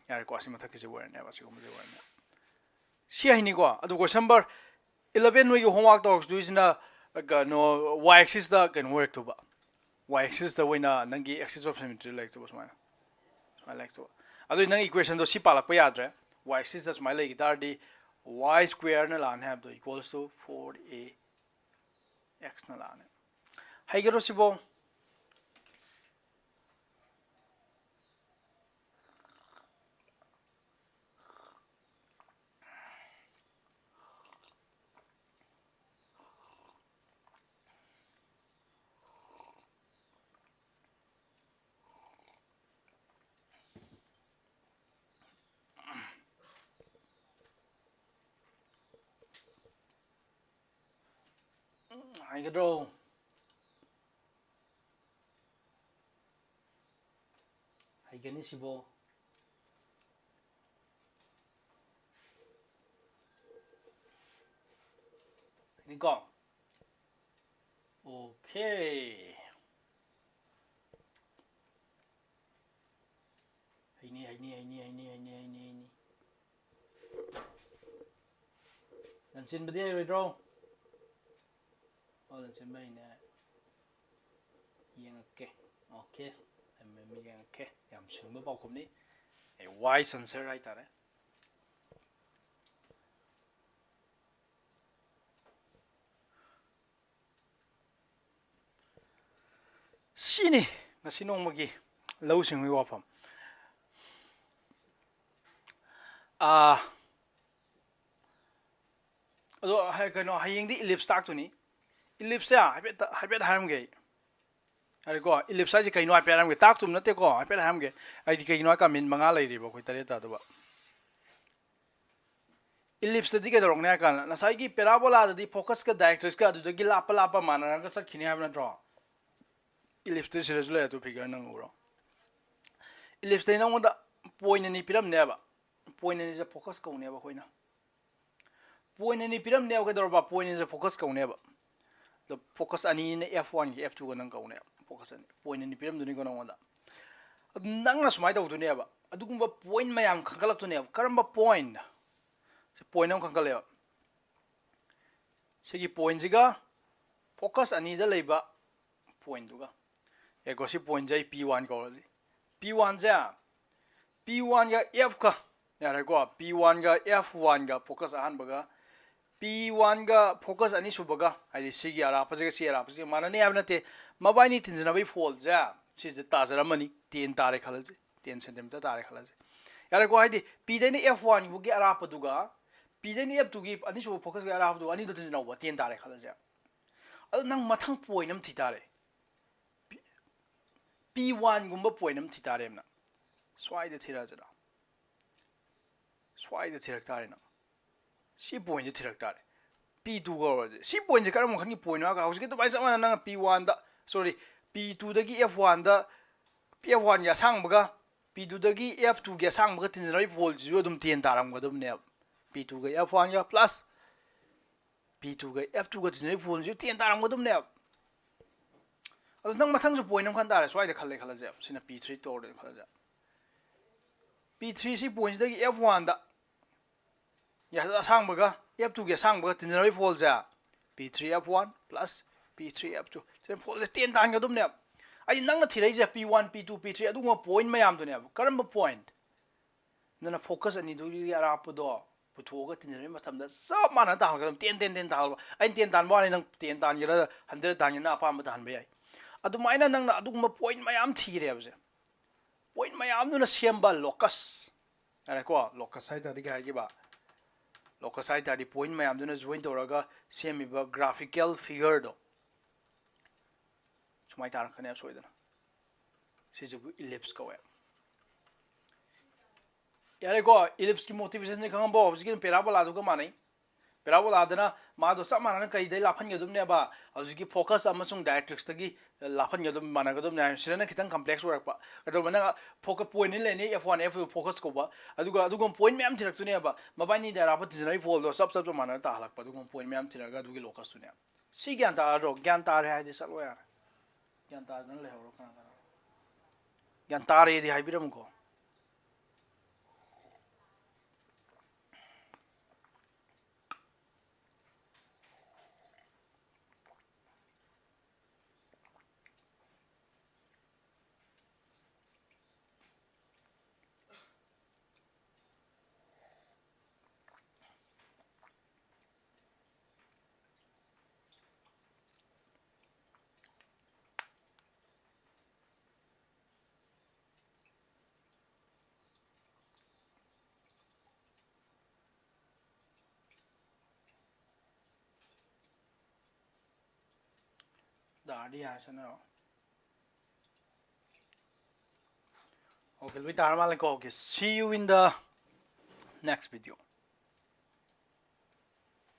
ꯌꯥꯔꯦꯀꯣ, ꯑꯁꯤ ꯃꯊꯛꯀꯤꯁꯤ ꯑꯣꯏꯔꯅꯦꯕ, ꯑꯁꯤꯒꯨꯝꯕꯁꯤ ꯑꯣꯏꯔꯅꯦꯕ꯫ ꯁꯤ ꯍꯩꯅꯤꯀꯣ꯫ ꯑꯗꯨ question number eleven ꯅꯣꯏꯒꯤ homework ꯇꯧꯔꯛꯇꯣꯏꯁꯤꯅ ꯀꯩꯅꯣ, y axis ꯇ ꯀꯩꯅꯣ ꯑꯣꯏꯔꯛꯇꯧꯕ, y axis ꯇ ꯑꯣꯏꯅ ꯅꯪꯒꯤ axis of symmetry ꯂꯩꯔꯛꯇꯧꯕ, ꯁꯨꯃꯥꯏꯅ, ꯁꯨꯃꯥꯏꯅ ꯂꯩꯔꯛꯇꯧꯕ꯫ ꯑꯗꯨꯗꯤ ꯅꯪ equation ꯗꯣ ꯁꯤ ꯄꯥꯜꯂꯛꯄ ꯌꯥꯗ꯭ꯔꯦ, y axis ꯇ ꯁꯨꯃꯥꯏꯅ ꯂꯩꯈꯤ ꯇꯥꯔꯗꯤ y square ꯅ ꯂꯥꯛꯑꯅꯤ ꯍꯥꯏꯕꯗꯣ equals to four a x ꯅ ꯂꯥꯛꯑꯅꯤ꯫ ꯍꯩꯒꯗ꯭ꯔꯣ ꯁꯤꯕꯣ? ꯍꯩꯒꯗ꯭ꯔꯣ? ꯍꯩꯒꯅꯤ ꯁꯤꯕꯣ꯫ ꯍꯩꯅꯤꯀꯣ? Okay꯫ ꯍꯩꯅꯤ, ꯍꯩꯅꯤ, ꯍꯩꯅꯤ, ꯍꯩꯅꯤ, ꯍꯩꯅꯤ, ꯍꯩꯅꯤ, ꯍꯩꯅꯤ꯫ ꯂꯟꯆꯦꯟꯕꯗꯤ ꯍꯩꯔꯣꯏꯗ꯭ꯔꯣ? ꯑꯣ, ꯂꯟꯆꯦꯟꯕ ꯍꯩꯅꯦ꯫ ꯌꯦꯡꯉꯛꯀꯦ꯫ Okay꯫ ꯌꯦꯡꯉꯛꯀꯦ꯫ ꯌꯥꯝ ꯁꯤꯡꯕ ꯄꯥꯎꯈꯨꯝꯅꯤ꯫ ꯑꯦ, wise answer ꯍꯥꯏꯇꯥꯔꯦ꯫ ꯁꯤꯅꯤ ꯉꯁꯤ ꯅꯣꯡꯃꯒꯤ ꯂꯧꯎ ꯁꯤꯡꯎꯒꯤ ꯋꯥꯐꯝ꯫ ꯑꯥ, ꯑꯗꯣ ꯍ-, ꯀꯩꯅꯣ, ꯍꯌꯦꯡꯗꯤ ellipse ꯇꯥꯛꯇꯣꯏꯅꯤ꯫ Ellipse ꯁꯦ ꯍꯥꯏꯐꯦꯠ, ꯍꯥꯏꯐꯦꯠ ꯍꯥꯏꯔꯝꯒꯦ ꯑꯩ꯫ ꯌꯥꯔꯦꯀꯣ, ellipse ꯍꯥꯏꯁꯦ ꯀꯩꯅꯣ ꯍꯥꯏꯐꯦꯠ ꯍꯥꯏꯔꯝꯒꯦ꯫ ꯇꯥꯛꯇꯨꯝ ꯅꯠꯇꯦꯀꯣ, ꯍꯥꯏꯐꯦꯠ ꯍꯥꯏꯔꯝꯒꯦ꯫ ꯑꯩꯗꯤ ꯀꯩꯒꯤꯅꯣ ꯍꯥꯏ ꯀꯥꯟꯗ minute ꯃꯉꯥ ꯂꯩꯔꯤꯕ ꯑꯩꯈꯣꯏ ꯇꯔꯦꯠ ꯇꯥꯗꯧꯕ꯫ Ellipseꯇꯗꯤ ꯀꯩꯗꯧꯔꯛꯅꯤ ꯍꯥꯏ ꯀꯥꯟꯗ, ꯉꯁꯥꯏꯒꯤ parabolꯥꯗꯗꯤ focusꯀ directrixꯀ ꯑꯗꯨꯗꯒꯤ ꯂꯥꯞꯄ ꯂꯥꯞꯄ ꯃꯥꯟꯅꯔꯒ ꯆꯠꯈꯤꯅꯤ ꯍꯥꯏꯕ ꯅꯠꯇ꯭ꯔꯣ? Ellipseꯇ ꯁꯤꯗꯁꯨ ꯂꯩ, ꯑꯗꯨ figure ꯅꯪ ꯎꯔꯣ꯫ Ellipseꯇꯗꯤ ꯅꯪꯉꯣꯟꯗ point ꯑꯅꯤ ꯄꯤꯔꯝꯅꯦꯕ꯫ Point ꯑꯅꯤꯁꯦ focus ꯀꯧꯅꯦꯕ ꯑꯩꯈꯣꯏꯅ꯫ Point ꯑꯅꯤ ꯄꯤꯔꯝꯅꯦꯕ, ꯀꯩꯗꯧꯔꯕ? Point ꯑꯅꯤꯁꯦ focus ꯀꯧꯅꯦꯕ꯫ ꯑꯗꯣ focus ꯑꯅꯤꯅ F oneꯒ F twoꯒ ꯅꯪ ꯀꯧꯅꯦꯕ꯫ Focus ꯑꯅꯤ, point ꯑꯅꯤ ꯄꯤꯔꯝꯗꯣꯏꯅꯤꯀꯣ ꯅꯪꯉꯣꯟꯗ꯫ ꯑꯗꯨ ꯅꯪꯅ ꯁꯨꯃꯥꯏꯅ ꯇꯧꯗꯣꯏꯅꯦꯕ, ꯑꯗꯨꯒꯨꯝꯕ point ꯃꯌꯥꯝ ꯈꯟꯒꯠꯂꯛꯇꯣꯏꯅꯦꯕ꯫ ꯀꯔꯝꯕ point? ꯁꯤ point ꯑꯃ ꯈꯟꯒꯠꯂꯦꯕ꯫ ꯁꯤꯒꯤ pointꯁꯤꯒ focus ꯑꯅꯤꯗ ꯂꯩꯕ pointꯗꯨꯒ꯫ ꯑꯦꯀꯣ, ꯁꯤ pointꯁꯦ ꯑꯩ P one ꯀꯧꯔꯁꯤ꯫ P oneꯁꯦ, P oneꯒ Fꯀ, ꯌꯥꯔꯦꯀꯣ, P oneꯒ F oneꯒ focus ꯑꯍꯥꯟꯕꯒ, P oneꯒ focus ꯑꯅꯤꯁꯨꯕꯒ, ꯍꯥꯏꯗꯤ ꯁꯤꯒꯤ ꯑꯔꯥꯞꯄꯁꯤꯒ ꯁꯤ ꯑꯔꯥꯞꯄꯁꯤꯒ ꯃꯥꯟꯅꯅꯤ ꯍꯥꯏꯕ ꯅꯠꯇꯦ꯫ ꯃꯕꯥꯏꯅꯤ ꯇꯤꯟꯖꯅꯕꯒꯤ foldꯁꯦ ꯁꯤꯁꯦ ꯇꯥꯖꯔꯝꯃꯅꯤ, ten ꯇꯥꯔꯦ ꯈꯜꯂꯁꯤ, ten centimeter ꯇꯥꯔꯦ ꯈꯜꯂꯁꯤ꯫ ꯌꯥꯔꯦꯀꯣ, ꯍꯥꯏꯗꯤ Pꯗꯩꯅ F oneꯐꯥꯎꯒꯤ ꯑꯔꯥꯞꯄꯗꯨꯒ Pꯗꯩꯅ F twoꯒꯤ ꯑꯅꯤꯁꯨꯕ focusꯀꯤ ꯑꯔꯥꯞꯄꯗꯨ, ꯑꯅꯤꯗꯣ ꯇꯤꯟꯖꯅꯧꯕ, ten ꯇꯥꯔꯦ ꯈꯜꯂꯁꯦ꯫ ꯑꯗꯣ ꯅꯪ ꯃꯊꯪ point ꯑꯃ ꯊꯤ ꯇꯥꯔꯦ꯫ P oneꯒꯨꯝꯕ point ꯑꯃ ꯊꯤ ꯇꯥꯔꯦ ꯅꯪ꯫ ꯁ꯭ꯋꯥꯏꯗ ꯊꯤꯔꯛꯑꯁꯤꯔ? ꯁ꯭ꯋꯥꯏꯗ ꯊꯤꯔꯛ ꯇꯥꯔꯦ ꯅꯪ꯫ ꯁꯤ pointꯁꯦ ꯊꯤꯔꯛ ꯇꯥꯔꯦ꯫ P two ꯀꯧꯔꯁꯦ꯫ ꯁꯤ pointꯁꯦ ꯀꯔꯝꯕ ꯃꯈꯜꯒꯤ pointꯅꯣ ꯍꯥꯏꯔꯒ, ꯍꯧꯖꯤꯛꯀꯤ ꯑꯗꯨꯃꯥꯏꯅ ꯆꯞ ꯃꯥꯟꯅꯅ ꯅꯪꯅ P oneꯗ, sorry, P twoꯗꯒꯤ F oneꯗ, F oneꯒꯤ ꯑꯁꯥꯡꯕꯒ P twoꯗꯒꯤ F twoꯒꯤ ꯑꯁꯥꯡꯕꯒ ꯇꯤꯟꯖꯅꯕꯒꯤ foldꯁꯤꯁꯨ ꯑꯗꯨꯝ ten ꯇꯥꯔꯝꯒꯗꯕꯅꯦꯕ꯫ P twoꯒ F oneꯒ plus P twoꯒ F twoꯒ ꯇꯤꯟꯖꯅꯕꯒꯤ foldꯁꯤꯁꯨ ten ꯇꯥꯔꯝꯒꯗꯕꯅꯦꯕ꯫ ꯑꯗꯣ ꯅꯪ ꯃꯊꯪꯁꯨ point ꯑꯃ ꯈꯟ ꯇꯥꯔꯦ, ꯁ꯭ꯋꯥꯏꯗ ꯈꯜꯂꯦ ꯈꯜꯂꯁꯦ, ꯁꯤꯅ P three ꯇꯧꯔꯦꯅ ꯈꯜꯂꯁꯦ꯫ P three ꯁꯤ pointꯁꯤꯗꯒꯤ F oneꯗ, ꯌꯥ-, ꯑꯁꯥꯡꯕꯒ F twoꯒꯤ ꯑꯁꯥꯡꯕꯒ ꯇꯤꯟꯖꯅꯕꯒꯤ foldꯁꯦ P three F one plus P three F two꯫ ꯁꯤꯅ foldꯁꯦ ten ꯇꯥꯍꯟꯒꯗꯕꯅꯦꯕ꯫ ꯑꯩ ꯅꯪꯅ ꯊꯤꯔꯛꯏꯁꯦ P one, P two, P three ꯑꯗꯨꯒꯨꯝꯕ point ꯃꯌꯥꯝꯗꯨꯅꯦꯕ꯫ ꯀꯔꯝꯕ point? ꯅꯪꯅ focus ꯑꯅꯤꯗꯨꯒꯤ ꯑꯔꯥꯞꯄꯗꯣ ꯄꯨꯊꯣꯛꯑꯒ ꯇꯤꯟꯖꯟꯕꯒꯤ ꯃꯇꯝꯗ ꯆꯞ ꯃꯥꯟꯅꯅ ꯇꯥꯍꯜꯂꯛꯀꯗꯕꯅꯤ꯫ Ten, ten, ten ꯇꯥꯍꯜꯂꯣ꯫ ꯑꯩꯅ ten ꯇꯥꯍꯟꯕ ꯋꯥꯅꯤ, ꯅꯪ ten ꯇꯥꯍꯟꯒꯦꯔꯥ hundred ꯇꯥꯍꯟꯒꯦꯔꯥ ꯅꯪ ꯑꯄꯥꯝꯕ ꯇꯥꯍꯟꯕ ꯌꯥꯏ꯫ ꯑꯗꯨꯃꯥꯏꯅ ꯅꯪꯅ ꯑꯗꯨꯒꯨꯝꯕ point ꯃꯌꯥꯝ ꯊꯤꯔꯦꯕꯁꯦ꯫ Point ꯃꯌꯥꯝꯗꯨꯅ ꯁꯦꯝꯕ locus꯫ ꯌꯥꯔꯦꯀꯣ? Locus ꯍꯥꯏ ꯇꯥꯔꯗꯤ ꯀꯩ ꯍꯥꯏꯈꯤꯕ? Locus ꯍꯥꯏ ꯇꯥꯔꯗꯤ point ꯃꯌꯥꯝꯗꯨꯅ join ꯇꯧꯔꯒ ꯁꯦꯝꯃꯤꯕ graphical figureꯗꯣ꯫ ꯁꯨꯃꯥꯏꯅ ꯇꯥꯔꯛꯀꯅꯦꯕ ꯁꯣꯏꯗꯅ꯫ ꯁꯤꯁꯤꯕꯨ ellipse ꯀꯧꯋꯦ꯫ ꯌꯥꯔꯦꯀꯣ, ellipseꯀꯤ motivationꯁꯦ ꯈꯪꯉꯕꯣ? ꯍꯧꯖꯤꯛꯀꯤ parabola ꯗꯨꯒ ꯃꯥꯟꯅꯩ꯫ Parabola ꯗꯅ ꯃꯥꯗꯣ ꯆꯞ ꯃꯥꯟꯅꯅ ꯀꯩꯗꯩ ꯂꯥꯞꯍꯟꯒꯗꯕꯅꯦꯕ? ꯍꯧꯖꯤꯛꯀꯤ focus ꯑꯃꯁꯨꯡ directrixꯇꯒꯤ ꯂꯥꯞꯍꯟꯒꯗꯕ, ꯃꯥꯟꯅꯒꯗꯕꯅꯦ ꯍꯥꯏ꯫ ꯁꯤꯗꯅ ꯈꯤꯇꯪ complex ꯑꯣꯏꯔꯛꯄ꯫ ꯀꯩꯗꯧꯕ? ꯅꯪ focus point ꯑꯅꯤ ꯂꯩꯅꯤ, F one, F two focus ꯀꯧꯕ꯫ ꯑꯗꯨꯒ ꯑꯗꯨꯒꯨꯝꯕ point ꯃꯌꯥꯝ ꯊꯤꯔꯛꯇꯣꯏꯅꯦꯕ꯫ ꯃꯕꯥꯅꯤꯗ ꯑꯔꯥꯞꯄ ꯇꯤꯟꯅꯔꯤꯕ foldꯗꯣ ꯆꯞ ꯆꯞ ꯆꯞ ꯃꯥꯟꯅꯅ ꯇꯥꯍꯜꯂꯛꯄ꯫ ꯑꯗꯨꯒꯨꯝꯕ point ꯃꯌꯥꯝ ꯊꯤꯔꯛꯑꯒ ꯑꯗꯨꯒꯤ locusꯇꯨꯅꯦ꯫ ꯁꯤ ꯒ꯭ꯌꯥꯟ ꯇꯥꯔꯗ꯭ꯔꯣ? ꯒ꯭ꯌꯥꯟ ꯇꯥꯔꯦ ꯍꯥꯏꯗꯤ ꯆꯠꯂꯣ ꯌꯥꯔꯦ꯫ ꯒ꯭ꯌꯥꯟ ꯇꯥꯗꯅ ꯂꯩꯍꯧꯔꯣ ꯀꯅꯥ ꯀꯅꯥ? ꯒ꯭ꯌꯥꯟ ꯇꯥꯔꯦꯗꯤ ꯍꯥꯏꯕꯤꯔꯝꯃꯨꯀꯣ꯫ ꯗꯥꯔꯗꯤ ꯌꯥꯔꯦ ꯆꯠꯅꯔꯣ꯫ Okay, ꯂꯣꯏ ꯇꯥꯔ ꯃꯥꯜꯂꯦꯀꯣ꯫ Okay, see you in the next video.